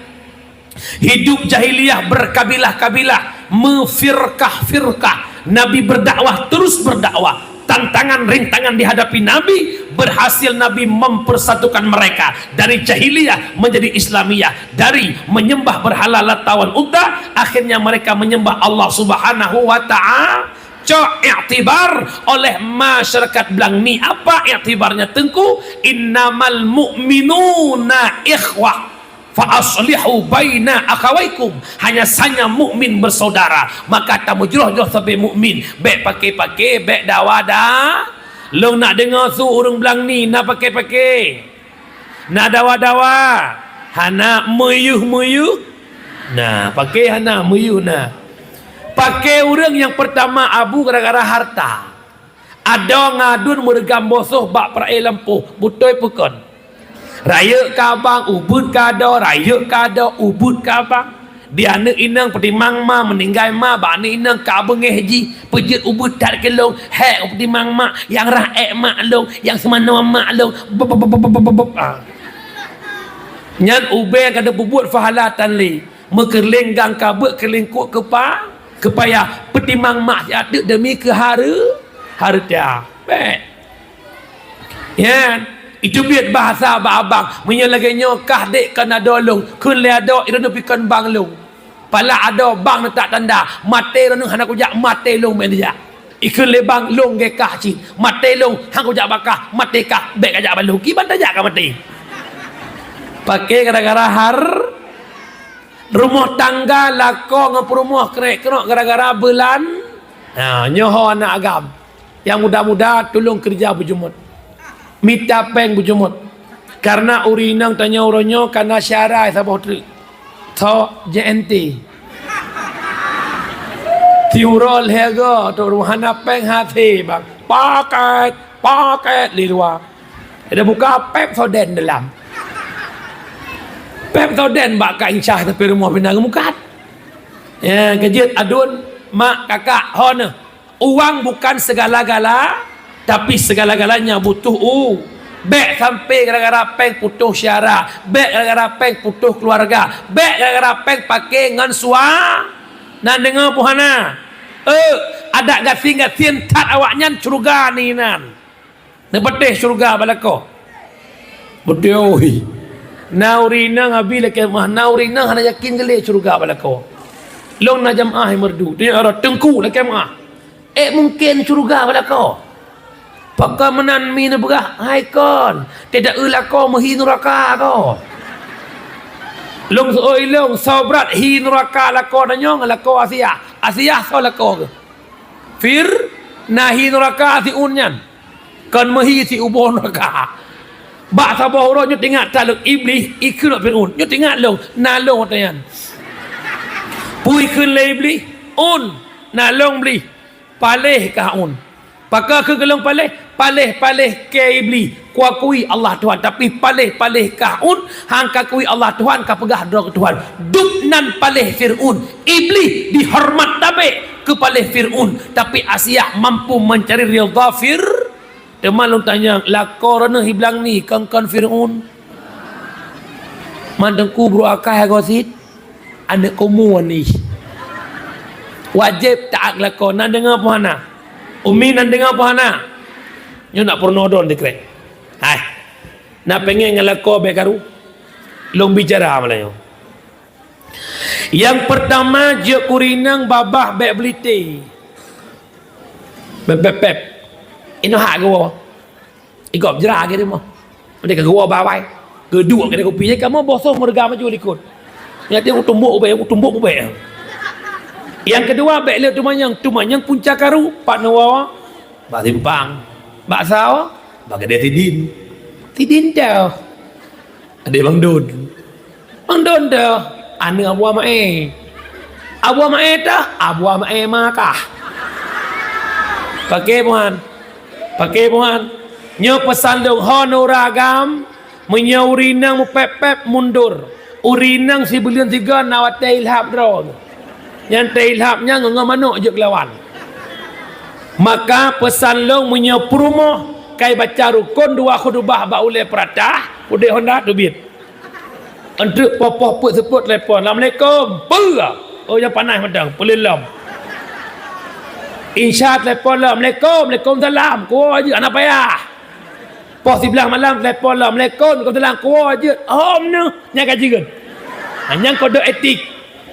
Hidup jahiliyah berkabilah-kabilah, meufirkah-firkah. Nabi berdakwah, terus berdakwah. Tantangan, rintangan dihadapi Nabi, berhasil Nabi mempersatukan mereka dari jahiliyah menjadi Islamiyah, dari menyembah berhala Lata wal Uzza, akhirnya mereka menyembah Allah Subhanahu wa Ta'ala. Cok iktibar oleh masyarakat Blang ni, apa iktibarnya, Teungku? Innamal mu'minuna ikhwah. Fa aslihu baina akhawaikum, hanya sanya mukmin bersaudara, maka tamujroh-jroh sabe mukmin, bèk pake-pake, bèk dawa da. Lôn nak deungoe su ureueng Blang ni na pake-pake, na dawa-dawa, hana meuyeuh-meuyeuh. Nah, pake hana, meuyeuh na. Pake ureueng nyang pertama abu gara-gara harta. Adoe ngon aduen meureugam bosoh bak peuraie lampôh, beutôi peue kon? Rayeuk keu abang, ubeuet keu adoe, rayeuk keu adoe, ubeuet keu abang. Di aneuk inong peutimang ma, meuninggai ma, bak aneuk inong ka beungéh jih, peujeuet ubeuet that keu lôn, hék peutimang mak, nyang rhah ék mak lôn, nyang seumanoe mak lôn, bop, bop, bop, bop, bop, bop, ah. Nyan ubé ka teupeubuet pahala tan lé, meukeureuléng gang ka beuet keureuléng kok keupa, Keupaya peutimang mak siat teuk demi keu hare-, hareuta. Bèk. Nyan, itu biet bahasa bak abang. Meunyoe lagèe nyoe kah dek kon adoe lôn, kheun lé adoe, droeneuh pih kon bang lôn. Pala adoe bang neutak tanda, maté droeneuh hana kujak, maté lôn meu'en jak. Ikheun lé bang lôn gèt kah cit, maté lôn hana kujak bak kah, maté kah bèk kajak bak lôn. Kiban tajak ka maté. Paké gara-gara har-, rumoh tangga lakoe ngon peurumoh krek-krok gara-gara beulan. Ha, nyoe ho aneuk agam. Nyang muda-muda tulông keureuja beujeuet. Mita péng beujeuet. Kareuna ureueng inong tanyoe uroe nyoe ka na syarai saboh treuk. Tho J N T. Siuroe lhèe go, trok rumoh hana péng hasé, bang. Paket, paket di luwa. Ada buka Pepsodent dalam. Pepsodent bak ka insya tapi rumoh pih na geumukat. Ya, keujeuet aduen, mak, kakak, ho neuh. Uang bukan segala-gala, tapi segala-galanya butuh u-, bèk sampai gara-gara péng putus syara, bèk gara-gara péng putus keluarga, bèk gara-gara péng paké ngon sua-, na deungö peue hana? Eh, adak gasien-gasien that awaknyan syeuruga ni nan. Neupatéh syeuruga bak lakoe. Beutôi. Na ureueng inong abi lakèe meu'ah, na ureueng inong hana yakin geuh lé syeuruga bak lakoe. Lôn na jamaah nyang meureudu, teungoh rot teungku lakèe meu'ah. Ék mungken syeuruga bak lakoe. Pakon meunan mi neupeugah, hai kon, teudaeu lakoe meuhi nuraka ko. Lôn seu'ôi lôn, soe brat hi nuraka lakoe tanyoe ngon lakoe Asiah. Asiah soe lakoe geuh? Fir-, na hi nuraka Fir'aun nyan. Kon meuhi siuboh nuraka. Bak saboh uroe nyoe teuingat that lôn Iblih, ikheun lé Fir'aun. Nyoe teuingat lôn, na lôn watèe nyan. Peue ikheun lé Iblih? Un, na lôn Iblih. Paléh kah un. Pakon keu geulong paléh? Paléh-paléh kèe Iblih. Kuakui Allah Tuhan, tapi paléh-paléh kah un, han kakui Allah Tuhan, kapeugah droe keu Tuhan. Dub nan paléh Fir'aun. Iblih dihoreumat tabé keu paléh Fir'aun, tapi Asiah mampu mencari ridha Fir-, teuma lôn tanyong, lakoe droeneuh hiblang ni kon-kon Fir'aun? Man teungku bro akai gosit, aneuk komo ni. Wajéb taat lakoe, na deungö peue hana? Umi na deungö peue hana? Nyoe nak peurunoe droe dikrek. Hai. Na péngén ngon lakoe bèk karu? Lôn bicara malam nyoe. Nyang peurtama, jeuet keu ureueng inong babah bèk beulité. Pép, pép, pép. Inoe hak geuwoe. Igop jra geuh rumoh. Meunan ka geuwoe bawai. Geuduek keunan kupi jih kamoe boh soh meureuga maju likot. Nyan dia kutumbok ubé, kutumbok ubé. Nyang keudua, bèk lé teumanyong, teumanyong punca karu, pat neuwoe. Bak simpang. Bak sawoe, bak keudè sidin. Sidin teuh. Adik Bang Dun. Bang Dun teuh, aneuk Abu Amae. Abu Amae teuh, Abu Amae Makkah. Paké puhan. Paké puhan. Nyoe peusan lôn ho nuragam, meunyoe ureueng inong meupép-pép mundur. Ureueng inong sibuleuen sigoe na watèe ilhab droe. Nyang teuilhab nyan ngon manok jeuet geulawan. Maka peusan lôn meunyoe peurumoh kai baca rukon dua khutubah bak ulèe peuratah, udép honda teubiet. Entruk poh-poh peuet seupôt telepon, "Assalamualaikum." Peue? Oh, nyang panas mantong, peulilom. Insya telepon lom, "Assalamualaikum." "Waalaikumsalam." Kuwoe jeuet, hana payah. Poh siblaih malam telepon lom, "Assalamualaikum." "Waalaikumsalam." Kuwoe jeuet, hom neuh, nyan ka jeuet. Ha, nyan kode etik.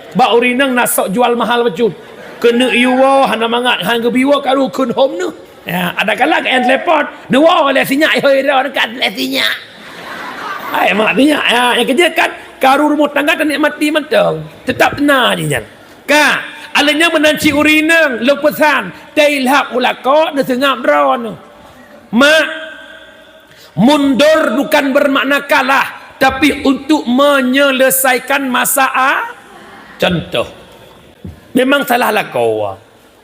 Bak ureueng inong na sok jual mahal bacut. Keuneuk yue woe hana mangat, han geubi woe karu kheun hom neuh. Ya, ada kala ka telepon, neuwoe lé sinyak, "Hoi, droe neukat lé sinyak." Hai, mak sinyak. Ya, nyang keujeuet kan, karu rumoh tangga tanikmati mantong. Teutap na jih nyan. Ka, alah nyan meunan cit ureueng inong, lôn peusan, teuilhab u lakoe neuseungab droe neuh. Mak, mundur bukan bermakna kalah, tapi untuk menyelesaikan masalah. Contoh, memang salah lakoe.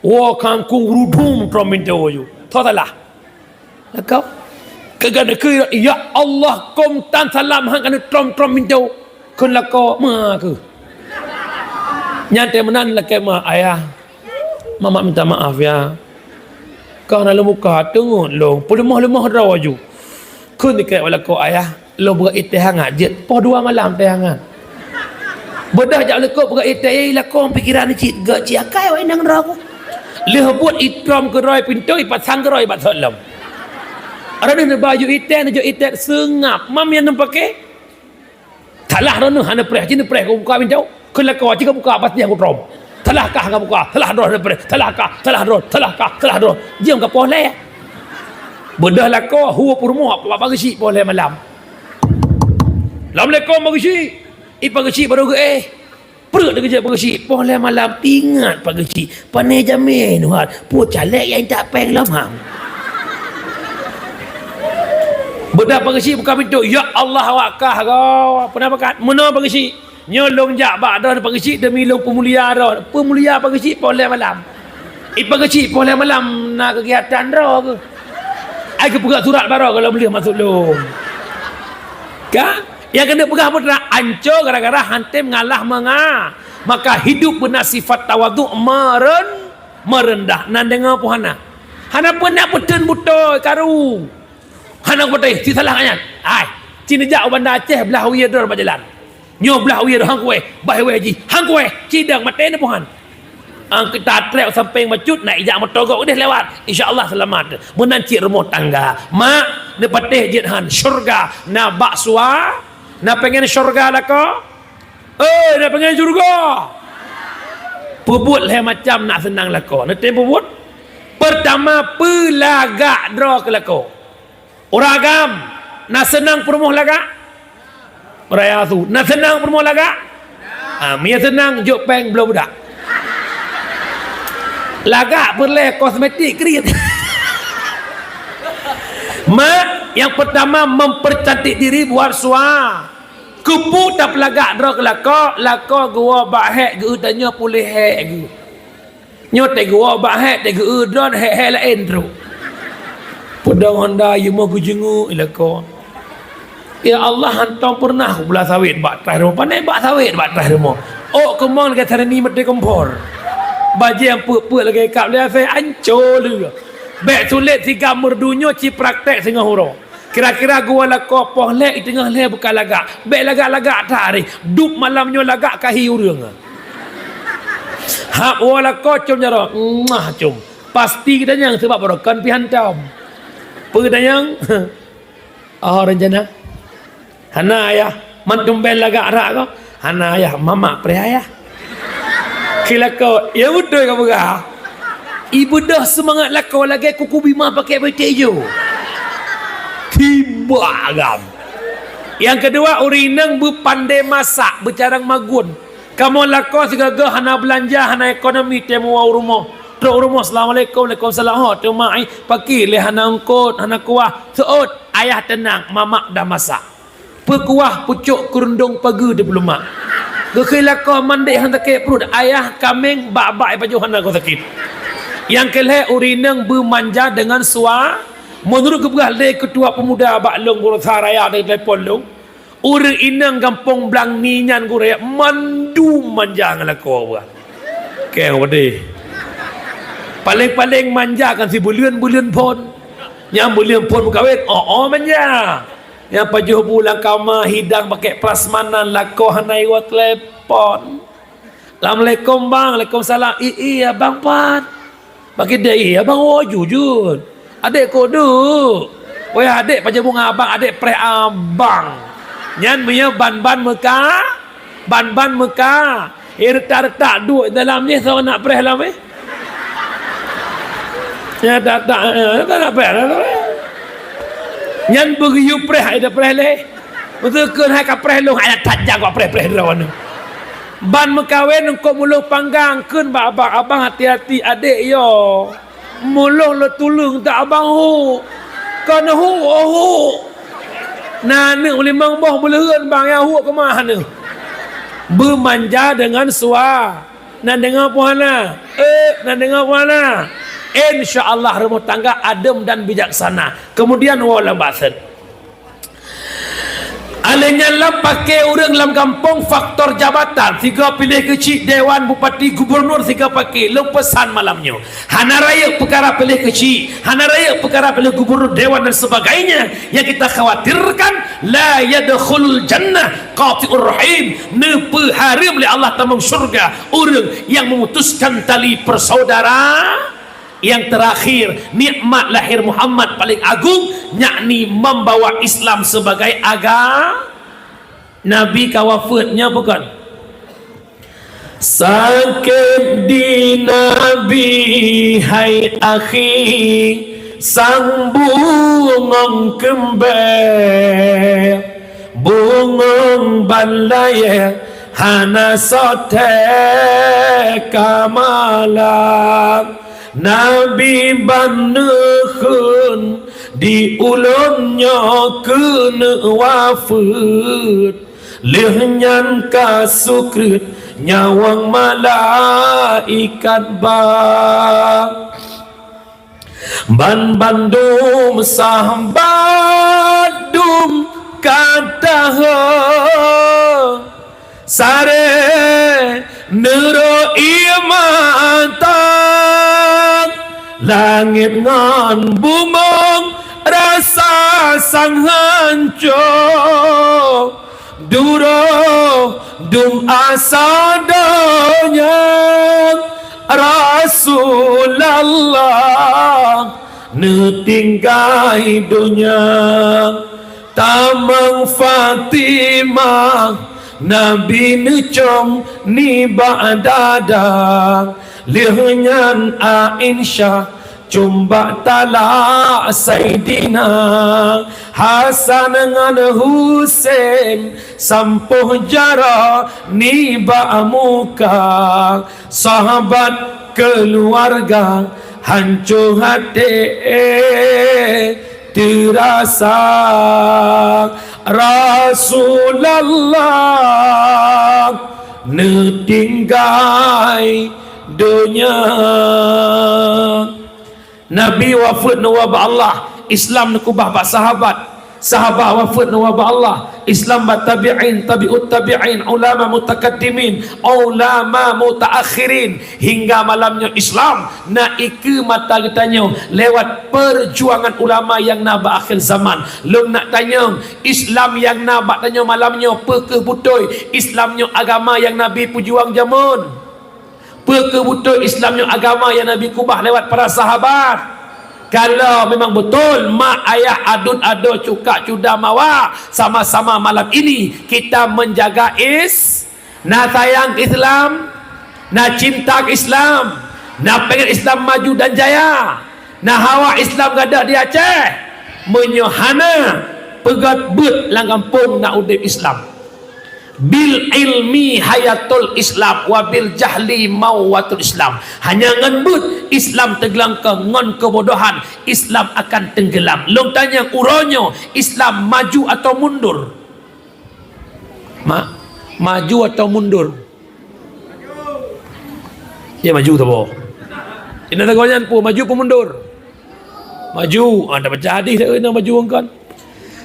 Woe kangkung rudum trom pintoe yue. Tho salah. Lakoe. Keugan keu, "Ya Allah, kôm tan salam han keuneuk trom-trom pintoe." Kheun lakoe, "Ma keuh." Nyan teuh meunan lakèe ma, "Ayah, Mamak minta maaf ya. Kah na lôn buka, teungeut lôn, peuleumah-leumah droe ju." Kheun dikeue bak lakoe, "Ayah, lôn beuet teh hangat jeuet, poh dua malam teh hangat." Beudôh jak likot peugah iték, "Yai, lakoe pikiran cit, gak ci akai awak inong droe ku." Lheueh buet itrom keudroe pintoe, ipasang keudroe bak sot lom. Droeneuh neuba ju iték, neujok iték seungab. Mam nyang neupaké? Salah droeneuh hana preh, ci neupreh ka buka pintoe. Keu lakoe ci ka buka, pasti nyang kutrom. Salah kah ka buka, salah droe neupreh, salah kah, salah droe, salah kah, salah droe. Jeuem ka poh lhèe. Beudôh lakoe, hu peurumoh, bak Pak Geuchik poh lhèe malam. "Assalamualaikum, Pak Geuchik." I Pak Geuchik baru geuéh. Pruet geuh jeuet Pak Geuchik. Poh lhèe malam, ingat Pak Geuchik. Pané jamé Nuhat. Peue caleg nyang intat péng lom ham. Beudôh Pak Geuchik buka pintoe. "Ya Allah, awak kah goe. Peue na pakat?" "Meunoe Pak Geuchik. Nyoe lôn jak bak droe Pak Geuchik demi lôn peumulia droe." Peumulia Pak Geuchik poh lhèe malam. I Pak Geuchik poh lhèe malam na keugiatan droe geuh. Ai geupeugah surat baroe goh lom lheueh masôk lôn. Kan? Nyang keuneuk peugah putra, anco gara-gara hantem ngalah meunga. Maka hidup beuna sifat tawadhu, meuren-, meureundah. Nan deungoe peue hana? Hana peue na peuteun butôi karu. Hana peuteun, ci salah nyan. Ai, ci neujak u Banda Aceh, blah wie droe bak jalan. Nyoe blah wie droe, han kuéh, bah wéh jih, han kuéh, cidong maté neupohan. Ang kita trek sampéng bacut, na ijak moto gob udeh lewat. Insya Allah seulamat. Meunan cit rumoh tangga. Mak, neupatéh jeuet han, syurga na bak sua, na pengen syurga lakoe? Eh, na pengen syurga? Peubuet lhèe macam nak seunang lakoe. Neutem peubuet? Pertama, peulagak droe keu lakoe. Ureueng agam, na seunang peurumoh lagak? Raya su, na seunang peurumoh lagak? Ah, meunyo seunang, jok péng bloe budak. Lagak peureulèe kosmetik kriet. Mak, yang pertama mempercantik diri buat sua. Keupeue tapeulagak droe keu lakoe, lakoe geuwoe bak hék geuh, tanyoe puléh hék geuh. Nyoe teuh geuwoe bak hék, teuh geu-eu droe hék-hék laén trok. Peudong honda, yue moh geujeungeuk lakoe. Ya Allah, hantom peureunah kublah sawét bak traih rumoh. Pané bak sawét bak traih rumoh. Ôk keumong lagèe sareni meuti kompor. Bajèe peuet-peuet lagèe kab lé asèe, anco lé. Bèk sulet sigam meureudu nyoe, ci praktek singoh uroe. Kira-kira geuwoe lakoe poh lhèe, i teungoh lhèe buka lagak. Bèk lagak-lagak that rih. Dub malam nyoe lagak ka hi ureueng. Hab woe lakoe com jaroe, muah com. Pasti geutanyong sabab barokon pih hantom. Peue geutanyong? Oh, rencana? Hana, Ayah. Man tumben lagak rak ko? Hana, Ayah. Mamak preh, Ayah. Keu lakoe, ya beutôi ka peugah. Ibeudôh seumangat lakoe lagèe kuku bima pakèk beutek ijo. Tiba agam. Nyang keudua, ureueng inong beupandai masak, beucarông magun. Kamoe lakoe sigoe-goe hana beulanja, hana ekonomi, teumeung u rumoh. Trok u rumoh, "Assalamualaikum." "Waalaikumsalam." "Ho, teuma ai, pakri lé hana eungkôt, hana kuah." "Seuôt, Ayah teunang, mamak dah masak." Peukuah pucôk keurundong pageue di peulumak. Geukheun lakoe mandéh han sakét pruet, ayah kaméng bak-bak ipajoh hana goe sakét. Nyang keu lhèe ureueng inong beumanja deungon sua, meunurot geupeugah lé keutua peumuda bak lôn Bursa Raya di telepon lôn, ureueng inong gampông Blang Ni nyan gurèe mandum manja ngon lakoe buah. Keu wadéh. Paléng-paléng manja kan si buleuen-buleuen phôn. Nyang buleuen phôn meukawen, oh, oh manja. Nyang pajoh bu lam kama hidang pakèk prasmanan lakoe hana iwoe telepon. "Assalamualaikum, Bang." "Waalaikumsalam." "Ih, ih, abang pat?" "Pakri deh, ih, abang woe jujut." "Adék kok duek?" "Weh, adék pajoh bu ngon abang, adék preh abang." Nyan meunyoe ban-ban meuka, ban-ban meuka. Eh, retak-retak duek dalam jih, soe nak preh lom, eh? Ya, tak, tak, eh, tak nak preh, tak nak preh. Nyan beugeuyue preh, ai dah preh lé. Beutôi kheun hai ka preh lôn, hai that jak kok preh-preh droeneuh. Ban meukawen eungkôt muloh panggang, kheun bak abang, "Abang hati-hati, adék yo." Muloh le tuleueng tak abang hu. Kon hu, oh hu. Na aneuk limong boh beuleuheun bang ya hu keu mah neuh. Beumanja deungon sua. Na deungoe puhana. Eh, na deungoe puhana. Insya Allah rumah tangga adem dan bijaksana. Kemudian woe lam basen. Alèh nyan lam paké ureueng lam gampông faktor jabatan, sigoe piléh keuchik dewan, bupati, gubernur, sigoe paké. Lôn peusan malam nyoe, hana rayeuk peukara piléh keuchik, hana rayeuk peukara piléh gubernur, dewan dan sebagainya. Yang kita khawatirkan, la yadkhulul jannah qati'ur rahim, neupeuhareuem lé Allah tamong syurga ureueng nyang memutuskan tali persaudaraan. Yang terakhir, nikmat lahir Muhammad paling agung, yakni membawa Islam sebagai agama. Nabi ka wafeuet, nyoe bukon? Sakét di Nabi, hai akhi, sang bungong keumbée, bungong ban layée hana soe-tée ka malam. Nabi ban neukheun, di ulôn nyoe keuneuk wafeuet, lheueh nyan ka sukreut nyawöng malaikat ba. Ban bandum sahabat dum ka tahe, saré neurok ié mata, langét ngon bungong rasa sang hanco. Duroh dum asa donya, Rasulullah neutinggai donya. Tamong Fatimah, Nabi neucöm nibak dada. Lheueh nyan Aisyah cöm bak talak Saidina. Hasan ngon Husen sampôh jaroe nibak muka. Sahabat keuluwarga hanco até teurasa. Rasulullah neutinggai donya. Nabi wafeuet neuwoe bak Allah, Islam neukubah bak sahabat. Sahabat wafeuet neuwoe bak Allah, Islam bak tabi'in, tabi'ut tabi'in, ulama mutakaddimin, ulama mutaakhirin. Hingga malam nyoe Islam na ikeue mata geutanyoe lewat perjuangan ulama nyang na bak akhir zaman. Lôn nak tanyong, Islam nyang na bak tanyoe malam nyoe peu kheueh beutôi? Islam nyoe agama nyang Nabi peujuang jameun? Peu kheueh beutôi Islam nyoe agama nyang Nabi kubah lewat para sahabat? Kalau memang beutôi, mak ayah, aduen adoe, cuka cuda mawa, sama-sama malam ini kita menjaga is-, na sayang Islam, na cinta Islam, na pengen Islam maju dan jaya, na hawa Islam gadôh di Aceh. Meunyoe hana, peugöt beuet lam gampông na udeb Islam. Bil ilmi hayatul Islam, wa bil jahli mauwatul Islam. Hanya ngon beuet Islam teuglengkong, ngon keubodohan Islam akan tenggelam. Lôn tanyong uroe nyoe, Islam maju atau mundur? Ma-, maju atau mundur? Ya, maju saboh. Inong sagoe nyan peue, maju peue mundur? Maju. Ah, dak baca hadis dak keuneuk maju kan.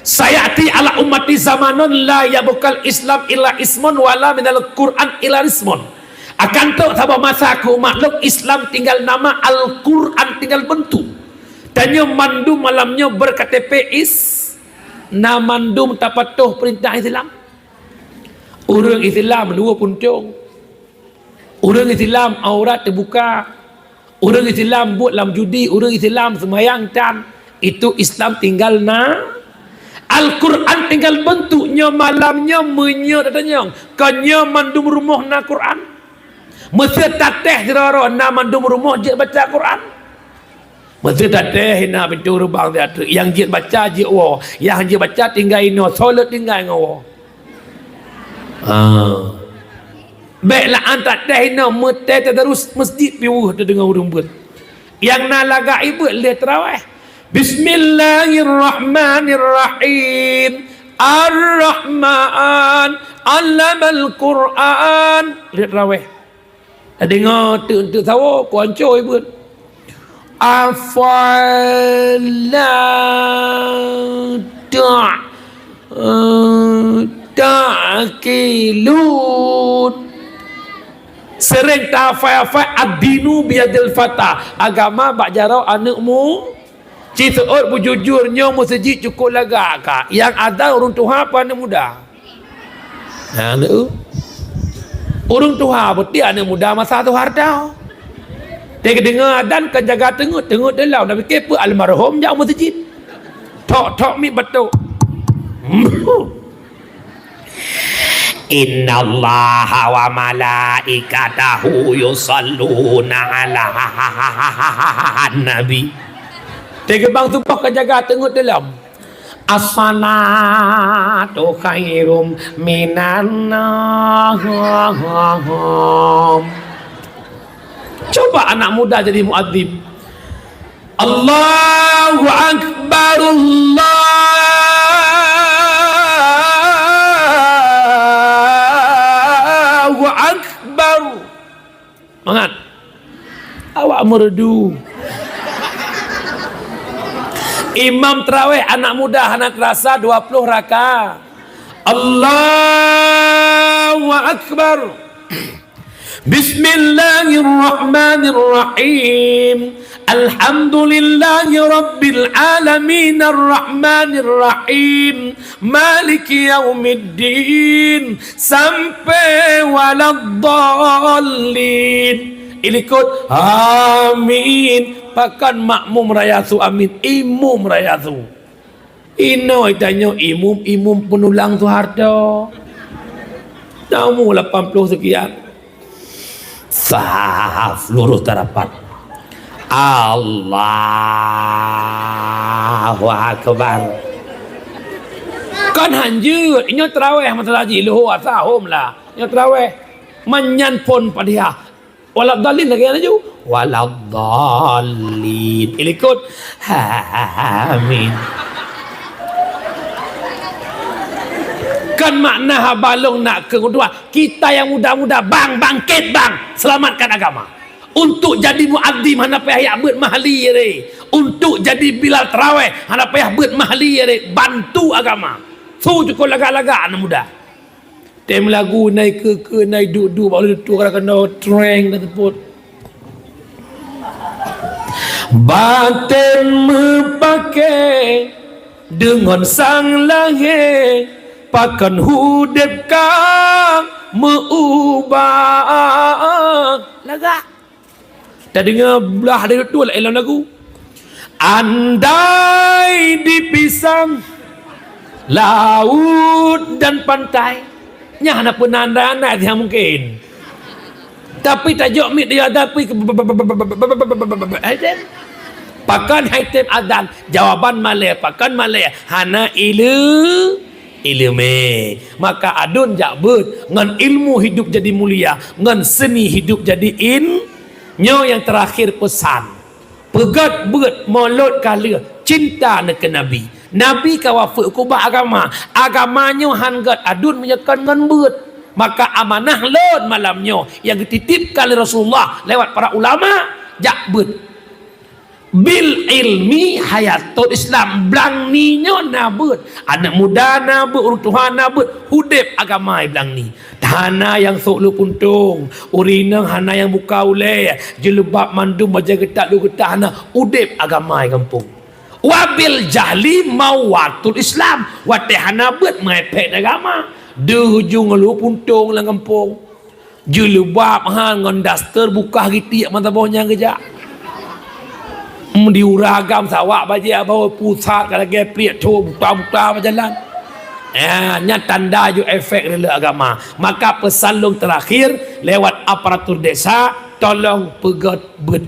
Sayati ala ummati zamanun la yabqal Islam illa ismun wala minal Qur'an illa ismun. Akan trok saboh masa keu umat lôn, Islam tinggal nama, Al-Qur'an tinggal bentuk. Tanyoe mandum malam nyoe ber-K T P is, na mandum tapatoh peurintah Islam. Ureuëng Islam luwah puntông. Ureuëng Islam aurat teubuka. Ureuëng Islam buet lam judi, ureuëng Islam seumayang tan. Itu Islam tinggal na. Al-Quran tinggal bentuk nyoe malam nyoe meunyoe tatanyong, kon nyoe mandum rumoh na Quran? Meusé tatéh sidroe-droe na mandum rumoh jeuet baca Quran? Meusé tatéh na pintoe geubang siat teuk, nyang jeuet baca jeuet woe, nyang han jeuet baca tinggai inoe, soe le tinggai ngon woe. Ah. Bék lam tatéh inoe, meuté tadarus masjid piweuh teudeungoe ureuëng beuet. Nyang na lagak ié beuet lheueh teurawéh. Bismillahirrahmanirrahim. Ar-Rahman, 'allamal Qur'an. Lheueh teurawéh. Tadeungoe teuk-teuk sawoe, ku anco ié beuet. Afala ta- eh, ta'qilun. Sering tahafai-hafai, "Ad-dinu biyadil fata." Agama bak jaroe aneuk mu-, Ci seuôt beujujur, nyoe meuseujid cukôp lagak ka. Nyang adan ureuëng tuha apa aneuk muda? Nah, aneuk. Ureuëng tuha beutôi aneuk muda masa Soeharto. Teuka deungoe adan ka jaga teungeut, teungeut dalam. Tapi ke peue almarhum jak meuseujid? Thok-thok miet batuk. Innallaha wa malaikatahu yusalluna 'alan nabi. Teuka bang tuboh ka jaga teungeut dalam. As-salatu khairum minan naum. Coba anak muda jadi muadzin. Allahu Akbar, Allahu Akbar. Mangat. Awak merdu. Imam tarawih anak muda hana terasa dua puluh raka. Allahu Akbar. Bismillahirrahmanirrahim. Alhamdulillahi rabbil alamin, arrahmanirrahim, maliki yaumiddin, sampai waladdallin. Ilikot, amin. Pakon makmum raya su amin, imum raya su. Inoe tanyoe imum, imum peunulang Soeharto. Tamu lapan puluh sekian. Saf lurus tarapat. Allahu Akbar. Kan hanjeuet, inyoe taraweh masalah jih, luhur asa hom lah. Inyoe taraweh. Manyan phon Fatihah. Waladdallin lagèe laju. Waladdallin. Ilikot. Amin. Kan makna haba lôn nak keu dua. Kita yang muda-muda, bang, bangkit, bang. Selamatkan agama. Untuk jadi muadzim, hana payah jak beuet mahli, re. Untuk jadi bilal taraweh, hana payah beuet mahli, re. Bantu agama. Su cukôp lagak-lagak aneuk muda. Tem lagu nai keu-keu nai duek-duek bak lôn tutoe kadang-kadang treng dah teupot. Baten meupake deungon sang lahé, pakon udeb ka meu-ubah. Lagak. Tadeungoe blah dari beutôi lah ilôn lagu. Andai dipisang laut dan pantai. Nyan hana peue na andai-andai, hana mungkin. Tapi tajok miet dia tapi pakon hai tem adan, jawaban malèe, pakon malèe, hana ile-, ileumèe. Maka adun jak beuet, ngon ilmu hidup jadi mulia, ngon seni hidup jadi in-, Nyoe nyang teurakhir peusan. Peugöt beuet mulod ka lheueh cinta neuh keu Nabi. Nabi ka wafeuet keu bak agama. Agama nyoe han göt adun meunyoe kon ngon beuet. Maka amanah lôn malam nyoe nyang geutitipkan lé Rasulullah lewat para ulama, jak beuet. Bil ilmi hayatul Islam. Blang ni nyoe na beuet. Aneuk muda na beuet, ureueng tuha na beuet. Udeb agama i blang ni. Hana nyang sôk lheueh puntông, ureueng inong hana nyang buka ulèe, jilbab mandum bajèe geutak lheueh geutak hana, udeb agama i gampông. Wabil jahli mawatul Islam, watèe hana beuet meuefek agama. Deuh ujong lheueh puntông lam gampông. Jilbab han ngon daster bukah gitiek mata boh nyang geujak. Em, di uragam sawak bajèe abah pusat ka lagèe pliek tho buta-buta beujalan. Ya, nyan tanda ju efek reuloh agama. Maka peusan lôn teurakhir lewat aparatur desa, tolong peugöt beuet.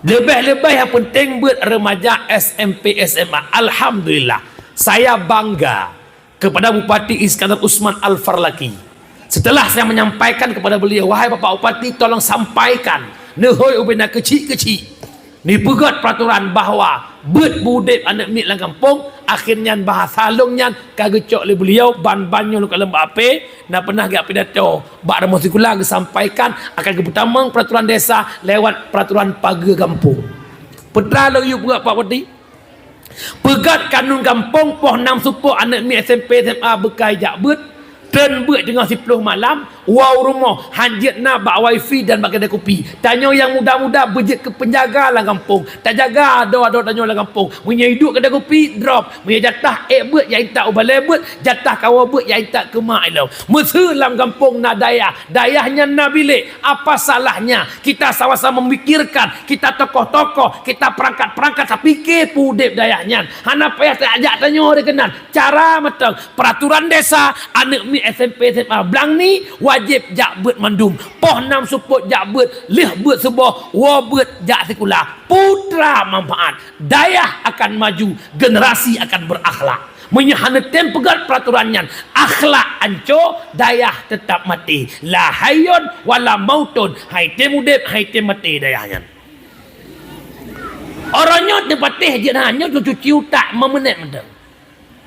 Leubeh-leubeh nyang penting beuet remaja S M P, S M A. Alhamdulillah, saya bangga kepada Bupati Iskandar Usman Al-Farlaki. Setelah saya menyampaikan kepada beliau, "Wahai Bapak Bupati, tolong sampaikan neuhôi ubena keuchik-keuchik, neupeugöt peraturan bahwa beuet beudeb aneuk miet lam gampông." Akhirnya bahasa lôn nyan ka geucok lé beliau, ban-ban nyoe lôn kalon bak H P, na pernah geupidato bak rumoh sikula geusampaikan akan geupeutamong peraturan desa lewat peraturan pageue gampông. Peue teuma lôn yue peugöt Pak Bupati? Peugöt kanun gampông, poh nam seupôt aneuk miet S M P S M A beukai jak beuet, treun beuet teungoh siploh malam, woe u rumoh, hanjeuet na bak wifi dan bak keudè kupi. Tanyoe nyang muda-muda beujeuet keu peunjaga lam gampông, tajaga adoe-adoe tanyoe lam gampông. Meunyoe iduek keudè kupi, drop. Meunyoe jatah ék beuet, ya intat u balèe beuet, jatah kawoe beuet, ya intat keu mak ilôn. Meuseu lam gampông na dayah, dayah nyan na bilék, apa salahnya kita sama-sama memikirkan, kita tokoh-tokoh, kita perangkat-perangkat, tapike peudép dayah nyan. Hana payah tajak tanyoe di keunan. Cara mantong, peraturan desa, aneuk miet S M P S M A blang ni wajéb jak beuet mandum. Poh nam seupôt jak beuet, lheueh beuet suboh, woe beuet jak sikula. Putra manfaat. Dayah akan maju, generasi akan berakhlak. Meunyoe hana tem peugöt peraturan nyan, akhlak anco, dayah teutap maté. La hayyun wa la mautun, han tem udép, han tem maté dayah nyan. Uroe nyoe teupatéh jeuet hanco teucuci utak meumeunet mantong.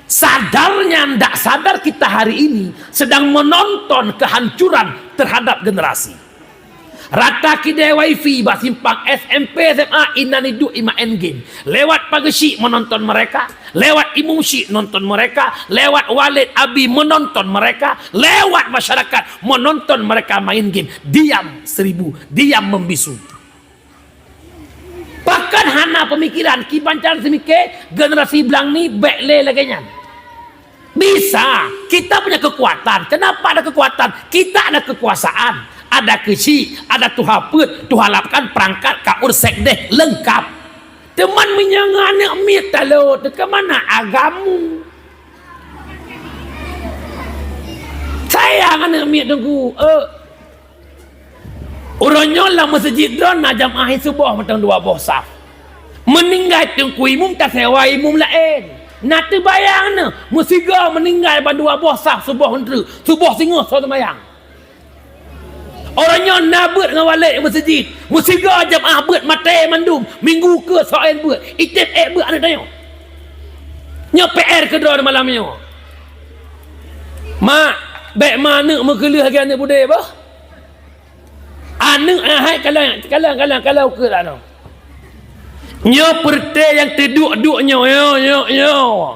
Sadar nyan dak sadar kita hari ini sedang menonton kehancuran terhadap generasi. Rata kidai wifi bak simpang S M P S M A inan iduek imaén game. Lewat pageue syik menonton mereka, lewat imum syik nonton mereka, lewat waled abi menonton mereka, lewat masyarakat menonton mereka main game. Diam seribu, diam membisu. Pakon hana peumikiran, kiban cara seumike generasi blang ni bék lé lagée nyan. Bisa, kita punya kekuatan. Kenapa ada kekuatan? Kita ada kekuasaan, ada keuchik, ada tuha peuet, tuha lapan, perangkat, kaur, sekdes, lengkap. Teuma meunyoe ngon aneuk miet talo, teuka mana agam? Sayang aneuk miet teungku, eh. Uroe nyoe lam meuseujid droe na jamaah suboh mantong dua boh saf. Meuninggai teungku imum tasewa imum laén. Na teubayang neuh, meusigoe meuninggai ban dua boh saf suboh eunteuk, suboh singoh soe seumayang. Uroe nyoe na beuet ngon walek meuseujid, meusigoe jamaah beuet maté mandum, minggu keu soe beuet, item ék beuet aneuk tanyoe. Nyoe P R keudroe malam nyoe. Mak, bék ma aneuk meukeuleuh lagée aneuk budé boh. Aneuk hai kalon, kalon, kalon, kalon ukeue dak nyoe. Nyoe peureuté nyang teuduek-duek nyoe, nyoe, nyoe, nyoe.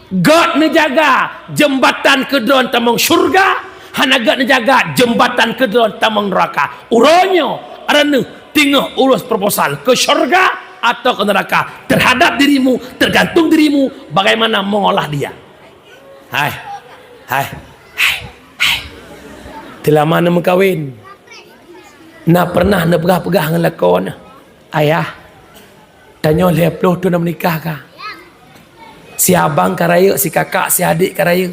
Gét neujaga jeumbatan keu droe tamong syeuruga, hana gét neujaga jeumbatan keu droe tamong neuraka. Uroe nyoe, droeneuh teungoh urus proposal keu syeuruga atawa keu neuraka. Terhadap dirimu, tergantung dirimu bagaimana mengolah dia. Hai, hai, hai, hai. Teulama neumeukawen, na pernah neupeugah-peugah ngon lakoe neuh, "Ayah, tanyoe lhée ploh thon na meunikah ka. Si abang ka rayeuk, si kakak, si adek ka rayeuk.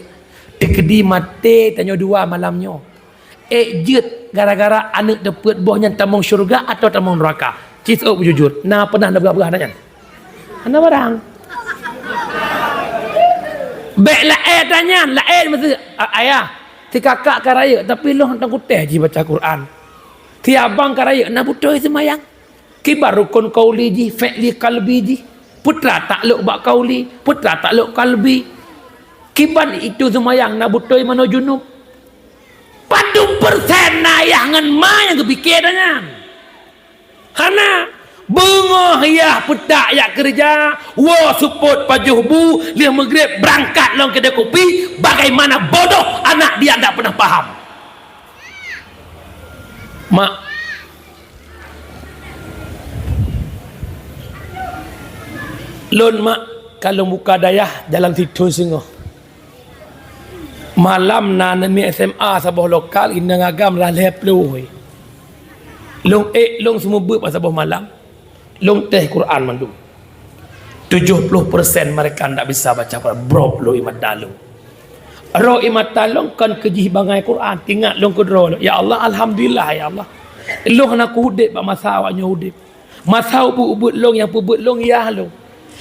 Teukeudi maté tanyoe dua malam nyoe. Ék jeuet gara-gara aneuk teupeuet boh nyan tamong syeuruga atawa tamong neuraka?" Ci seuôt beujujur, na pernah neupeugah-peugah nyan? Hana barang. Bék laén tanyan, laén meusu, "A-, ayah, si kakak ka rayeuk, tapi lôn hana kutéh jibaca Quran. Si abang ka rayeuk, na beutôi seumayang." Kiban rukon qauli jih, fi'li qalbi jih, peue teuma taklok bak qauli, peue teuma taklok qalbi. Kiban itu seumayang na beutôi manoe junub. Padum persen na yah ngon ma nyang geupike tanyan? Hana. Beungoh yah peutak jak keureuja, woe seupôt pajoh bu, lheueh meugreb beurangkat lom keudè kupi, bagaimana bodoh anak dia ndak pernah paham. Mak, lôn mak, ka lôn buka dayah jalan sithôn singoh. Malam na aneuk miet S M A saboh lokal, inong agam lhée ploh. Lôn ék lôn seumeubeuet bak saboh malam. Lôn téh Quran mandum. Tujuh puluh persen mereka ndak bisa baca Quran. Brok lôn ié mata lôn. Rok ié mata lôn kon keu jih bangai Quran. Teuingat lôn keudroe lôn, "Ya Allah, alhamdulillah, ya Allah. Lôn hana kuudeb bak masa awak nyoe udeb. Masa ubeuet-ubeuet lôn nyang peubeuet lôn yah lôn.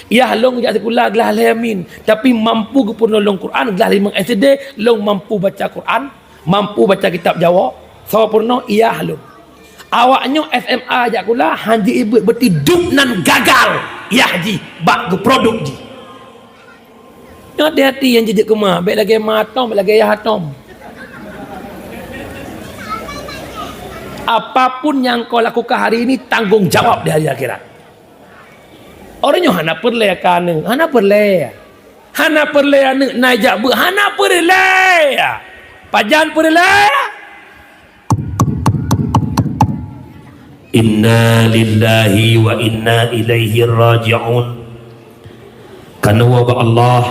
Yah lôn jak sikula glah lhée min, tapi mampu geupeurunoe lôn Quran glah limong S D, lôn mampu baca Quran, mampu baca kitab Jawoe, soe peurunoe yah lôn." Awak nyoe S M A jak kula, han jiék beuet, beuti dub nan gagal yah jih bak geuproduk jih. Nyoe hati-hati nyang jijeuet keu ma, bék lagée ma atom, bék lagée yah atom. Apapun nyang kau lakukan hari ini, tanggung jawab di hari akhirat. Ureueng nyoe hana peureulée keu aneuk, hana peureulée. Hana peureulée aneuk na jak beuet, hana peureulée. Pajan peureulée? Inna lillahi wa inna ilaihi raji'un. Kareuna bak Allah,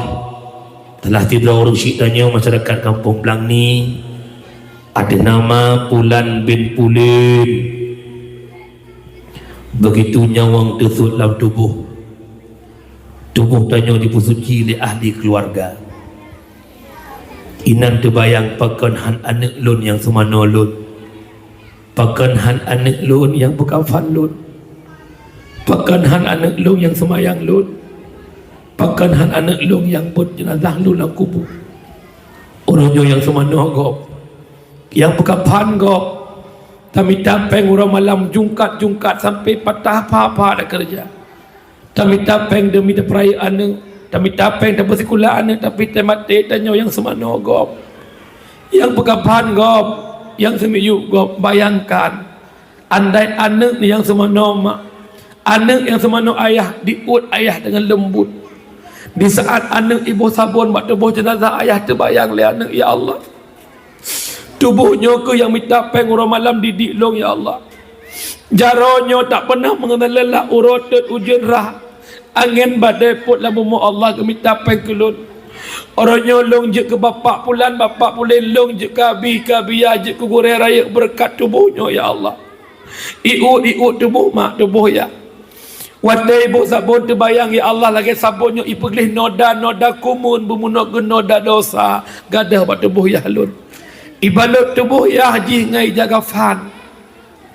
telah tidroe ureueng syiek tanyoe masyarakat Kampung Blang Ni, ateueh nama Pulan bin Pulen. Begitu nyawöng teusut lam tuboh, tuboh tanyoe jipeusuci lé ahli keuluwarga. Inan teubayang pakon han aneuk lôn nyang seumanoe lôn. Pakon han aneuk lôn nyang peukafan lôn. Pakon han aneuk lôn nyang seumayang lôn. Pakon han aneuk lôn nyang beuet jeunazah lôn lam kubu. Ureueng nyoe nyang seumanoe gob, nyang peukafan gob, tamita péng uroe malam jungkat-jungkat sampai patah pha-pha takeureuja. Tamita péng deumi tapeurayeuk aneuk, tamita péng tabeusikula aneuk, tapi teumaté tanyoe nyang seumanoe gob, nyang peukafan gob, nyang seumiyueb gob. Bayangkan, andai aneuk nyang seumanoe mak, aneuk nyang seumanoe ayah, diuet ayah deungon leumbut. Di saat aneuk iboh sabon bak tuboh jeunazah ayah, teubayang lé aneuk, ya Allah. Tuboh nyoe keuh nyang mita péng uroe malam didik lôn, ya Allah. Jaroe nyoe tak peunah meungeunai lelah, uroe teut ujeuen rhah, angén badai pôt lam bumoe, Allah geumita péng keu lôn. Uroe nyoe lôn jeuet keu bapak Pulan, bapak Pulen, lôn jeuet keu abi, keu abi ya, jeuet keu gurée rayeuk beureukat tuboh nyoe, ya Allah. Iuet-iuet tuboh mak, tuboh ya. Watée iboh sabon teubayang, ya Allah, lagée sabon nyoe ipeugleh noda-noda kumun, beumeunoe keu noda dosa, gadôh bak tuboh yah lôn. Ibalot tuboh yah jih ngon ija kafan.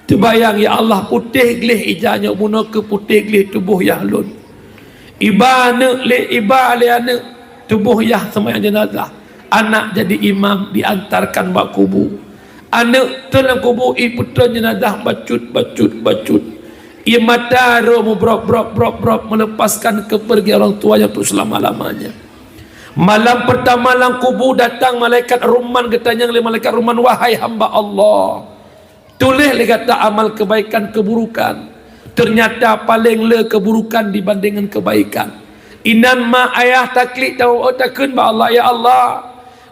Teubayang, ya Allah, putéh gleh ija nyoe, meunoe keu putéh gleh tuboh yah lôn. Iba aneuk lé, iba lé aneuk, tuboh yah seumayang jeunazah. Anak jadi imam, diantarkan bak kubu. Aneuk treun lam kubu, ipeutreun jeunazah bacut, bacut, bacut. Ie mata roh meubrok, brok, brok, brok, melepaskan kepergian orang tuanya untuk selama-lamanya. Malam pertama lam kubu datang malaikat ruman, geutanyong lé malaikat ruman, "Wahai hamba Allah, tuléh lé gata amal kebaikan, keburukan." Ternyata paleng le keburukan dibandingkan kebaikan. Inan mak ayah taklik tawoe takheun bak Allah, "Ya Allah,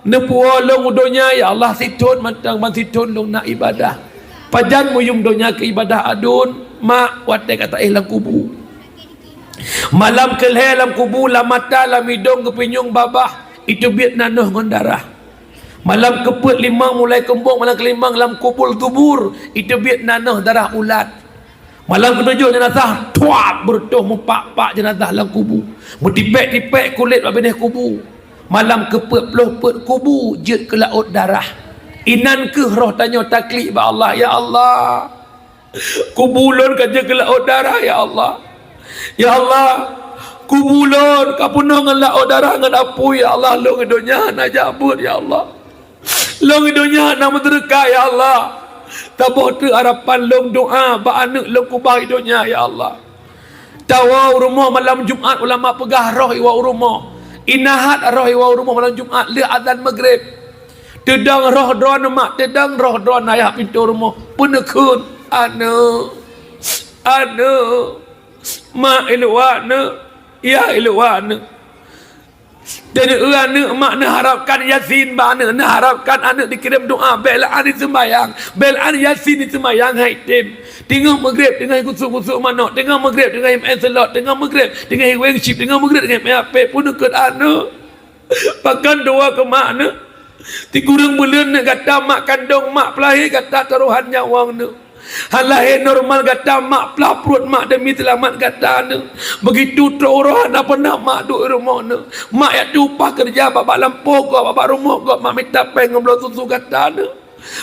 neupuwoe lôn u donya, ya Allah, sithon mantong ban sithon lôn na ibadah. Pajan meuyum donya keu ibadah aduen, mak, watée ka taéh lam kubu." Malam keulhée lam kubu, lam mata, lam idong geupinyueng babah, iteubiet nanoh ngon darah. Malam keupeuet limong mulai keumbong, malam keulimong lam kubul dubur, iteubiet nanoh darah ulat. Malam keutujoh jeunazah, tuap, beureutoh meupak-pak jeunazah lam kubu. Meutipék-tipék kulét bak binéh kubu. Malam keupeuet ploh peuet kubu jeuet keu laôt darah. Inan keuh roh tanyoe taklik bak Allah, "Ya Allah, kubu lôn ka jeuet keu laôt darah, ya Allah. Ya Allah, kubu lôn ka peunoh ngon laôt darah ngon apui, ya Allah, lôn i donya hana jak beuet, ya Allah. Lôn i donya hana meuseudeukah, ya Allah. Saboh teuk harapan lôn doá bak aneuk lôn keubah i donya, ya Allah." Tawoe u rumoh malam Jumat, ulama peugah roh iwoe u rumoh. Inahat roh iwoe u rumoh malam Jumat lheueh azan Maghrib. Teudong roh droeneuh mak, teudong roh droeneuh ayah pintoe rumoh. Peuneukheun, "Aneuk, aneuk, mak iluwa aneuk, yah iluwa aneuk." Teuneueu aneuk mak neuharapkan Yasin bak aneuk, neuharapkan aneuk dikirém doá, bék lé aneuk seumayang, bék lé aneuk Yasin diseumayang hai tem. Teungoh Maghrib teungoh gusok-gusok manok, teungoh Maghrib teungoh maén seulot, teungoh Maghrib teungoh weng chip, teungoh Maghrib teungoh maén H P, peuneukheun aneuk. Pakon tuwoe keu mak neuh? Sikureueng buleuen neuh gata mak kandong, mak peulahé gata tarohan nyawöng neuh. Han lahé normal gata mak, plah pruet mak deumi seulamat gata neuh. Beugitu trok uroe hana peunah mak duek i rumoh neuh. Mak jak tueng upah keureuja bak-bak lampôh gob, bak-bak rumoh gob, mak mita péng ngon bloe susu gata neuh.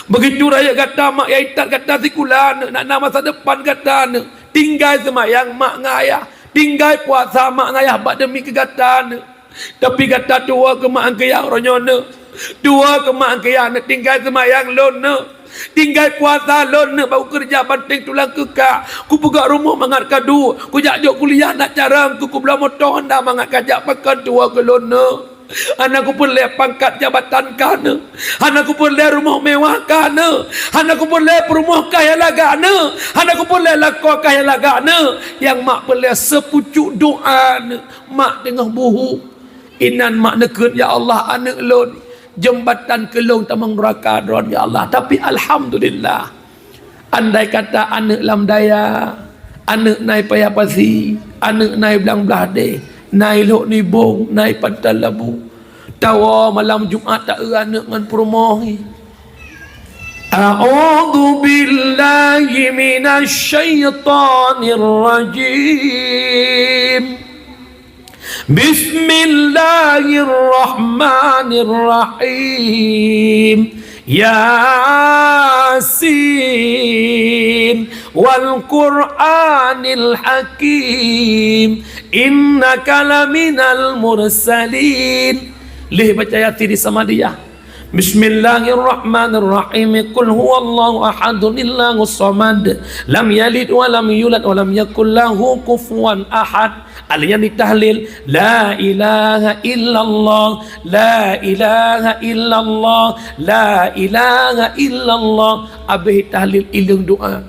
Beugitu rayeuk gata mak jak itat gata sikula neuh, nak na masa depan gata neuh. Tinggai seumayang mak ngon ayah, tinggai puasa mak ngon ayah bak deumi keu gata neuh. Tapi gata tuwoe keu mak angkayah uroe nyoe neuh. Tuwoe keu mak angkayah neuh, tinggai seumayang lôn neuh. Tinggai puasa lôn neuh, bak kukeureuja banténg tulang keukak. Kupeugöt rumoh mangat ka duek, kujak jok kuliah nak carông, keu kubloe moto Honda mangat ka jak, pakon tuwoe keu lôn neuh. Hana kupeureulée pangkat jabatan kah neuk. Hana kupeureulée rumoh mewah kah neuk. Hana kupeureulée peurumoh kah nyang lagak neuk. Hana kupeureulée lakoe kah nyang lagak neuk. Nyang mak peureulée seupucuk doa neuk. Mak teungoh buhu. Inan mak neukheun, "Ya Allah, aneuëk lôn, jeumbatan keu lôn tamong nuraka droe, ya Allah." Tapi alhamdulillah, andai kata aneuëk lam daya, aneuëk na i Paya Pasi, aneuëk na i Blang Blahdeh, na i Lhok Nibong, na i Pantai Labu, tawoe malam Jumat taeu aneuëk ngon peurumoh. A'udzu billahi minasy syaithanir rajim. Bismillahirrahmanirrahim. Yasin, wal Qur'anil Hakim, innaka laminal mursalin. Lheueh baca Yasin di Samadiyah. Bismillahirrahmanirrahim. Qul huwallahu ahad, Allahus samad. Lam yalid wa lam yulad wa lam yakul lahu kufuwan ahad. Alèh nyan ditahlil, la ilaha illallah, la ilaha illallah, la ilaha illallah. Abéh tahlil, ileueng doa.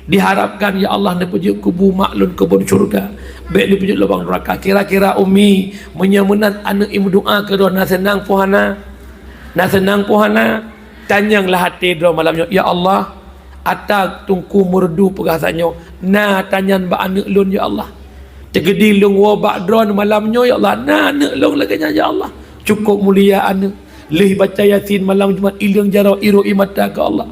Diharapkan, "Ya Allah, neupeujeuet kubu mak lôn keubon syeuruga, bèk neupeujeuet lubang nuraka." Kira-kira, Umi, meunyoe meunan aneuëk imeudoa keu droe, na seunang peu hana? Na seunang peu hana? Tanyong lam até droe malam nyoe, "Ya Allah, ata Teungku Meureudu peugah tanyoe, na tanyan bak aneuëk lôn, ya Allah. Teugeudi lôn woe bak droe malam nyoe, ya Allah, na aneuëk lôn lagèe nyan, ya Allah." Cukôp mulia aneuëk. Lheueh baca Yasin malam Jumat, ileueng jaroe, irôk ie mata keu Allah.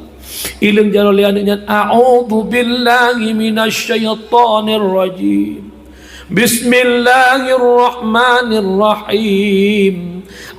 Ileueng jaroe lé aneuëk nyan, "A'udzu billahi minasy syaithanir rajim. Bismillahirrahmanirrahim.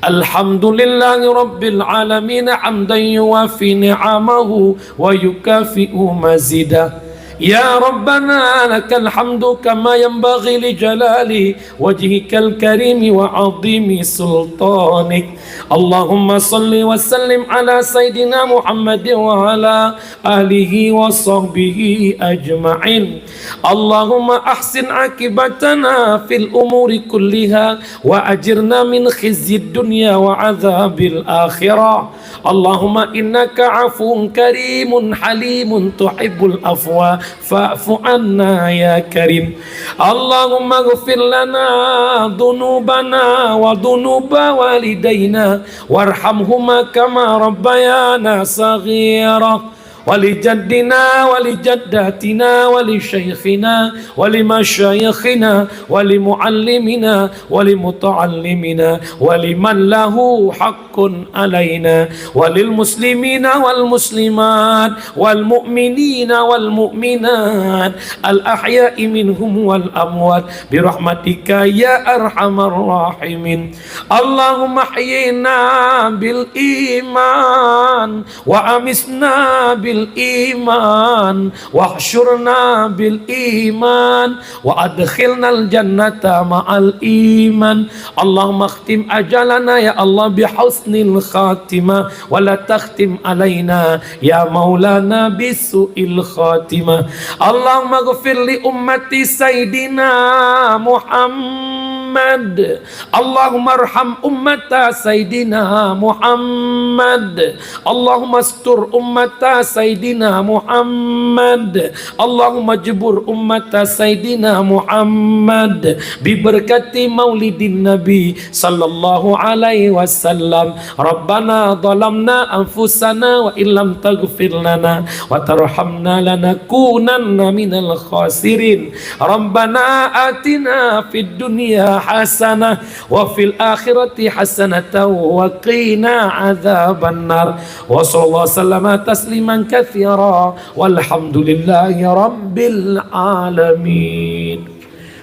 Alhamdulillahi rabbil alamin, hamdan yuwafi ni'amahu wa yukafi'u mazidah. Ya Rabbana, lakal hamdu kama yanbaghi li jalali wajhikal karimi wa 'azimi sultanik. Allahumma shalli wa sallim ala Sayyidina Muhammadin wa ala alihi wa sahbihi ajma'in. Allahumma ahsin aqibatana fil umuri kulliha wa ajirna min khizyid dunya wa adzabil akhirah. Allahumma innaka 'afuwun karimun halimun tuhibbul 'afwa fa'fu 'anna ya karim. Allahumma ighfir lana dzunubana wa dzunuba walidaina warhamhuma kama rabbayana shaghira. Wa li jaddina wa li jaddatina wa li syaikhina wa li masyayikhina wa li muallimina wa li muta'allimina wa liman lahu haqqun alaina wa lil muslimina wal muslimat wal mu'minina wal mu'minat al ahya'i minhum wal amwat bi rahmatika ya arhamar rahimin. Allahumma ahyina bil iman wa amisna bil iman, wahsyurna bil iman, wa adkhilnal jannata ma'al iman. Allahumma khtim ajalana ya Allah bi husnil khatimah, wa la takhtim alaina ya maulana bi su'il khatimah. Allahumma ghfir li ummati Sayyidina Muhammad. Allahummarham ummata Sayyidina Muhammad. Allahummastur ummata Sayyidina Muhammad. Allahumma jbur ummata Sayyidina Muhammad. Bi barakati maulidin Nabi sallallahu alaihi wasallam. Rabbana zalamna anfusana wa illam taghfir lana wa tarhamna lanakunanna minal khasirin. Rabbana atina fid dunya hasanah wa fil akhirati hasanatan wa qina adzabannar. Wa sallallahu sallama tasliman katsira. Walhamdulillahi rabbil alamin.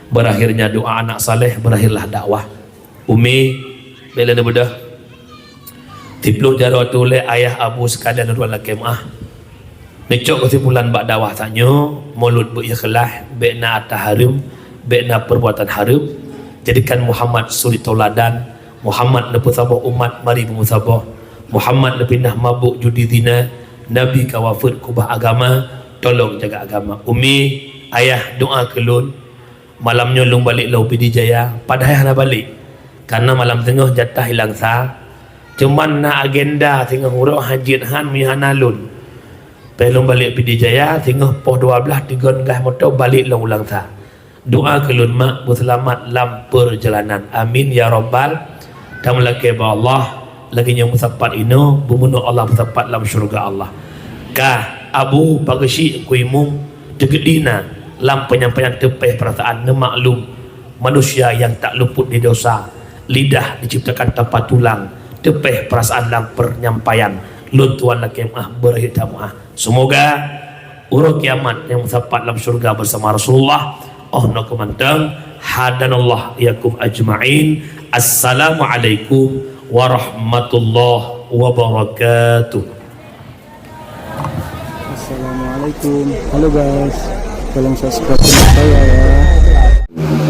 Berakhirnya doa anak saleh, berakhirlah dakwah. Umi, bela neubeudôh. Siplôh jaroe tuléh ayah abu sekalian, lôn lakée meuáh. Neucok keusimpulan bak dakwah tanyoe, mulod beu ikhlas, bék na ata hareuem, bék na peurbuatan hareuem. Jadikan Muhammad suri teuladan, Muhammad neupeusaboh umat mari beumeusaboh, Muhammad neupinah mabök judi zina, Nabi ka wafeuet keubah agama, tolong jaga agama. Umi, ayah, doa keu lôn. Malam nyoe lôn balek lom Pidie Jaya, padahai hana balek. Karena malam teungoh jatah ilang sa, cuman na agenda teungoh uroe hajat han meuhana lôn. Pih lôn balek Pidie Jaya, teungoh poh dua belas tigon gah moto balek lôn u Langsa. Doa keu lôn mak beuseulamat lam peurjalanan. Amin ya rabbal. Tameulakée bak Allah, lagée nyang meusapat inoe, beumeunoe Allah meusapat lam syeuruga Allah. Ka Abu Pageusyi Kuimum teugeudi na lam penyampaian teupeh peurasaan neumaklum manusia nyang tak luput di dosa, lidah diciptakan tanpa tulang, teupeh peurasaan lam peunyampaian. Lôn tuan lakée meuah beureuhit meuah. Semoga uroe kiamat nyang meusapat lam syeuruga beusama Rasulullah. Oh noe keumantong, hadanallah iyakum ajma'in. Assalamualaikum warahmatullahi wabarakatuh. Assalamualaikum. Halo guys, tolong subscribe channel saya ya.